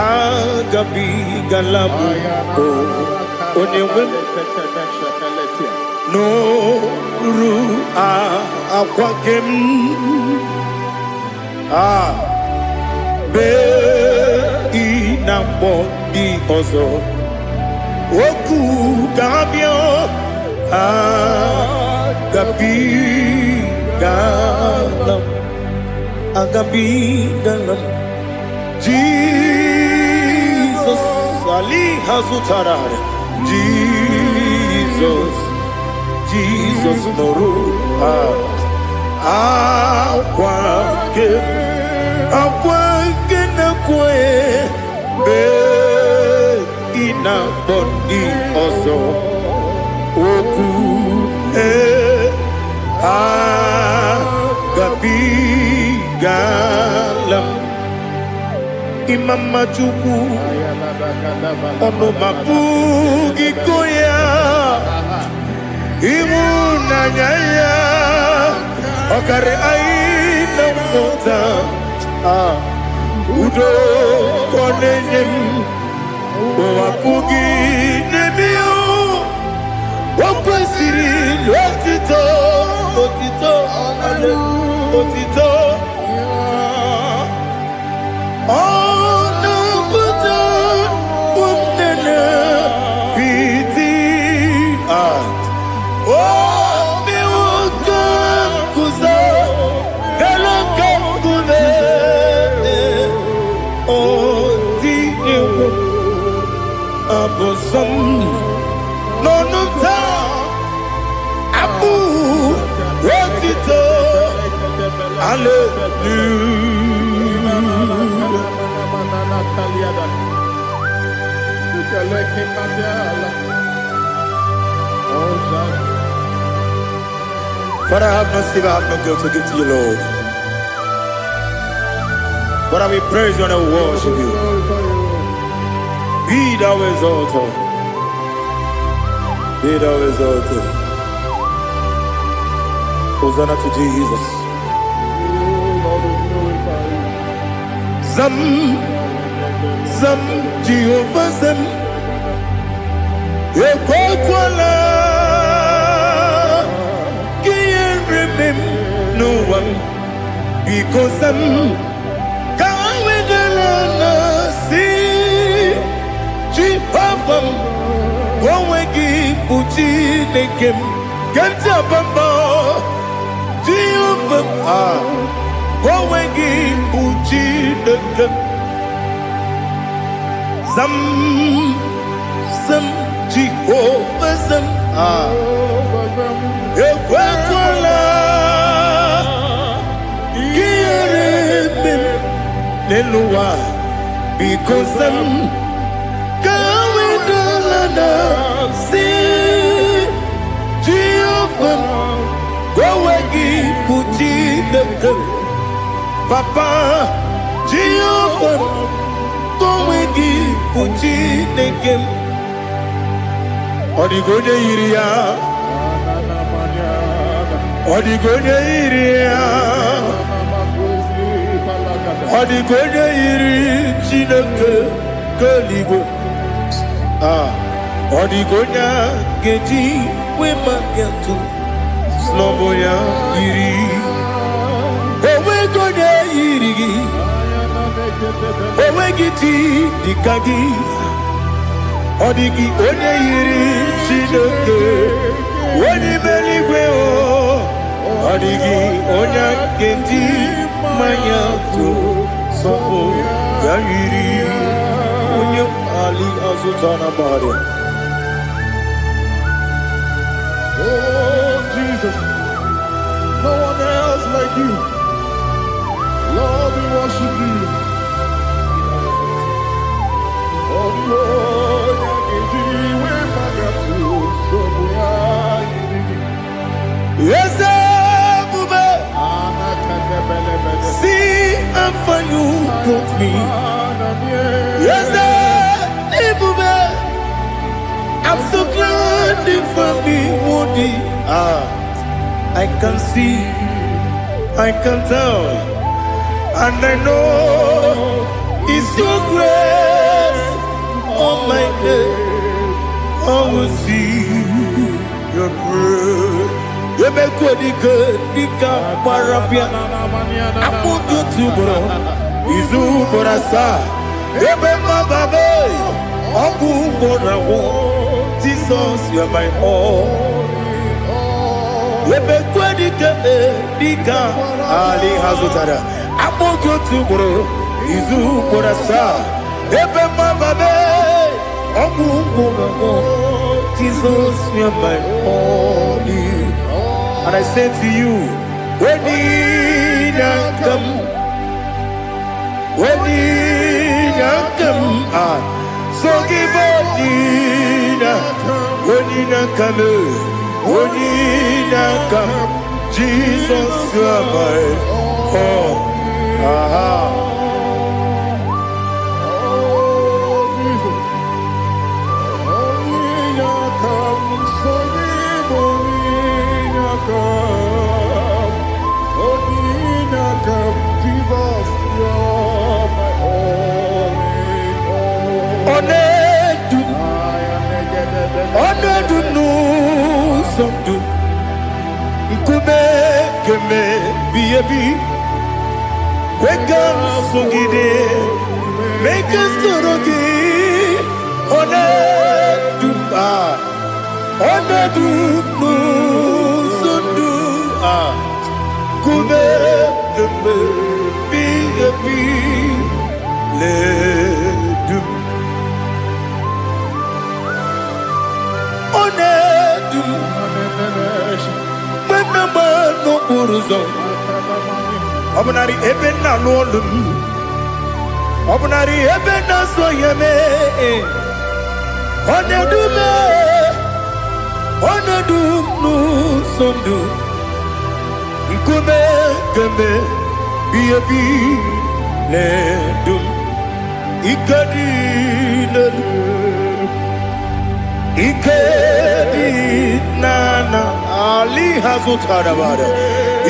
agabigala m onye nwe m n'oru akwa nke m a bee ị na mkpọ ndị ọzọ okwu ga-abịa agabigala m, agabigala m. Jizọs ali ha zụtara Jizọs, Jizọs nụrụ akwa nke akwa nke na-ekwe mgbe ị na-akpọ ndị ọzọ okwu e agabigala m. Ịma mma Chukwu, ọnụ ma pụghị go ya, ịhụnanya ya ọkarị anyị na mmụta. Ah, udo ka ọ na-enye m, ụwa pụghị n'ebe ya. O kwesịrị otito, otito, otito. Ọ na-apụta ụmụnne piti a obi nwoke guzo elu nke nkume otinyewo abụsọ m n'ọnụ taa abụ otito. Hallelujah. Father, I have no silver, I have no gold to give to you, Lord. But I will praise you and I will worship you. Be thou exalted. Be thou exalted. Hosanna to Jesus. Zam, Zam, Jehovah Zam. Ekwekwala ka ihe reme m n'ụwa m. Biko zam, ka wedara na si Jehova m, ka onwe gị bụ Chineke m. Ka ntị abamba Jehova m, ah, ka onwe gị bụ Chineke m. Zam, zam, Jehova zam, ah, ekwekwala ka ihere eme m n'elu ụwa. Biko zam, ka wedala na si Jehova m, ka onwe gị bụ Chineke m. Papa, Jehova m, ka onwe gị bụ Chineke m. Ọ dịghị onye yiri ya. Ọ dịghị onye yiri ya. Ọ dịghị onye yiri Chineke nke eluigwe. Ah, ọ dịghị onye a ga-eji wee maka atụ sị ya yiri. Onweghị onye yiri gị. Onweghị chi dịka gị. Ọ dịghị onye yiri Chineke. Onye ime eluigwe o. Ọ dịghị onye a ga-eji mmanya tụ sọpụ ya yiri. Onye ali azụta na mmadụ. Oh, Jesus, no one else like you. Lord, we worship you. Oh, Lord, Eze ebube, see how far you brought me. Eze ebube, I'm so glad you found me worthy. Ah, I can see, I can tell, and I know it's your grace on my day. I will see your grace. Emekwedike dịka gbara bịa akpụkpọ otu ugboro izu ugboro asaa ebe mmababe ọgwụ ugboro agwụ. Jizọs, you are my all. Emekwedike dịka ali ha zụtara akpụkpọ otu ugboro izu ugboro asaa ebe mmababe ọgwụ ugboro agwụ. Jizọs, you are my all. And I say to you, when come, when come, ah, so give Odina, Odina come, Odina come, Jesus, you are my all. Aha. Oh, Jesus. Onedu, onedu n'ụzọ ndụ, nkume keme bi ebi, kwe ka m sogide, mee ka m soro gị, onedu, ah, onedu n'ụzọ ndụ, ah, nkume keme bi ebi, ledu m. Onedu m, mgbe m na-agba n'okporo ụzọ. Ọ bụnarị ebe nna alụ ọlụ m, ọ bụnarị ebe na-azụ ihe mee. Ọ na-edu m, ọ na-edu m n'ụzọ ndụ. Nkume kemgbe bi ebi na-edu m. Ike dị n'elu, ike dị n'ala ali ha zụtara bara.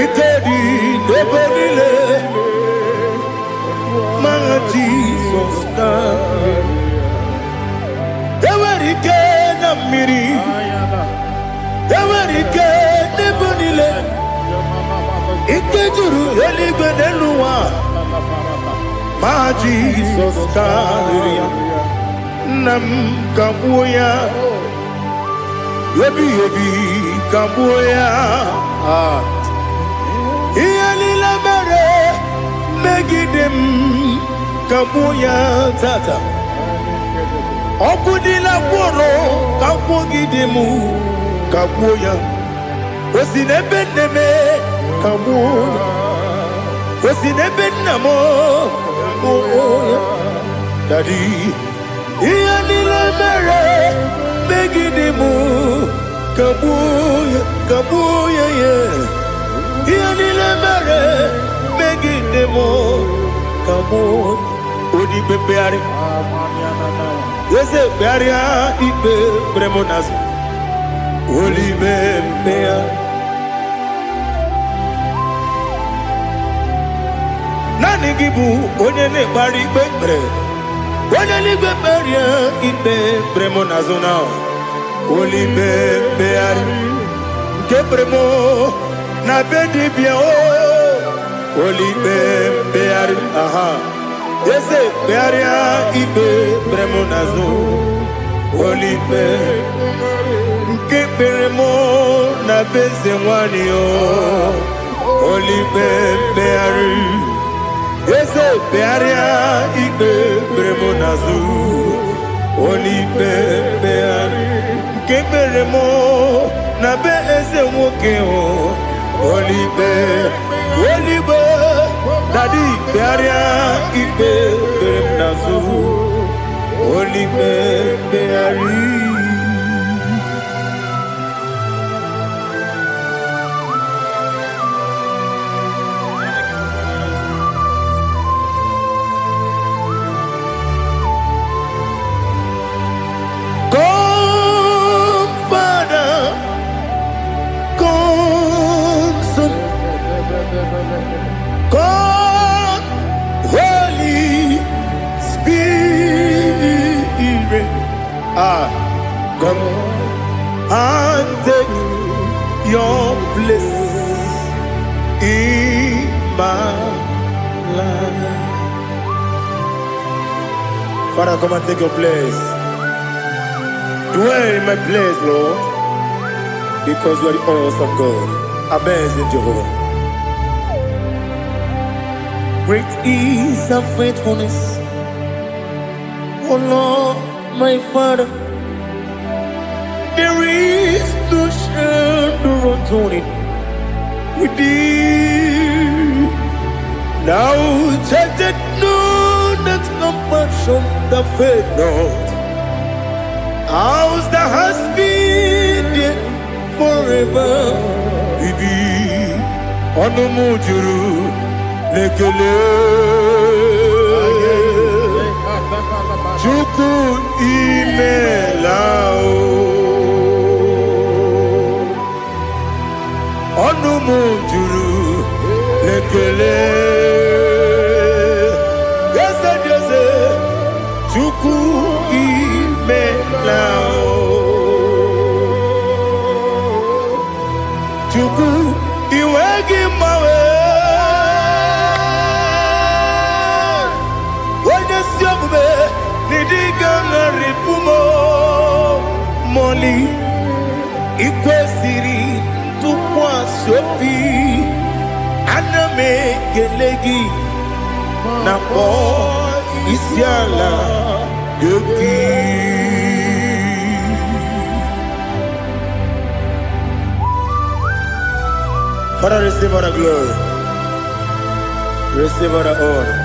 Ike dị n'ebe niile ma Jizọs na enwere ike na mmiri, enwere ike n'ebe niile. Ike juru eluigwe n'elu ụwa ma Jizọs karịrị ya. Nna m, ka gbuo ya ebighị ebi, ka gbuo ya. Ah. Ihe niile mere megide m, ka gbuo ya tata. Ọkụ niile gwụrụ ka gwugide m, ka gbuo ya. O si n'ebe nne m, ka gbuo ya. O si n'ebe nna m, ka gbuo ya. Daddy, ihe niile mere megide m, ka gbuo ya, ka gbuo ya ya. Ihe niile mere megide m, ka gbuo. Onye ikpe mkpegharị, eze kpegharịa ikpe kpere m n'azụ. Olibe mkpegharị, naanị gị bụ onye na-ekpegharị ikpe kpere. Onye eluigwe, kpegharịa ikpe kpere m n'azụ na olibe mkpegharị nke kpere m na be dibịa o. Olibe mkpegharị, aha, eze kpegharịa ikpe kpere m n'azụ. Olibe nke kpere m na be eze nwanyị o. Olibe mkpegharị, eze kpegharịa ikpe kpere m n'azụ. Olibe mkpegharị nke kpere m na be eze nwoke o. Olibe, olibe, daddy, kpegharịa ikpe kpere m n'azụ. Olibe mkpegharị. Come, Father, come, Son, come, Holy Spirit. Ah, come and take your place in my life. Father, come and take your place. Dwell in my place, Lord, because you are the awesome God, amazing Jehovah. Great is thy faithfulness, O Lord, my Father. There is no shadow of turning with thee. Thou changest not thy compassions, they fail not. As thou hast been there forever. Bibi, ọnụ m juru n'ekele. Chukwu, imela o. Ọnụ m juru n'ekele. Eze dị eze, Chukwu, imela o. Chukwu, iwe gị mgbanwe. Onye si omume n'ịdịga ṅarịpụ m mọli. Ikwesịrị ntụkwasị obi, ana m ekele gị na kpọọ isi ala gị. Father, receive all the glory. Receive all the honor.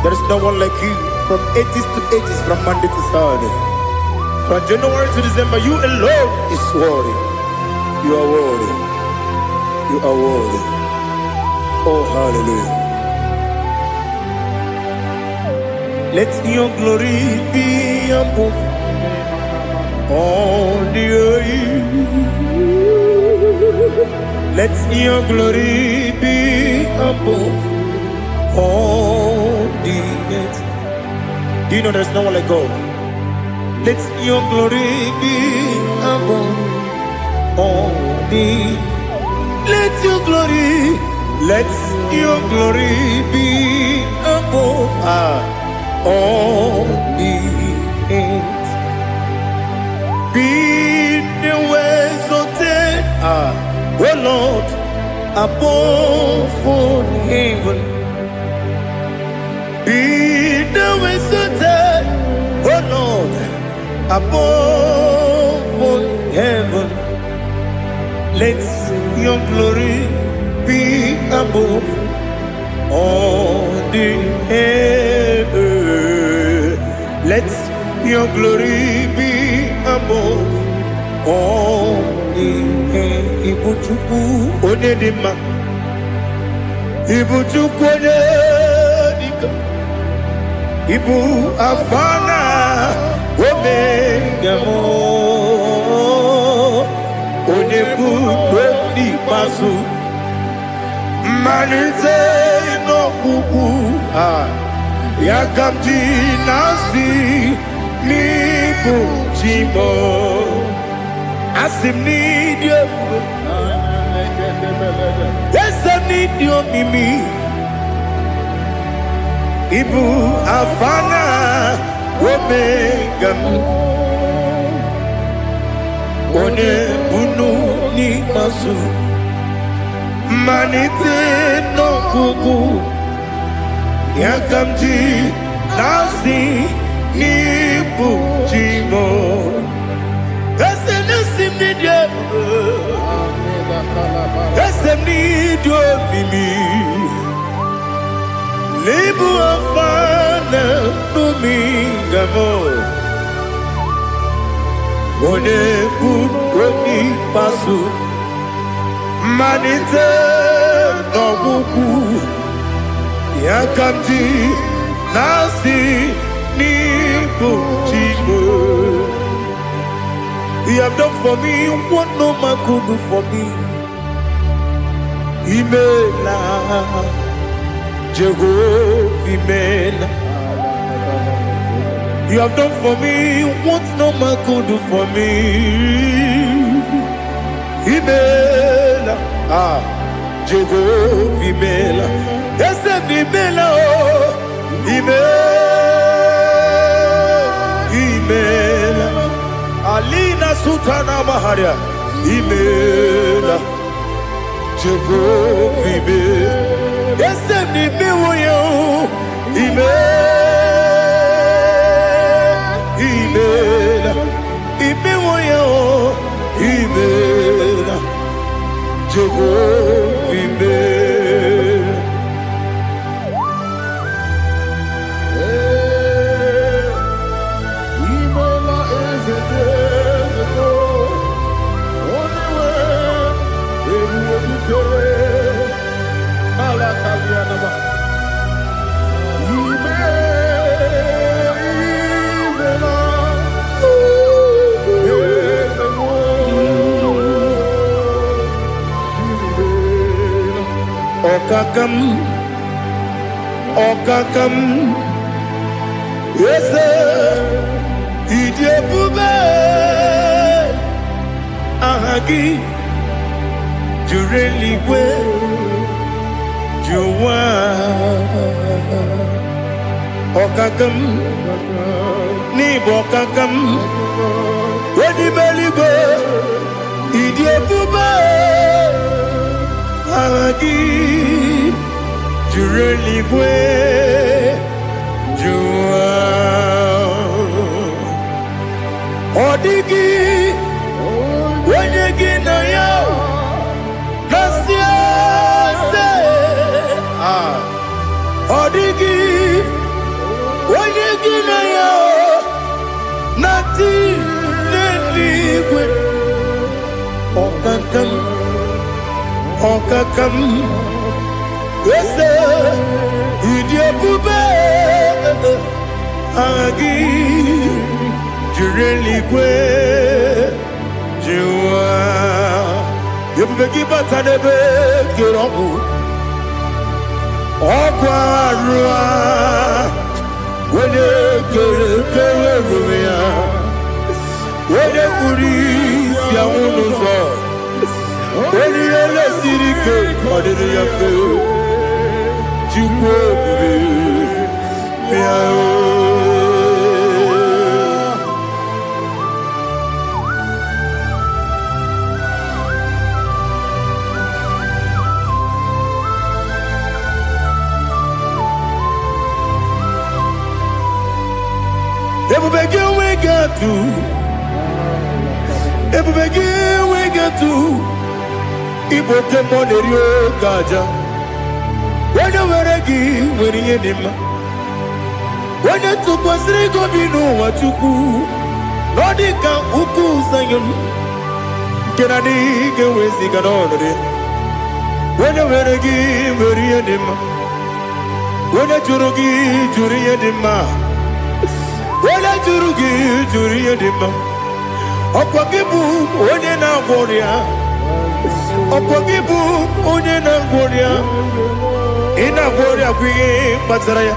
There is no one like you from ages to ages, from Monday to Saturday. From January to December, you alone is worthy. You are worthy. You are worthy. Oh, hallelujah. Let your glory be above all the earth. Let your glory be above all the earth. Do you know there's no one like God? Let your glory be above all the. Let your glory be above all the earth. Be thou exalted, O Lord, above all heaven. Be thou exalted, O Lord, above all heaven. Let your glory be above all the heaven. Let your glory be above all the heaven. Ibu Chukwu onye dị mma. Ibu Chukwu onye dike. Ibu Alfa na Omega m. Onye bụ n'ikpeazụ. Mmalite n'ọgwụgwụ a ya ka m ji na-asị n'ịbụ chi m. Asị m n'ịdị ebube, eze m n'ịdị omimi. Ịbụ Alfa na Omega m, onye bunu n'ikpeazụ, mmalite n'ọgwụgwụ, ya ka m ji na-asị n'ịbụ chi m. Eze na-esi m n'ịdị ebube, eze m n'ịdị omimi. N'ịbụ Alfa na Omega m, onye bụ onye ikpeazụ, mmalite n'ọgwụgwụ, ya ka m ji na-asị n'ịbụ chi m. You have done for me what no man could do for me. Imela, Jehovah, Imela. You have done for me what no man could do for me. Imela, ah, Jehovah, Imela. Eze m, Imela, oh, Imela, Imela. Alina Sultana Maharia, Imela, Jehovah, Imela. Eze m, imewo ya, oh, Imela, Imela, imewo ya, oh, Imela, Jehovah, Imela. Imela, eze eze, onye nwe ebube dike ala kalianaba. Ime imela, eze m, imela. Ọkaka m, ọkaka m, eze, ịdị ebube, aha gị juru eluigwe ju ụwa. Ọkaka m, n'ịbụ ọkaka m, onye eluigwe, ịdị ebube, aha gị juru eluigwe ju ụwa. Ọ dịghị onye gị na ya na-asị eze. Ọkaka m, ọkaka m, eze, ịdị ebube, aha gị jiri eluigwe jiwa. Ebube gị bata n'ebe kere ọgwụ, ọgwụ arụ a, onye kere kere ebube ya, onye kpuru isi anwụ n'ụzọ, onye ihe lesiri ike ọ dịrị ya mfe. Chukwu ebube, bịa o. Ebube gị enweghị atụ, ebube gị enweghị atụ, ịbụ oke mmụọ na-eri oke aja. Onye nwere gị nwere ihe dị mma, onye tụkwasịrị gị obi n'ụwa, Chukwu, na ọ dị ka ukwu Zayọn nke na adịghị ga-eweziga n'ọnọdụ ya. Onye nwere gị nwere ihe dị mma, onye jụrụ gị jụrụ ihe dị mma, onye jụrụ gị jụrụ ihe dị mma. Ọkwa gị bụ onye na-agwọ ọrịa, ọkwa gị bụ onye na-agwọ ọrịa. Ị na-agwọ ọrịa bụ ihe kpatara ya,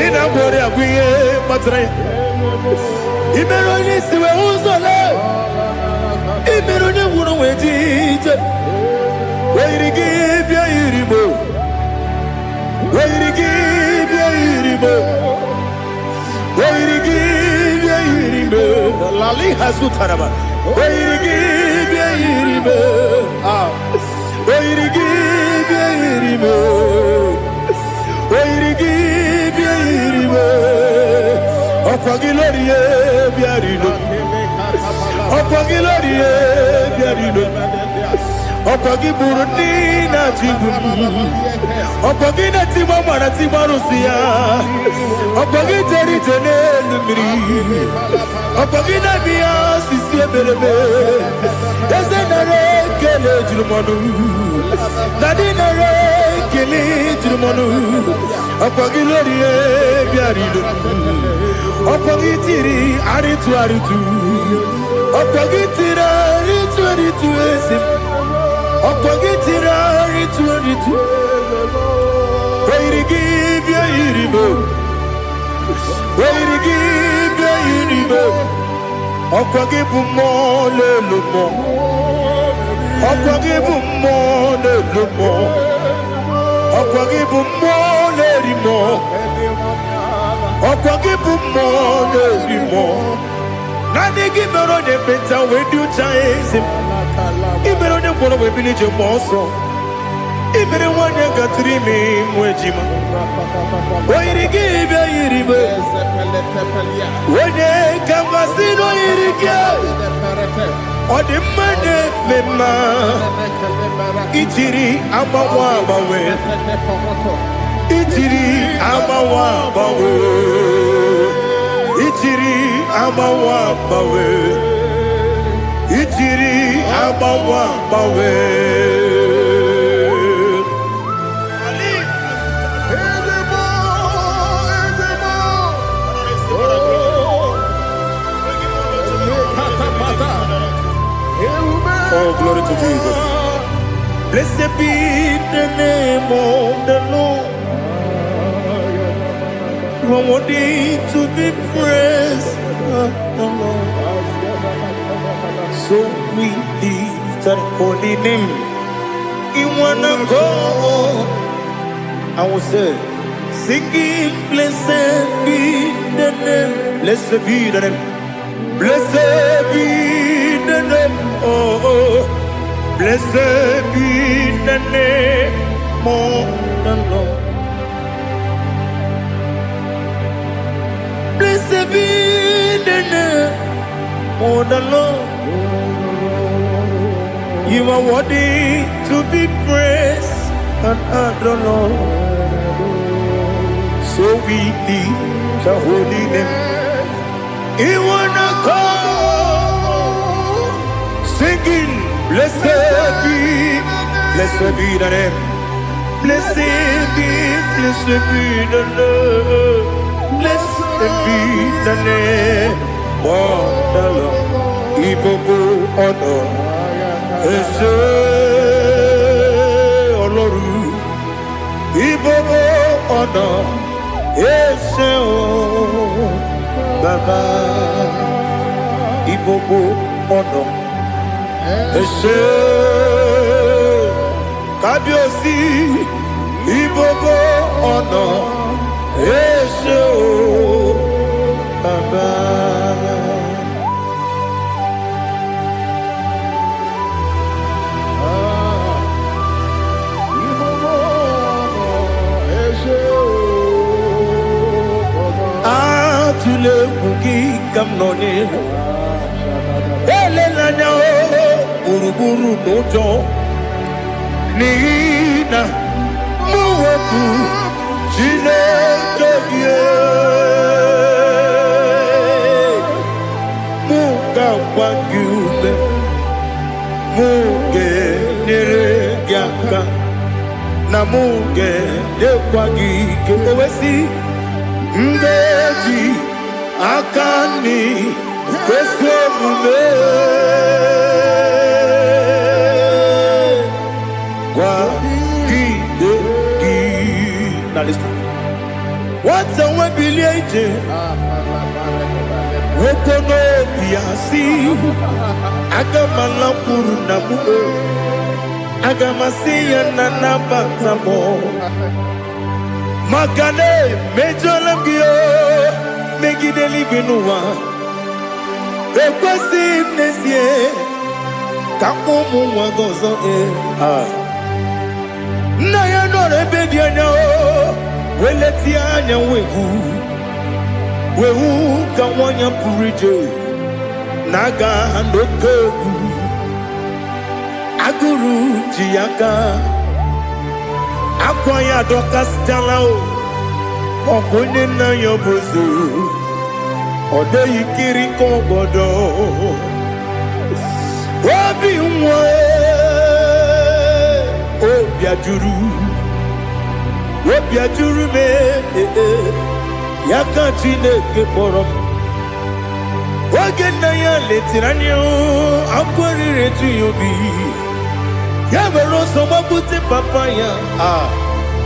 ị na-agwọ ọrịa bụ ihe kpatara ya. Ị mere onye isi wee hụ ụzọ lee, ị mere onye gwụrụ wee ji ije. Oyiri gị bịa yiri mo, oyiri gị bịa yiri mo, oyiri gị bịa yiri mo. Lali hazutaraba. Oyiri gị bịa yiri mo. Ah. Oyiri gị bịa yiri mo, oyiri gị bịa yiri mo. Ọkwa gị lórí e bịa rilo, ọkwa gị lórí e bịa rilo, ọkwa gị gburu ndị na-achị igbu m, ọkwa gị na-etigbu mara tigbu arụsị ya, ọkwa gị jere ije n'elu mmiri, ọkwa gị na-eme ya osisi emereme. Eze, nara ekele juru m ọnụ. Dadi, nara ekele juru m ọnụ. Ọkwa gị lórí e bịara ilo, ọkwa gị tiri arịtụ arịtụ, ọkwa gị tiri arịtụ arịtụ, eze m. Ọkwa gị tiri arịtụ arịtụ. Oyiri gị bịa yiri m o. Oyiri gị bịa yiri m o. Ọkwa gị bụ mmụọ n'elu mmụọ, ọkwa gị bụ mmụọ n'elu mmụọ, ọkwa gị bụ mmụọ na-eri mmụọ, ọkwa gị bụ mmụọ na-eri mmụọ. Naanị gị mere onye ekpenta wee dị ụcha, eze m. Ị mere onye mkpọrọ wee bili ije mgbe ọsọ. Ị mere nwanyị gatụrụ ime mụ ejima. O yiri gị bịa yiri m. Onye ka mmasị na o yiri gị, ọ dị mma na-eme mma. Ijiri agbanwe agbanwe, ijiri agbanwe agbanwe, ijiri agbanwe agbanwe, ijiri agbanwe agbanwe. Oh, glory to Jesus. Blessed be the name of the Lord. You are worthy to be praised, the Lord. So we lift that holy name. In one accord, I will say, singing, blessed be the name. Blessed be the name. Blessed be the name. Oh, oh. Blessed be the name of the Lord. Blessed be the name of the Lord. You are worthy to be praised and adored, Lord. So we lift the holy name. You wanna come singing. Blessed be, blessed be the name. Blessed be, blessed be the Lord. Blessed be the name of the Lord. Ìgbogbo ọ̀nà ẹ ṣé Ọlọ́run. Ìgbogbo ọ̀nà ẹ ṣé o Bàbá. Ìgbogbo ọ̀nà ẹ ṣé Kábíyèsí. Ìgbogbo ọ̀nà ẹ ṣé o Bàbá. Atụla egwu gị ka m nọ n'ihu. Elela anya o gburugburu n'ụjọ n'ihi na mụ bụ Chineke gị. Mụ ga-agba gị ume, mụ ga-enyere gị aka, na mụ ga-enyekwa gị ike. O wee sị, m ga-eji aka nri kwesị omume kwagide gị. Now listen. Nwata nwe bilie ije nwoke n'obi ya si aga m alakwuru na m o, aga m asị ya na nabata m maka na emejọla m gị o megide eluigwe n'ụwa. Ekwesịghị m n'ezie ka mkpọ ụmụ nwa gị ọzọ ee. Ah. Nna ya nọrọ ebe dị anya o wee letie anya wee hụ wee hụ ka nwa ya pụrụ ije na-aga n'oke egwu agụrụ ji ya aka akwa ya adọkasịchala o ọkwa onye nna ya bụ eze ọ dịghị kiri ka ọgọdọ obi nwa obi ajụrụ obi ajụrụ m ee, ya ka Chineke kpọrọ m. Oge nna ya letiri anya akwa riri eju ya obi ya were ọsọ gbapute papa ya a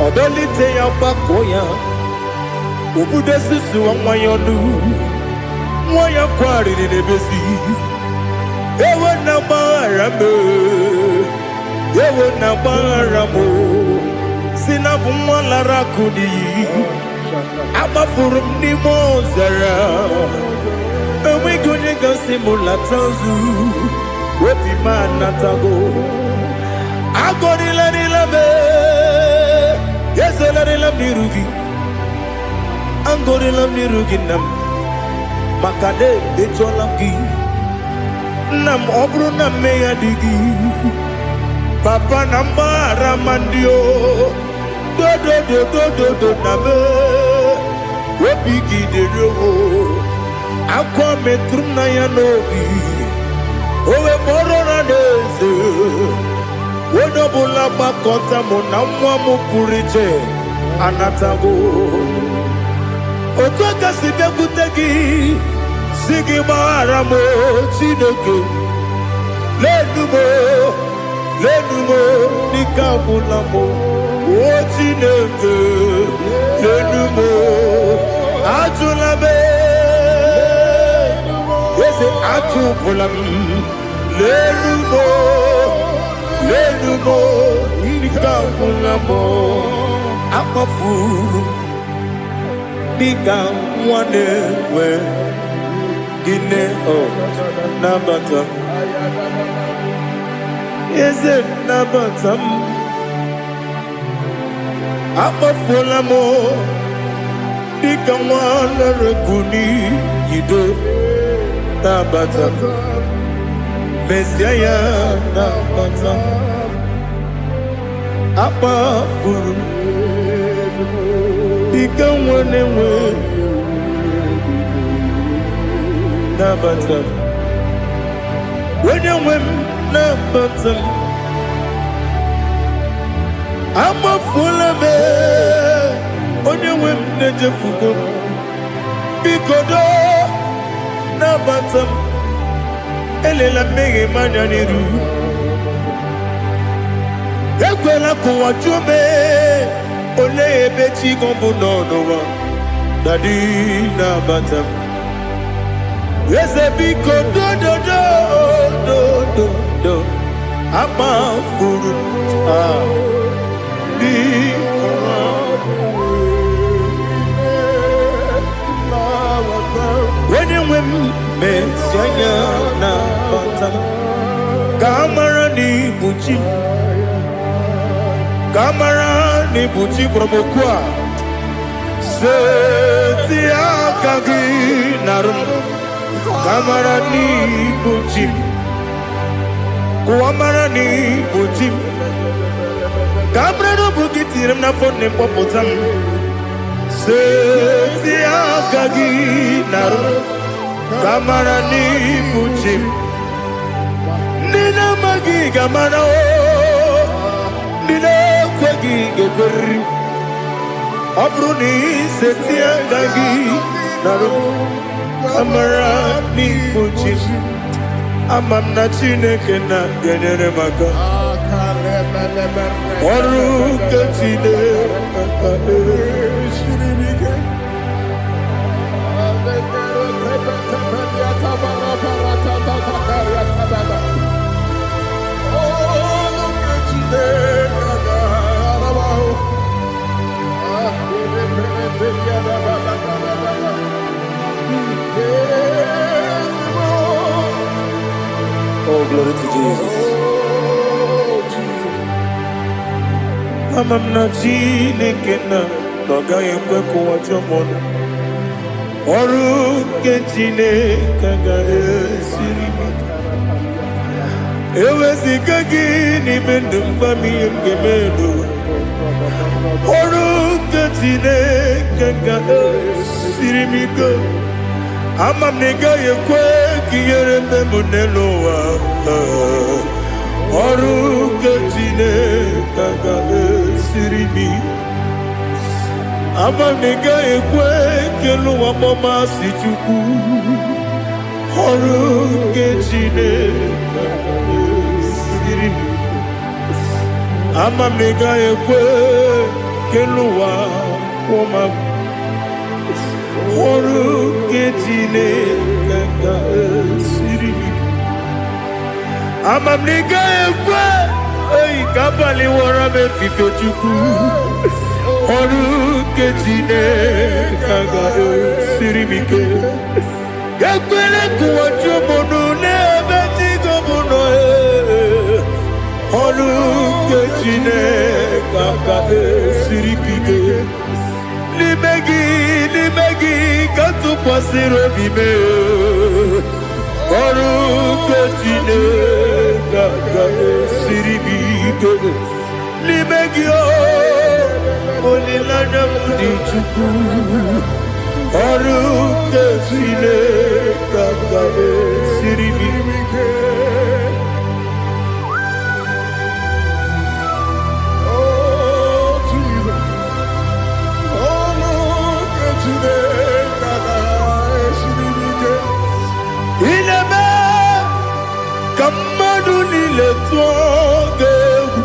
ọ dọlite ya gbakọọ ya obudo susuwa nwa ya ọnụ nwa ya kwarịrị n'ebezi ewo na gbaghara m ewo na gbaghara m si na bụ nwa lara akụ n'iyi agbafuru m n'ime ọzara enweghị onye gasị m lata ozu obi m anatago agọrịlarịla m ezolarịla m n'iru gị agọrịla m n'iru gị nna m maka na emejọla m gị nna m ọ bụrụ na mmehie dị gị papa na mgbaghara ma ndị o dodododododo na m obi gị dịrị o akwa metụrụ m na ya n'obi o wee kpọrọ na n'eze onye ọbụla gbakọta mụ na nwa m pụrụ iche anatago otu aka si bịakwute gị si gị gbaghara m o, Chineke lenu m o, lenu m o, n'ike agwụla m o. O Chineke lenu m o, ajụla m eze ajụpụla m lenu m o, lenu m o, n'ike agwụla m o. Akpọfuru m dịka nwa na-enwe gịnị ọ nabata eze nabata m akpọfuola m dịka nwa lere n'iyido nabata mezie ya nabata akpafuru m dịka nwa na-enwe nabata onye nwe m. nabata m. Amafuola m, onye nwe m na-echefugo m. Biko doo, nabata m. Elela mmehie m anya n'iru. Ekwela ka ụwa jụọ m, olee ebe chi gị bụ nọ n'ụwa? Daddy, nabata m. Eze, biko, dododo dododo, amafuru m. Ah, biko. Onye nwe m, mezi anya nabata m, ka a mara na ibu chi m, ka a mara na ibu chi kpọrọ m okwu a. Seti aka gị narụ m, ka a mara na ibu chi m, ka ụwa mara na ibu chi m, ka a mara na ọ bụ gị tinyere m n'afọ nne m, kpọpụta m. Seti aka gị narụ m, ka a mara na ibu chi m. Ndị na-amaghị ga-amara o, ndị na-ekweghị ga-ekweriri. Ọ bụrụ na iseti aka gị narụ m, ka mara n'ibu chi m. Ama m na Chineke na ga-enyere m aka. Ọrụ nke Chineke. Oh, glory to Jesus. Ama m na Chineke na ọ gaghị ekwe ka ụwa jụọ m ọnụ. Ọrụ nke Chineke agaghị esiri m ike. Eweziga gị n'ime ndụ m, gwa m ihe m ga-eme n'ụwa. Ọrụ nke Chineke ga-esiri m ike. Ama m na ị gaghị ekwe ka ihere mee m n'elu ụwa. Ọrụ nke Chineke ga-esiri m ike. Ama m na ị gaghị ekwe ka elu ụwa kpọmasị Chukwu. Ọrụ nke Chineke ga-esiri m ike. Ama m na ị gaghị ekwe ka elu ụwa kwụọ m. Ọrụ nke Chineke ga-esiri m ike. Ama m na ị gaghị ekwe oyi ka abalị wọrọ m efife. Chukwu, ọrụ nke Chineke ga-esiri m ike. Ekwele ka ụwa jụọ m ọnụ n'ebe chi gị nọ. Ọrụ nke Chineke ga-esiri m ike. N'ime gị, n'ime gị ka tụkwasịrị obi m. Ọrụ nke Chineke ga-esiri m ike. N'ime gị o, olileanya m dị. Chukwu, ọrụ nke Chineke ga-esiri m ike. Oh, Jesus. Oh, look at Chineke ga-esiri m ike. Ị na-eme ka mmadụ niile tụọ gị egwu.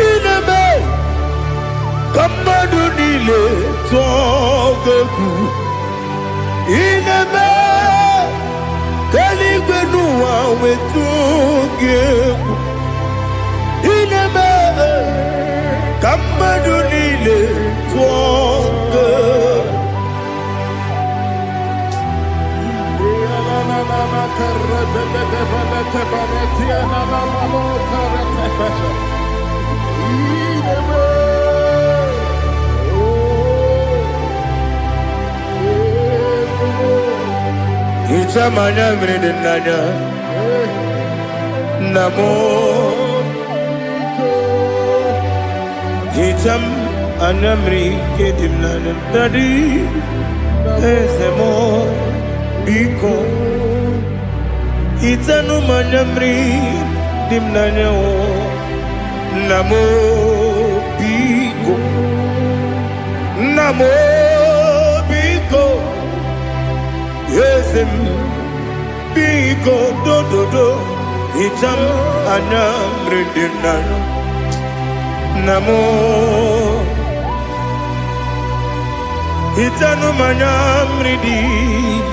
Ị na-eme ka mmadụ niile tụọ gị egwu. Ị na-eme ka eluigwe n'ụwa wetụọ gị egwu. Ị na-eme ka mmadụ niile tụọ gị egwu. Hichaa m anya mmiri dị n'anya, nna m. Hichaa m anya mmiri nke dị m n'anya. Daddy, eze m, biko. Hichanụ m anya mmiri dị m n'anya o. Nna m o, biko. Nna m o, biko. Eze m, biko, dododo. Hicha m anya mmiri dị m n'anya. Nna m o, hichanụ m anya mmiri dị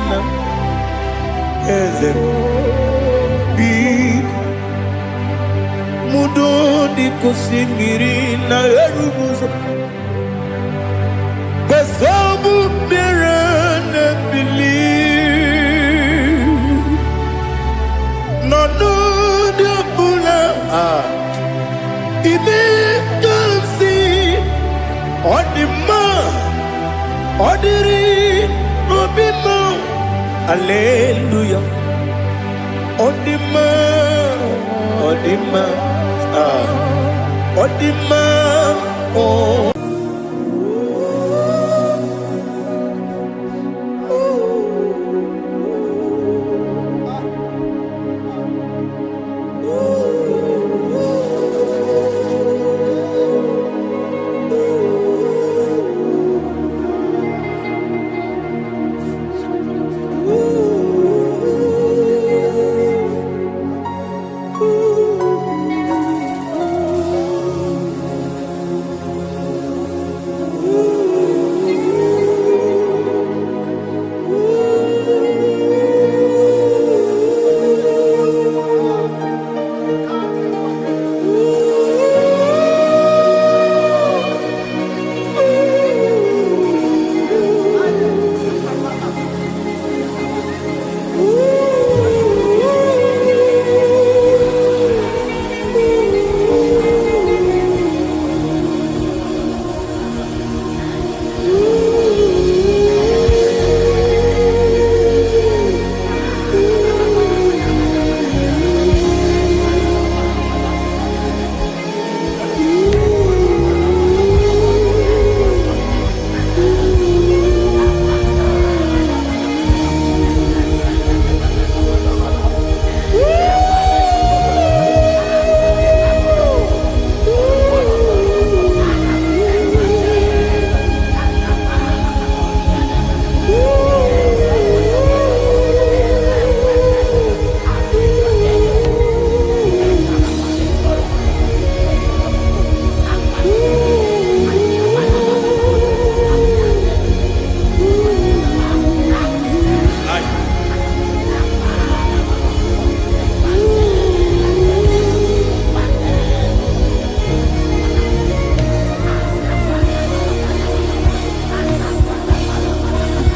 na eze m, biko. Mudo dịka osimiri na-eru n'ụzọ kwesị mmiri na-ebili n'ọnọdụ ọbụla a ime ka m si ọ dị mma, ọ dịrị obi mma. Aleluya, ọ dị mma, ọ dị mma, ah, ọ dị mma, ọ.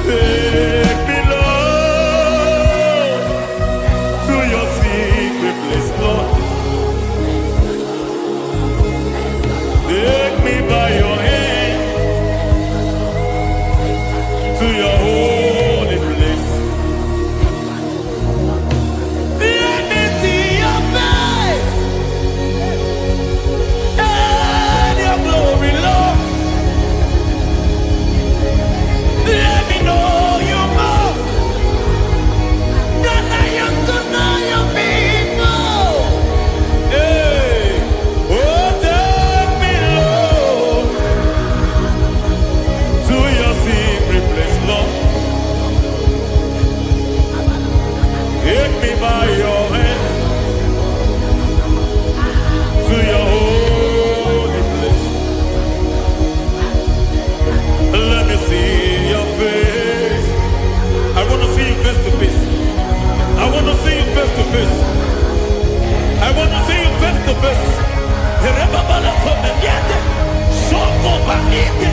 Take me, Lord, to your secret place, Lord. Take me by your hand to your holy place. Let me see your face and your glory, Lord. Let me know you more than I am to know you people. Hey, oh, take me, Lord, to your secret place, Lord. Take me by your hand to your holy place. Let me see your face. I want to see you face to face. I want to see you face to face. I want to see you face to face. Rebabala fomeniete, shoko banite,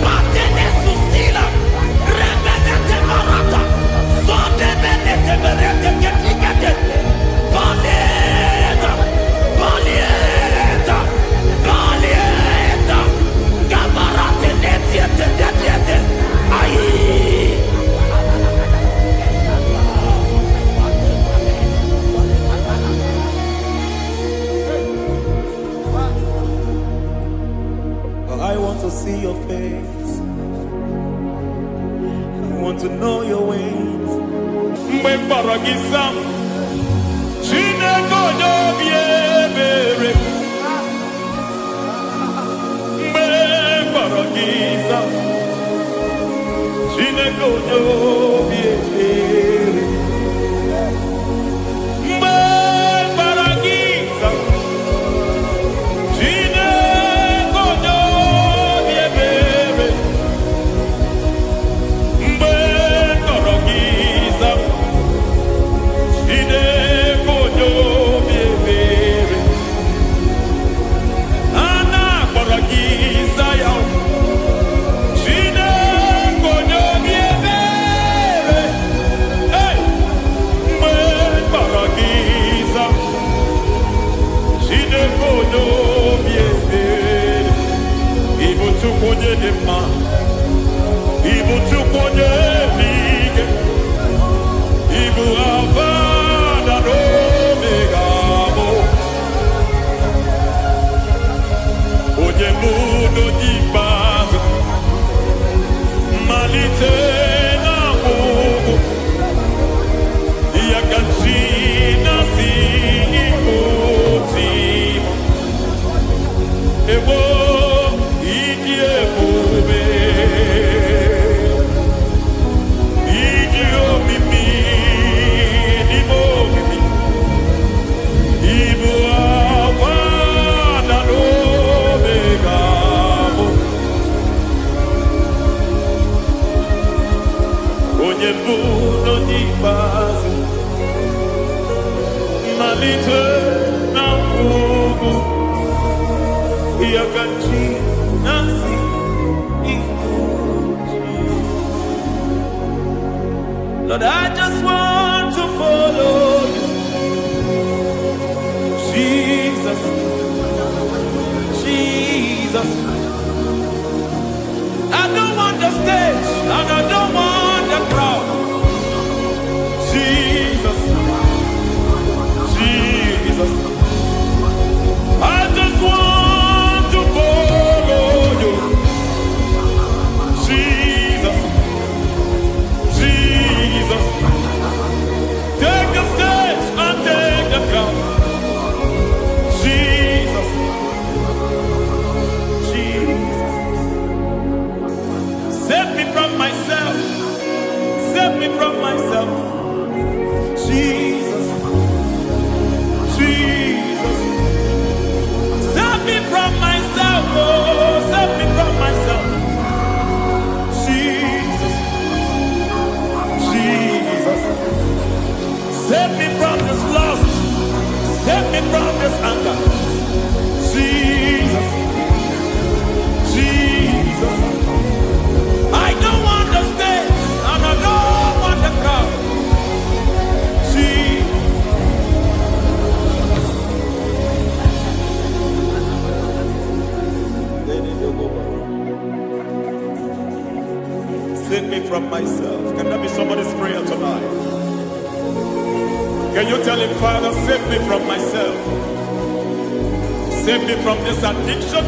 patene susila, rebenete barata, sonde benete berete ketikete, baleta, baleta, baleta, gabarate netiete netiete, ayi. I want to see your face. I want to know your ways. Mgbe m kpọrọ gị, zaa m. Chineke onye obi ebere, mgbe m kpọrọ gị za. Chineke onye obi ebere, mgbe m kpọrọ gị za. Chineke onye obi ebere, mgbe m kpọrọ gị za. Chineke onye obi ebere, a na-akpọrọ gị za ya. Chineke onye obi ebere, hey! Mgbe m kpọrọ gị za. Chineke onye obi ebere, ị bụ Chukwu onye dị mma, ị bụ Chukwu onye dị ike, ị bụ Alfa na Omega mụ, onye mbụ na onye ikpeazụ, mmalite na ọgwụgwụ, ya ka chi na-asị ịbụ chi m. Ebo ịdị ebube, ịdị omimi n'ime omimi, ịbụ Alfa na Omega mụ, onye mbụ na onye ikpeazụ, mmalite na ọgwụgwụ, ya ka chi na-asị ịbụ chi. Lord, I just want to follow you. Jesus, Jesus. I don't want the stage and I don't want the crowd. Jesus, Jesus. I just want to follow you. Jesus, Jesus. Take the stage and take the crown. Jesus, Jesus. Save me from myself. Save me from myself. Jesus, Jesus. Save me from myself. Oh, save me from myself. Jesus, Jesus. Save me from this lust. Save me from this anger. Jesus, Jesus. I don't want the stage and I don't want the crowd. Jesus. Save me from myself. Can that be somebody's prayer tonight? Can you tell him, "Father, save me from myself? Save me from this addiction.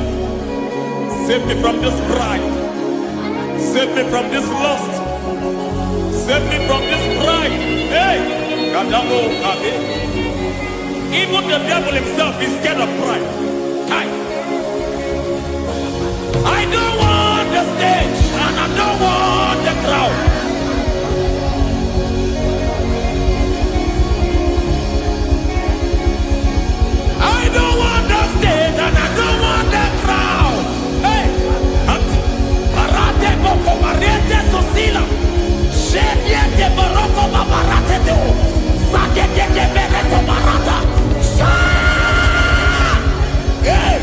Save me from this pride. Save me from this lust. Save me from this pride." Hey, Kadamo Kabe. Even the devil himself is scared of pride. Kai. I don't want the stage and I don't want the crowd. I don't want the stage and I don't want the crowd. Hey, Parate boko mariete sosila. Shebiete baroko babarate teo. Sakete bereto barata. Sha! Hey!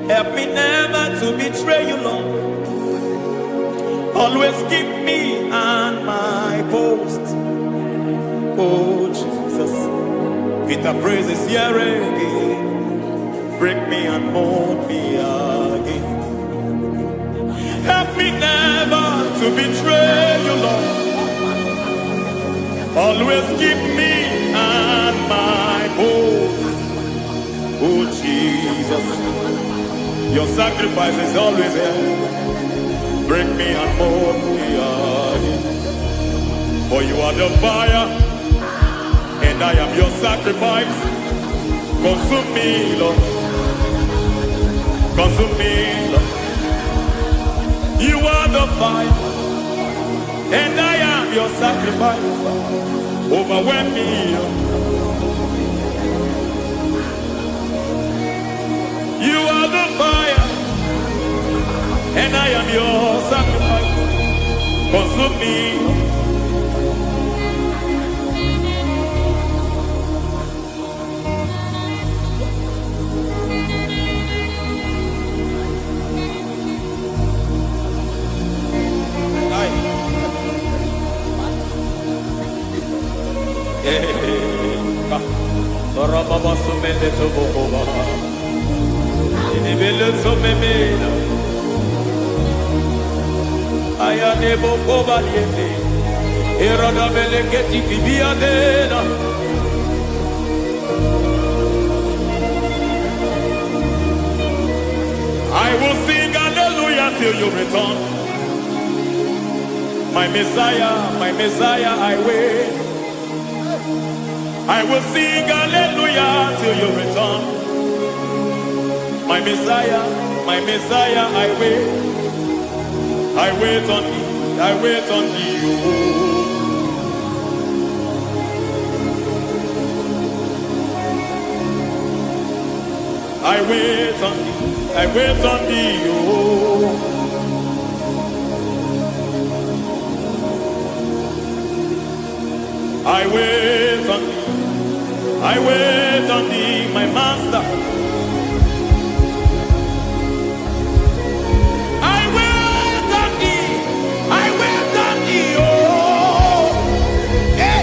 Help me never to betray you, Lord. Always keep me on my post. Oh, Jesus. Peter praises here again. Break me and mold me again. Help me never to betray you, Lord. Always keep me on my post. Oh, Jesus. Your sacrifice is always here. Break me and mold me again. For you are the fire, and I am your sacrifice. Consume me, Lord. Consume me, Lord. You are the fire, and I am your sacrifice. Overwhelm me, Lord. You are the fire, and I am your sacrifice. Consume me, Lord. Aye. Eh, Rababa sumele tobokoba. Inibele somemela. Ayane bokoba liete. Erada beleketi kibiadena. I will sing hallelujah till you return. My Messiah, I wait. I will sing hallelujah till you return. My Messiah, I wait. I wait on thee, I wait on thee. Oh. I wait on thee, I wait on thee. Oh. I wait on thee, I wait on thee, my master. I wait on thee, I wait on thee, oh. Eh,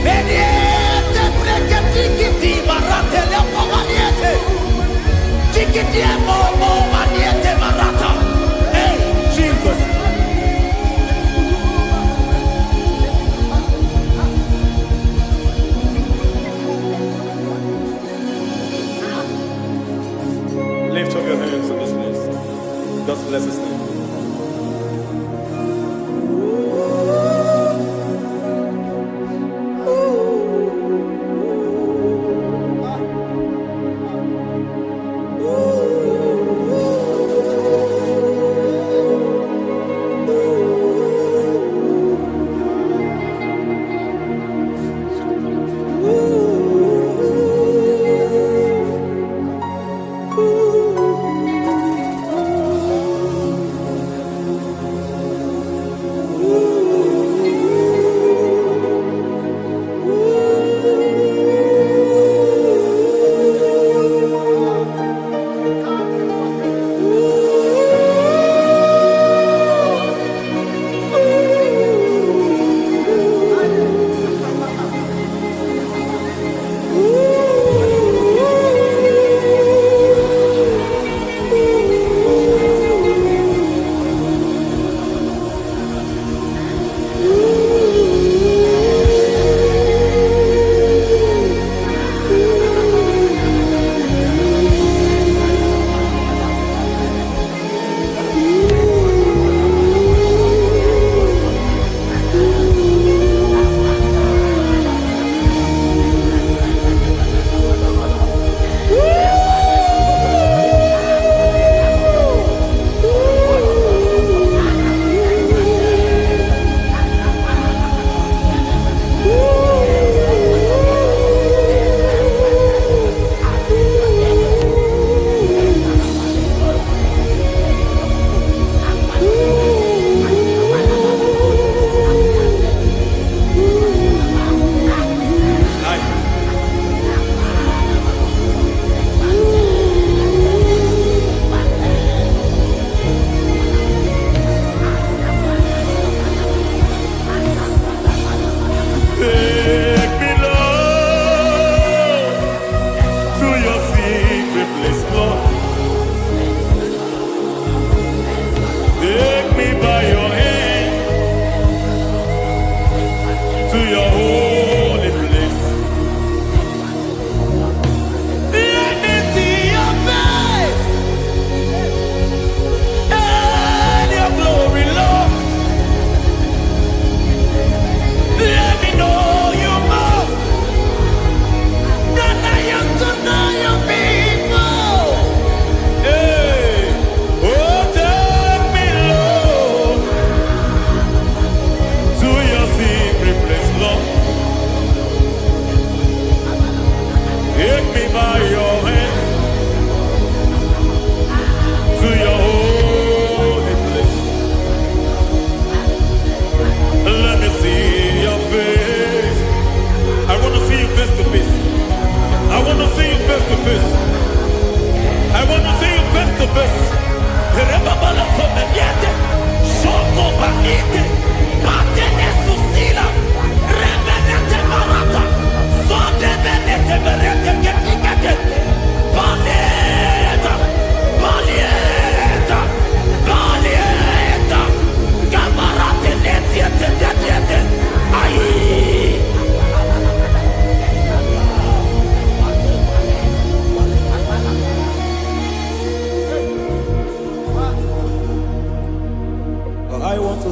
veniete breketiki maratele pomaniete. Tikiti mo maniete marata. Hey, Jesus. Lift up your hands in this place. Just bless his name.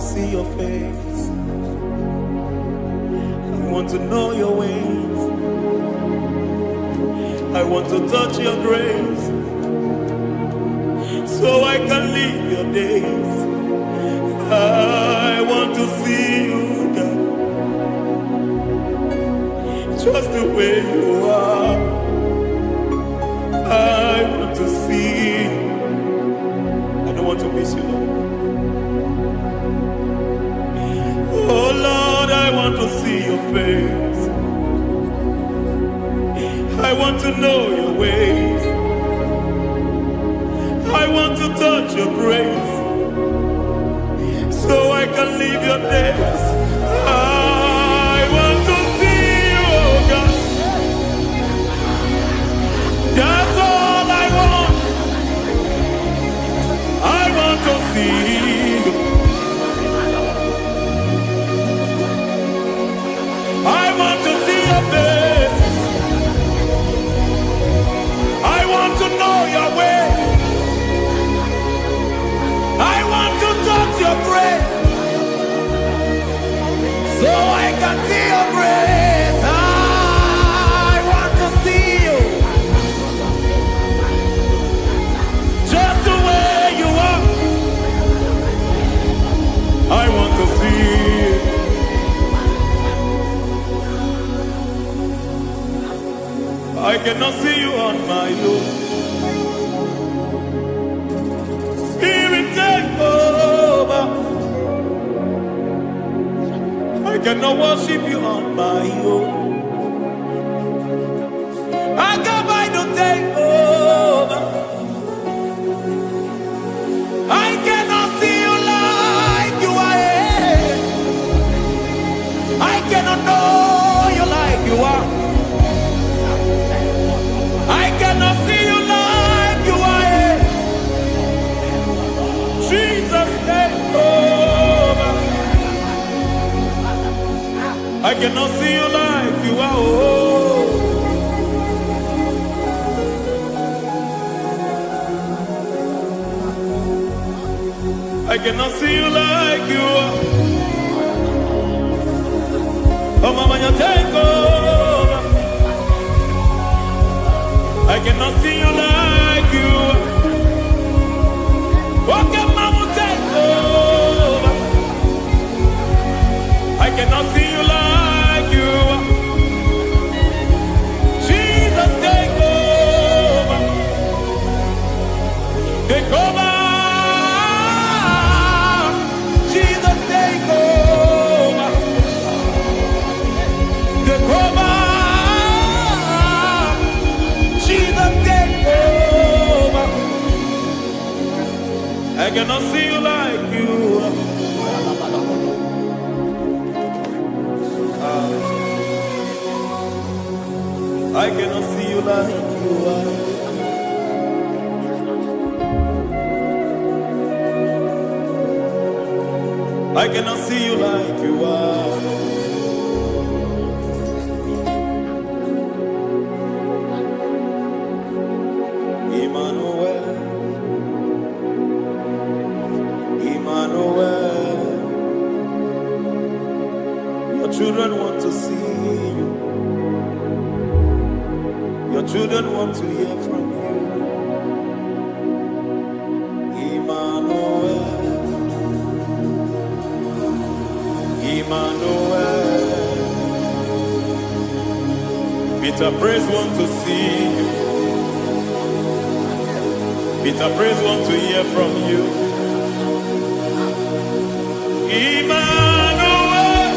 see your face. I want to know your ways. I want to touch your grace so I can live your days. I want to see you, God, just the way you are. I want to see you. I don't want to miss you, Lord. Oh Lord, I want to see your face. I want to know your ways. I want to touch your grace so I can live your days. I want to see you, oh God. That's all I want. I want to see you. I want to see your face. I want to know your ways. I want to touch your grace So I can see your grace. I want to see you. Just the way you are. I want to see you. I cannot see you on my own. Spirit, take over. I cannot worship you on my own. I got my to take over. I cannot see you like you are. I cannot know you like you are. I cannot see you like you are. Jesus, take over. I cannot see you like you are. Oh. I cannot see you like you are. Oh, mama, you take over. I cannot see you like you are. Okay, mama, take over. I cannot see you like you are. Jesus, take over. Take over. Jesus, take over. Take over. Jesus, take over. I cannot see you like you are. I cannot see you like you are. I cannot see you like you are. Emmanuel, Emmanuel. Your children want to see you. Your children want to hear from you. Emmanuel, Emmanuel. Peter Praise want to see you. Peter Praise want to hear from you. Emmanuel,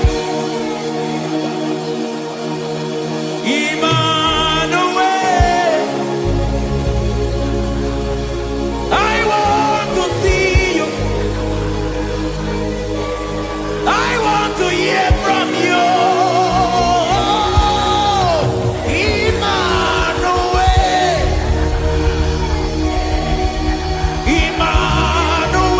Emmanuel, I want to see you. I want to hear from you. Emmanuel, Emmanuel,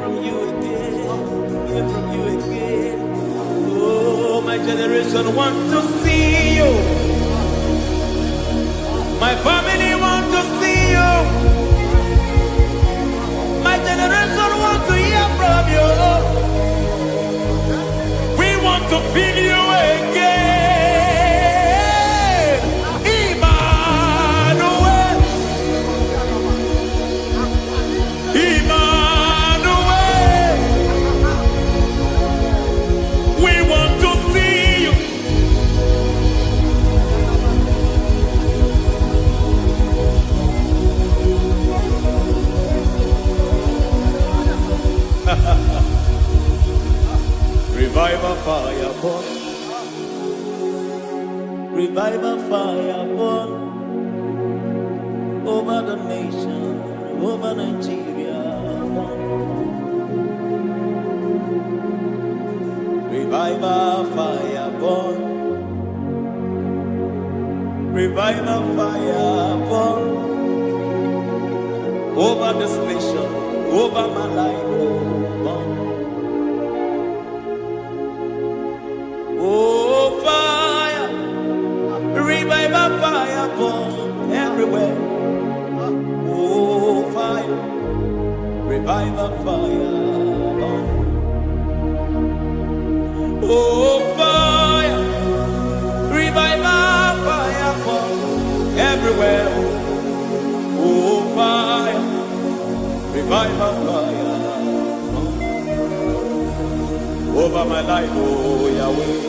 from you again. Hear from you again. Oh, my generation want to see you. My family want to see you. My generation want to hear from you. We want to feel you again. Emmanuel. Emmanuel. We want to see you. Revival fire burn. Revival fire burn over the nation, over Nigeria. Burn. Revival fire burn. Revival fire burn over this nation, over my life. Oh, burn. Oh, fire, revival fire burn everywhere. Oh, fire, revival fire burn. Oh, fire, revival fire burn everywhere. Oh, fire, revival fire burn. Over my life, oh Yahweh.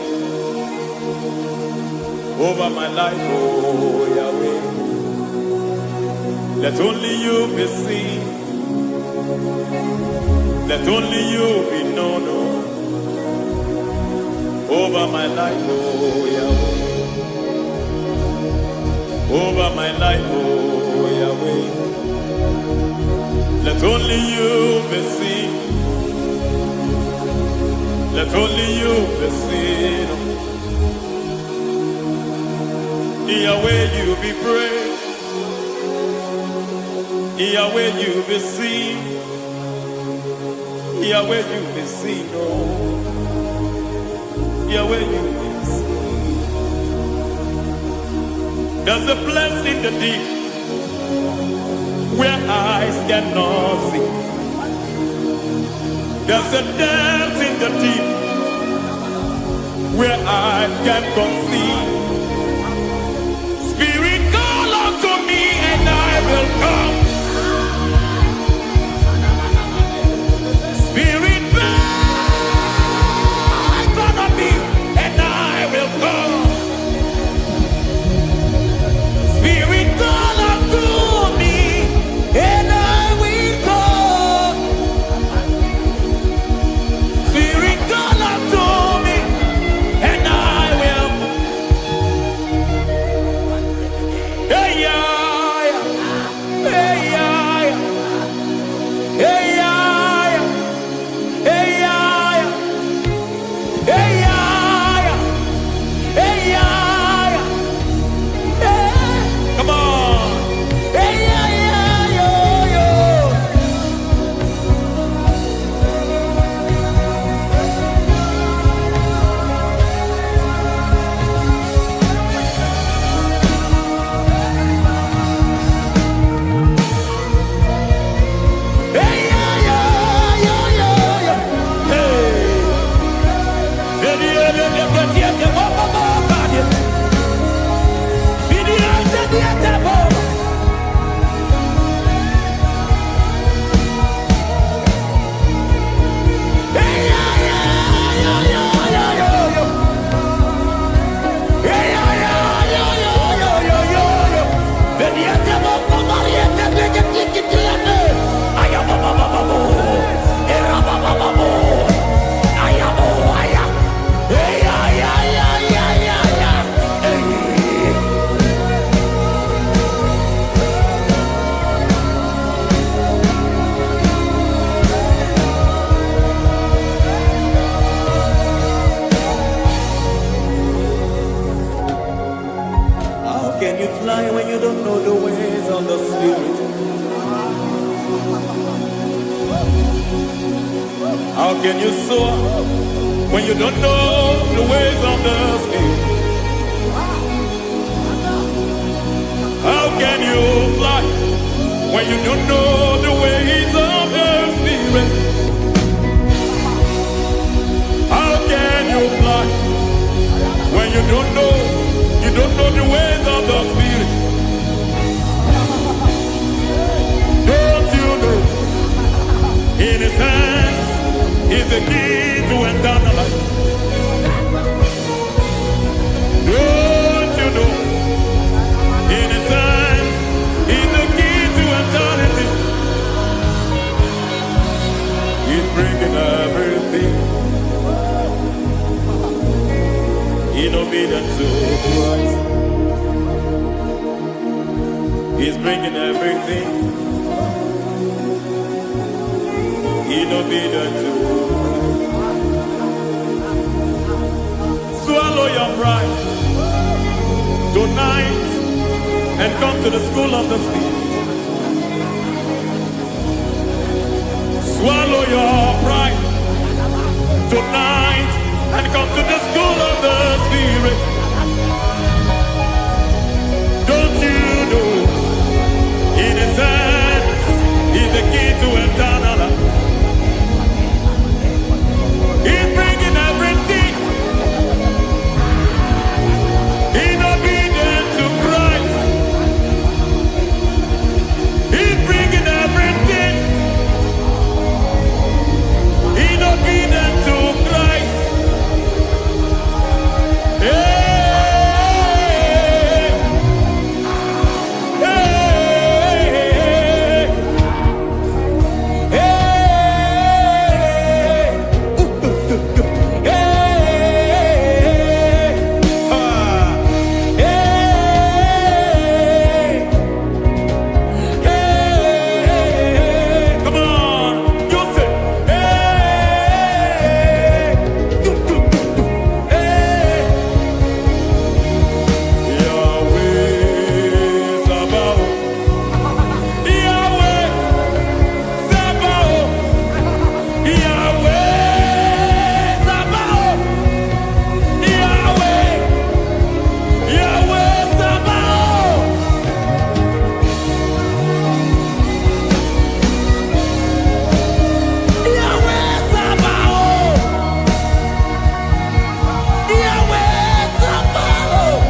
Over my life, oh Yahweh. Let only you be seen. Let only you be known. Oh. Over my life, oh Yahweh. Over my life, oh Yahweh. Let only you be seen. Let only you be seen. Yahweh, you be praised. Yahweh, you be seen. Yahweh, you be seen. Oh, Yahweh, you be seen. There's a place in the deep where eyes cannot see. There's a depth in the deep where I can conceive. Spirit, call unto me and I will come. Spirit, beckon on me and I will come. Spirit, call unto me and I will come. Spirit, call unto me and I will. Hey, yeah, yeah. Hey, yeah, yeah. Hey, yeah, yeah. Hey, yeah, yeah. Hey, yeah, yeah. Hey, yeah, yeah. Hey. Come on. Hey, yeah, yeah, yo, yo. Hey, yeah, yeah, yo, yo, yo. Hey. Hey, yeah, yeah, yeah, yeah, yeah, oh, oh, oh, God, yeah. Yeah, yeah, yeah, yeah, oh. Hey, yeah, yeah, yeah, yeah, yeah, yo, yo. Hey, yeah, yeah, yo, yo, yo, yo, yo, yo. Hey, yeah, yeah, oh, oh, oh, yeah, yeah, yeah, yeah, yeah, yeah, yeah. Ay, ah, ba, ba, ba, ba, bo. Eh, ra, ba, ba, ba, bo. Ay, ah, bo, ay, ah. Hey, yeah, yeah, yeah, yeah, yeah, yeah. Hey. How can you fly when you don't know the ways of the Spirit? How can you soar when you don't know the ways of the Spirit? How can you fly when you don't know the ways of the Spirit? How can you fly when you don't know the ways of the Spirit? Don't you know in His hands is the key to eternal life? Don't you know in His hands is the key to eternity? He's bringing everything in obedience to Christ. He's bringing everything in obedience to Christ. Swallow your pride tonight and come to the school of the Spirit. Swallow your pride tonight and come to the school of the Spirit. Don't you know in His hands is the key to eternal life? He's bringing everything in obedience to Christ. He's bringing everything in obedience to Christ. Hey, hey, hey, hey, ah, hey, hey. Come on, you say, hey, do, do, do, do, hey. Yahweh Sabaoth, Yahweh Sabaoth, Yahweh Sabaoth, Yahweh, Yahweh Sabaoth. Yahweh Sabaoth, Yahweh Sabaoth,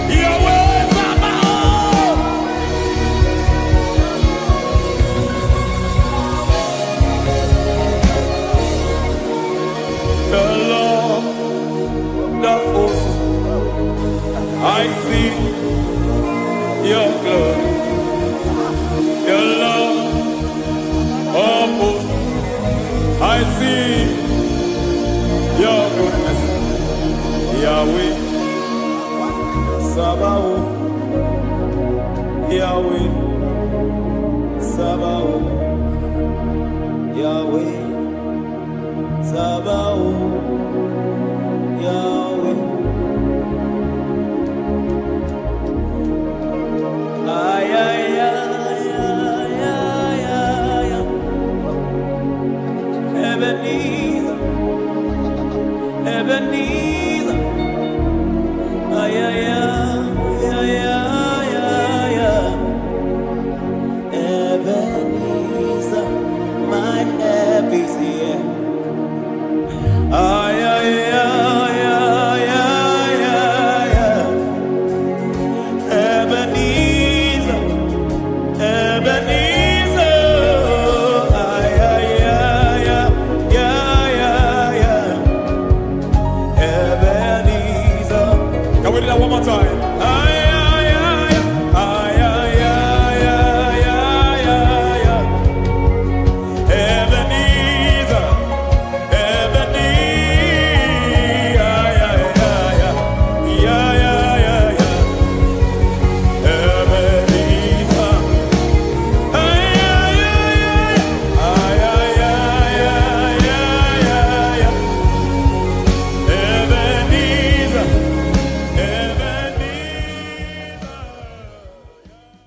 Yahweh Sabaoth. The Lord, the host, I see your glory. The Lord of hosts, I see your goodness. Yahweh Sabaoth, Yahweh Sabaoth, Yahweh Sabaoth.